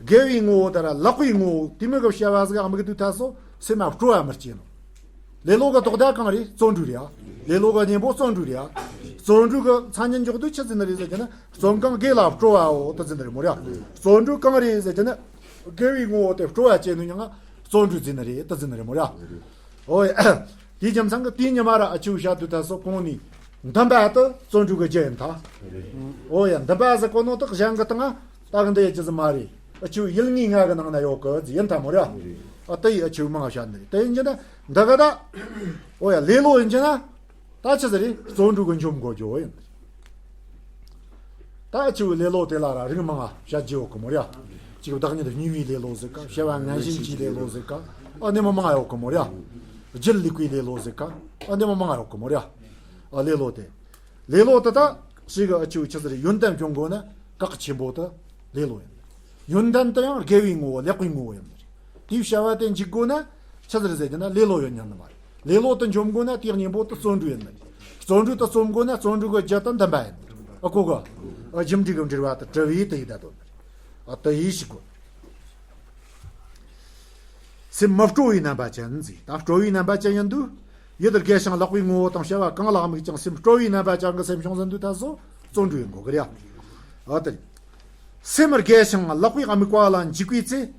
དགེ་བའི་ངོ་བོ་དེ་ར་ལེགས་པའི་ངོ་བོ་དེ་མོ་གི་བྱ་བ་ཟེར་དམིགས་དུས་ད་སོ་སེམས་མ་སྤྲོ་བ་མི་སྐྱེ་ནོ། ལེ་ལོ་གི་དོགས་ཟླ་གང་རེད་བརྩོན་འགྲུས་རེད་ཨ། ལེ་ལོ་གི་གཉེན་པོ་བརྩོན་འགྲུས་རེད་ཨ། བརྩོན་འགྲུས་གི་མཚན་ཉིད་འཇོག་དུས་ཆི་ཟེར་ནི་རེད་ཟེར་གྱི་ན། བརྩོན་གང་དགེ་ལ་སྤྲོ་བའོ་དེ་ཟེར་ནི་རེད་མོ་རེད་ཨ། བརྩོན་འགྲུས་གང་རེད་ཟེར་གྱི་ན། དགེ་བའི་ངོ་བོ་དེ་སྤྲོ་བ་སྐྱེ་ནི་ཡང་ བརྩོན་འགྲུས་ཟེར་ནི་རེད། ད་ཟེར་ནི་རེད་མོ་ར། འོ་ཡ། དེའི་རྒྱུ་མཚན་གྱིས་དེའི་ཉི་མ་ར་ཨ་ཆུ་བཤད་དུས་ད་སོ་གོང་ནས་འདུན་པ་དེ་བརྩོན་འགྲུས་ཀྱི་རྒྱུ་ཡིན་ད། འོ་ཡ། འདུན་པ་ཟེར་གོ་ནོ་དག་གཞན་གྱི་སྟེང་ད་གི་འདི་ཡི་ཅི་ཟིག་མ་རེད། ཨ་ཆུ་ཡུལ་ངེས་ལྔ་གི་ནང་ན་ཡོད་གི་ཟིག་ཡིན་ད་མོ་ར། ཨ་དེ་ཡི་ཨ་ཆུ་མང་བཤད་ནི་རེད། དེ་ཡིན་གྱི་ན་འདི་ག་ད། འོ་ཡ། ལེ་ལོ་ཡིན་གྱི་ན། ད་ཆི་ཟིག་རེད། བརྩོན་འགྲུས་ཀྱི་འཇོམས་གོ་རྒྱུ་ཡིན། ད་ཆི་བོ་ལེ་ལོ་དེ་ལ་ར་རིགས་མང་ང་བཤད་རྒྱུ་ཡོད་གི་མོ་ར། གཅིག་བདག་ཉིད་གཉིས་པའི་ལེ་ལོ་ཟེར་ག་བྱ་བ་ངན་ཞེན་གྱི་ལེ་ལོ་ཟེར་ག་ཨ་ནི་མོ་མང་ང་ཡོད་གི་མོ་ར། སྒྱིད་ལུག་པའི་ལེ་ལོ་ཟེར་ག་ཨ་ནི་མོ་མང་ང་ཡོད་གི་མོ་ར། ཨ་ལེ་ལོ་དེ། ལེ་ལོ་དེ་ད་ཞིག་གི་ཨ་ཆི་བོ་ཆི་ཟིག་རེད། ཡོན་ཏན་སྦྱོང་དགོས་ན་གལ་ཆེན་པོ་དེ་ལེ་ལོ་ཡིན། ཡོན་ཏན་དེ་ཡང་དགེ་བའི་ངོ་བོ་ལེགས་པའི་ངོ་བོ་ཡིན་ནི་རེད། དེའི་བྱ་བ་དེ་འཇུག་དགོས་ན་ཆི་ཟིག་རེད་ཟེར་གྱི་ན་ལེ་ལོ་ཡོད་ཉན་ནི་མ་རེད། ལེ་ལོ་དེ་འཇོམས་དགོས་ན་དེའི་གཉེན་པོ་དེ་བརྩོན་འགྲུས་ཡིན་ནི་རེད། བརྩོན་འགྲུས་དེ་རྩོམ་དགོས་ན་བརྩོན་འགྲུས་ཀྱི་རྒྱུ་དེ་འདུན་པ་ཡིན་ནི་རེད། ཨ་གོ་གི། ཨ་རྒྱུ་འབྲས་ཀྱི་འབྲེལ་བ་དེ་གྲུབ་པས་དེ་ཡི་ད་དོན་ནི་རེད། ཨ་དེ་ཡིས་ཤིག་གོ། སེམས་མི་སྤྲོ་བའི་རྣམ་པ་ཅན་ཟེར། ད་སྤྲོ་བའི་རྣམ་པ་ཅན་ཡིན་དུས། ཡུལ་དགེ་ཞིང་ལེགས་པའི་ངོ་བོ་དང་བྱ་བ་གང་ལ་དམིགས་ཀྱང་སེམས་སྤྲོ་བའི་རྣམ་པ་ཅན་གྱི་སེམས་བྱུང་ཟིན་དུས་ད་སོ་བརྩོན་འགྲུས་ཡིན་དགོས་གི་རེད། ཨ་དེ། སེམས་དགེ་ཞིང་ལེགས་པའི་དམིགས་པ་ལ་འཇུག་པའི་ཚེ།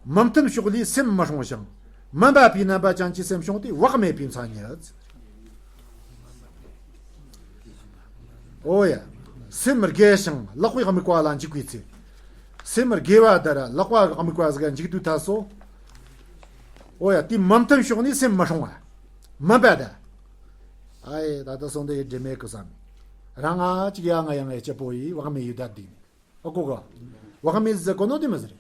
མི་མཐུན་ཕྱོགས་ལས་སེམས་མི་སྲུང་ཞིང་། མི་འབབ་པའི་རྣམ་པ་ཅན་གྱི་སེམས་བྱུང་སྟེ་བག་མེད་པའི་མཚན་ཉིད། ཨོ་ཡ། སེམས་དགེ་ཞིང་ལེགས་པའི་དམིགས་པ་ལ་འཇུག་པའི་ཚེ། སེམས་དགེ་བ་དང་ལེགས་པ་གི་དམིགས་པ་ཟིག་ག་འཇུག་དུས་ད་སོ། ཨོ་ཡ། དེ་མི་མཐུན་ཕྱོགས་ནས་སེམས་མི་སྲུང་བ། མི་འབབ་ད། ཨ་ཡེ་ད་ལྟ་སོང་དེ་ཡི་འབྲེལ་མེད་གི་བསམ། རང་ང་ཅིག་ཡ་ང་ཡང་ངའི་སྐྱིད་པོ་ཡིས་བག་མེད་ཡོད་ད་སྡིག་ནི། ཨ་གོ་ག་བག་མེད་ཟེར་གོ་ནོ་དེ་མི་ཟེར།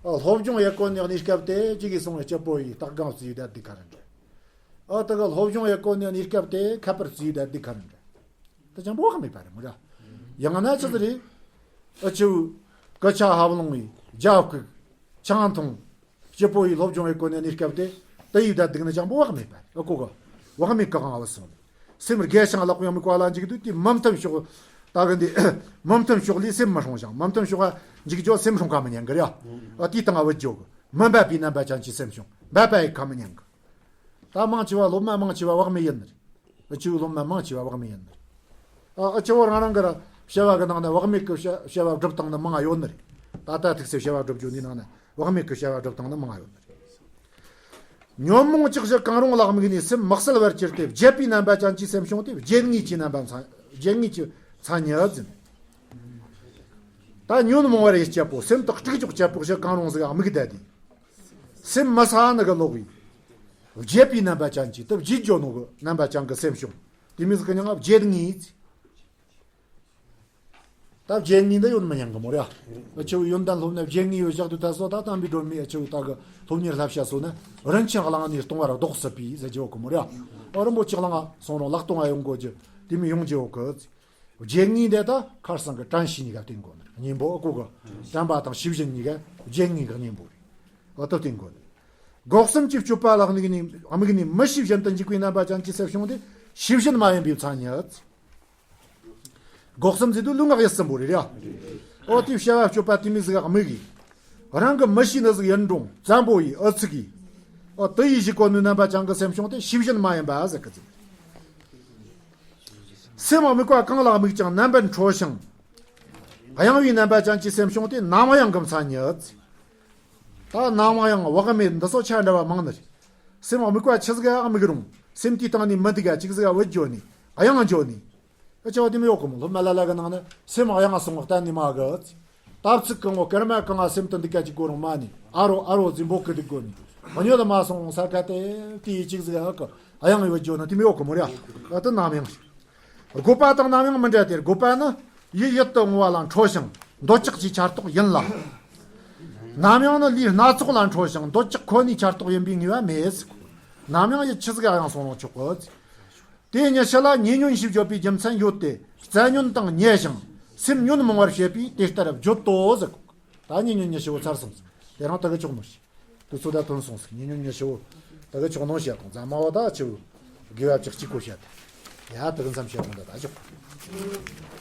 ཨ་སློབ་སྦྱོང་ཡེ་གོ་ནི་གནས་སྐབས་དེ་ཅིག་གིས་སོང་བའི་སྐྱིད་པོ་ཡིས་སྟག་སྒང་བརྩིས་ཡོད་ད་སྡིག་ག་རེ་འདྲ། ཨ་ད་ག་སློབ་སྦྱོང་ཡེ་གོ་ནི་གནས་སྐབས་དེ་ཁ་པར་བརྩིས་ཡོད་ད་སྡིག་ག་རེ་འདྲ། ད་ཅང་པོ་བག་མེད་པ་རེད་མོ་ར། ཡང་ན་ཆི་ཟིག་རེད། ཨ་ཆུ། སྐུ་ཆ་ཧབ་ལོང་བའི་རྒྱབ་ཁུག་ཆང་འཐུང་། སྐྱིད་པོ་ཡིས་སློབ་སྦྱོང་ཡེ་གོ་ནི་གནས་སྐབས་དེ་དེ་ཡོད་ད་སྡིག་ནི་ཅང་པོ་བག་མེད་པ་རེད། ཨ་གོ་ག་བག་མེད་གི་གང་བ་སོང་། སེམས་དགེ་ཞིང་ལེགས་པའི་དམིགས་པ་ལ་འཇུག་དུས་དེ་མི་མཐུན་ཕྱོགས། ད་གི་འདི་མི་མཐུན་ཕྱོགས་ལས་སེམས་མི་སྲུང་ཞིང་མི་མཐུན་ཕྱོགས་ལ་འཇུག་རྒྱུ་སེམས་སྲུང་ཁ་མི་ཉན་གི་རེད། ཨ་དེའི་སྟེང་ང་བུད་རྒྱུ་གི་མི་འབབ་པའི་རྣམ་པ་ཅན་གྱི་སེམས་བྱུང་འབབ་པ་ཡི་ཁ་མི་ཉན་གི། ད་མང་ཆེ་བ་སློབ་མ་མང་ཆེ་བ་བག་མེད་ཡིན་ནི་རེད། ཨ་ཆུ་སློབ་མ་མང་ཆེ་བ་བག་མེད་ཡིན་ནི་རེད། ཨ་ཨ་ཆུ་བོ་རང་རང་གི་ར་བྱ་བ་གི་ནང་ན་བག་མེད་གི་བྱ་བྱ་བ་སྒྲུབ་སྟངས་ནི་མང་ང་ཡོད་ནི་རེད། ད་ལྟ་ཐུག་སའི་བྱ་བ་སྒྲུབ་རྒྱུ་འདི་ནང་ན་བག་མེད་གི་བྱ་བ་སྒྲུབ་སྟངས་ནི་མང་ང་ཡོད་ནི་རེད། ཉོན་མོངས་ཅི་ཞིག་གང་རུང་ལ་དམིགས་ནས་སེམས་མི་གསལ་བར་གྱུར་ཏེ་བརྗེད་པའི་རྣམ་པ་ཅན་གྱི་སེམས་བྱུང་སྟེ་བརྗེད་ངེས་ཀྱི་རྣམ་པ་མཚན་བརྗེད་ངེས་ཀྱི་མཚན་ཉིད་ཟིན། ད་ཉོན་མོངས་པར་ཡི་སྐྱེ་བོ་སེམས་དག་དཀྲུག་ཀྱོག་སྐྱེ་བོ་ཞིག་གང་རུང་ཟིག་དམིགས་བསྡད་དེ། སེམས་མི་གསལ་ནི་གི་ལོག་པའི། བརྗེད་པའི་རྣམ་པ་ཅན་གྱི་དུ་བརྗེད་འགྱོ་ནོ་གི་རྣམ་པ་ཅན་གི་སེམས་བྱུང་། དེ་མི་ཟིག་གི་མྱིང་ང་བརྗེད་ངེས། ད་བརྗེད་ངེས་འདི་ཡོད་མི་ཉན་གི་མོ་ར། ཨ་ཆུ་ཡོན་ཏན་སློབ་ན་བརྗེད་ངེས་ཡོད་བཞག་དུས་ད་སོ་ད་དམ་པའི་སྒྲོན་མེ་ཨ་ཆུ་ད་གི་སློབ་གཉེར་བསླབ་བྱ་སོ་ན་རིན་ཆེན་གླང་ནས་སྟོང་བར་ལྡོག་སྲིད་པས་ཟེར་རྒྱུ་ཡོད་གི་མོ་ར། ཨ་རིན་པོ་ཆེ་གླང་ང་སོང་རུང་ལག་སྟོང་ང་ཡོང་དགོས་རྒྱུ་དེ་མི་ཡོང་རྒྱུ་ཡོད་གི། བརྗེད་ངེས་འདི་ད་ཁར་སང་གི་དྲན་ཤེས་གཉིས་ཀ་བསྟེན་དགོས་ནི་གཉེན་པོ་ཨ་གོ་གི། དྲན་པ་དང་ཤེས་བཞིན་གཉིས་ཀ་བརྗེད་ངེས་གི་གཉེན་པོ་རེད། ཨ་ད་བསྟེན་དགོས་ནི། སྒོ་གསུམ་གྱི་སྤྱོད་པ་ལ་དམིགས་ནས་དམིགས་ནས་མི་ཤེས་བཞིན་དུ་འཇུག་པའི་རྣམ་པ་ཅན་གྱི་སེམས་བྱུང་སྟེ་ཤེས་བཞིན་མ་ཡིན་པའི་མཚན་ཉིད། སྒོ་གསུམ་ཟེར་དུས་ལུས་ངག་ཡིད་གསུམ་པོ་རེད་ར། ཨོ་དེའི་བྱ་བ་སྤྱོད་པ་དེ་མི་ཟིག་ག་དམིགས་གི། རང་གི་མི་ཤེས་ནི་ཟིག་ཡིན་རུང་བཙན་པོ་ཡིས་ཨུ་ཚུགས་གིས། ཨོ་དེ་ཡིས་གཞིག་གོ་ནི་རྣམ་པ་ཅན་གྱི་སེམས་བྱུང་སྟེ་ཤེས་བཞིན་མ་ཡིན་པ་ཟེར་གི་ཟིག། སེམས་དམིགས་པ་གང་ལ་དམིགས་ཀྱང་རྣམ་པར་འཕྲོ་ཞིང་། གཡེང་བའི་རྣམ་པ་ཅན་གྱི་སེམས་བྱུང་སྟེ་ནམ་གཡེང་གི་མཚན་ཉིད། ད་ནམ་གཡེང་བག་མེད་འདི་སོགས་ཆ་འདྲ་བ་མང་ནི་རེད། སེམས་དམིགས་པ་ཆི་ཟིག་ག་དམིགས་རུང་སེམས་དེའི་སྟེང་ནས་མི་འདུག་ག་ཅིག་ཟིག་ག་བུད་འགྱོ་ནི་གཡེང་འགྱོ་ནི། ཨ་ཆ་བ་དེ་མི་ཡོད་གི་མོ། སློབ་མ་ལ་ལ་གི་ནང་ན་སེམས་གཡེང་སོང་བ་གཏན་ནས་མ་གི། སྟབས་ཚིག་གང་བོ་སྐར་མ་གང་ང་སེམས་དེ་འདུག་ག་ཅིག་གོ་རུང་མ་ནི་ཨ་རོ་ཨ་རོ་ཟིན་པོ་གི་འདུག་གོ་ནི། ཨ་ཉོ་ད་མ་སོང་ས་ཀ་དེ་དེ་ཡི་ཅིག་ཟིག་ཨ་གི་གཡེང་ཡོད་འགྱོ་ན་དེ་མི་ཡོད་གི་མོ་ར། ཨ་དེ་ནམ་གཡེང་། དགོས་པ་དང་ནམ་ཡང་མི་འདྲ་སྟེ། དགོས་པ་ནི་ཡིད་ཡིད་དུ་འོང་བ་ལ་འཕྲོ་ཞིང་འདོད་ཆགས་ཀྱི་ཆར་གཏོགས་ཡིན་ལ། ནམ་ཡང་ནི་ལུས་སྣ་ཚོགས་ལ་འཕྲོ་ཞིང་འདོད་ཆགས་ཁོ་ནའི་ཆར་གཏོགས་ཡིན་པའི་ངེས་པ་མེད། ནམ་ཡང་ཡིད་ཆི་ཟིག་ག་གཡེང་སོང་རུང་ཆོག་གི། དེ་ཉི་ཤུ་ལ་ཉེ་ཉོན་ཞེས་བརྗོད་པའི་རྒྱུ་མཚན་ཡོད་དེ། རྩ་ཉོན་དང་ཉེ་ཞིང་སེམས་ཉོན་མོངས་པར་བྱེད་པས་དེ་ལྟར་བརྗོད་དོ་ཟེར་གོ། ད་ཉེ་ཉོན་ཉི་ཤུ་བོ་ཚར་སོང་ཟིག། དེ་རིང་ད་གི་ཆོག་ནོ་ཞིག། དུས་ཚོད་ད་ཐོན་སོང་ཟིག། ཉེ་ཉོན་ཉི་ཤུ་བོ་ད་གི་ཆོག་ནོ་བཤད་གོང་ཙང་མ་བ་ད་ཆུ་དགེ་བ་བཅུ་གཅིག་པོ་བཤད་དེ། ཡ་ད་གི་མཚམས་བཤད་གོང་ད་ད་ཆོག།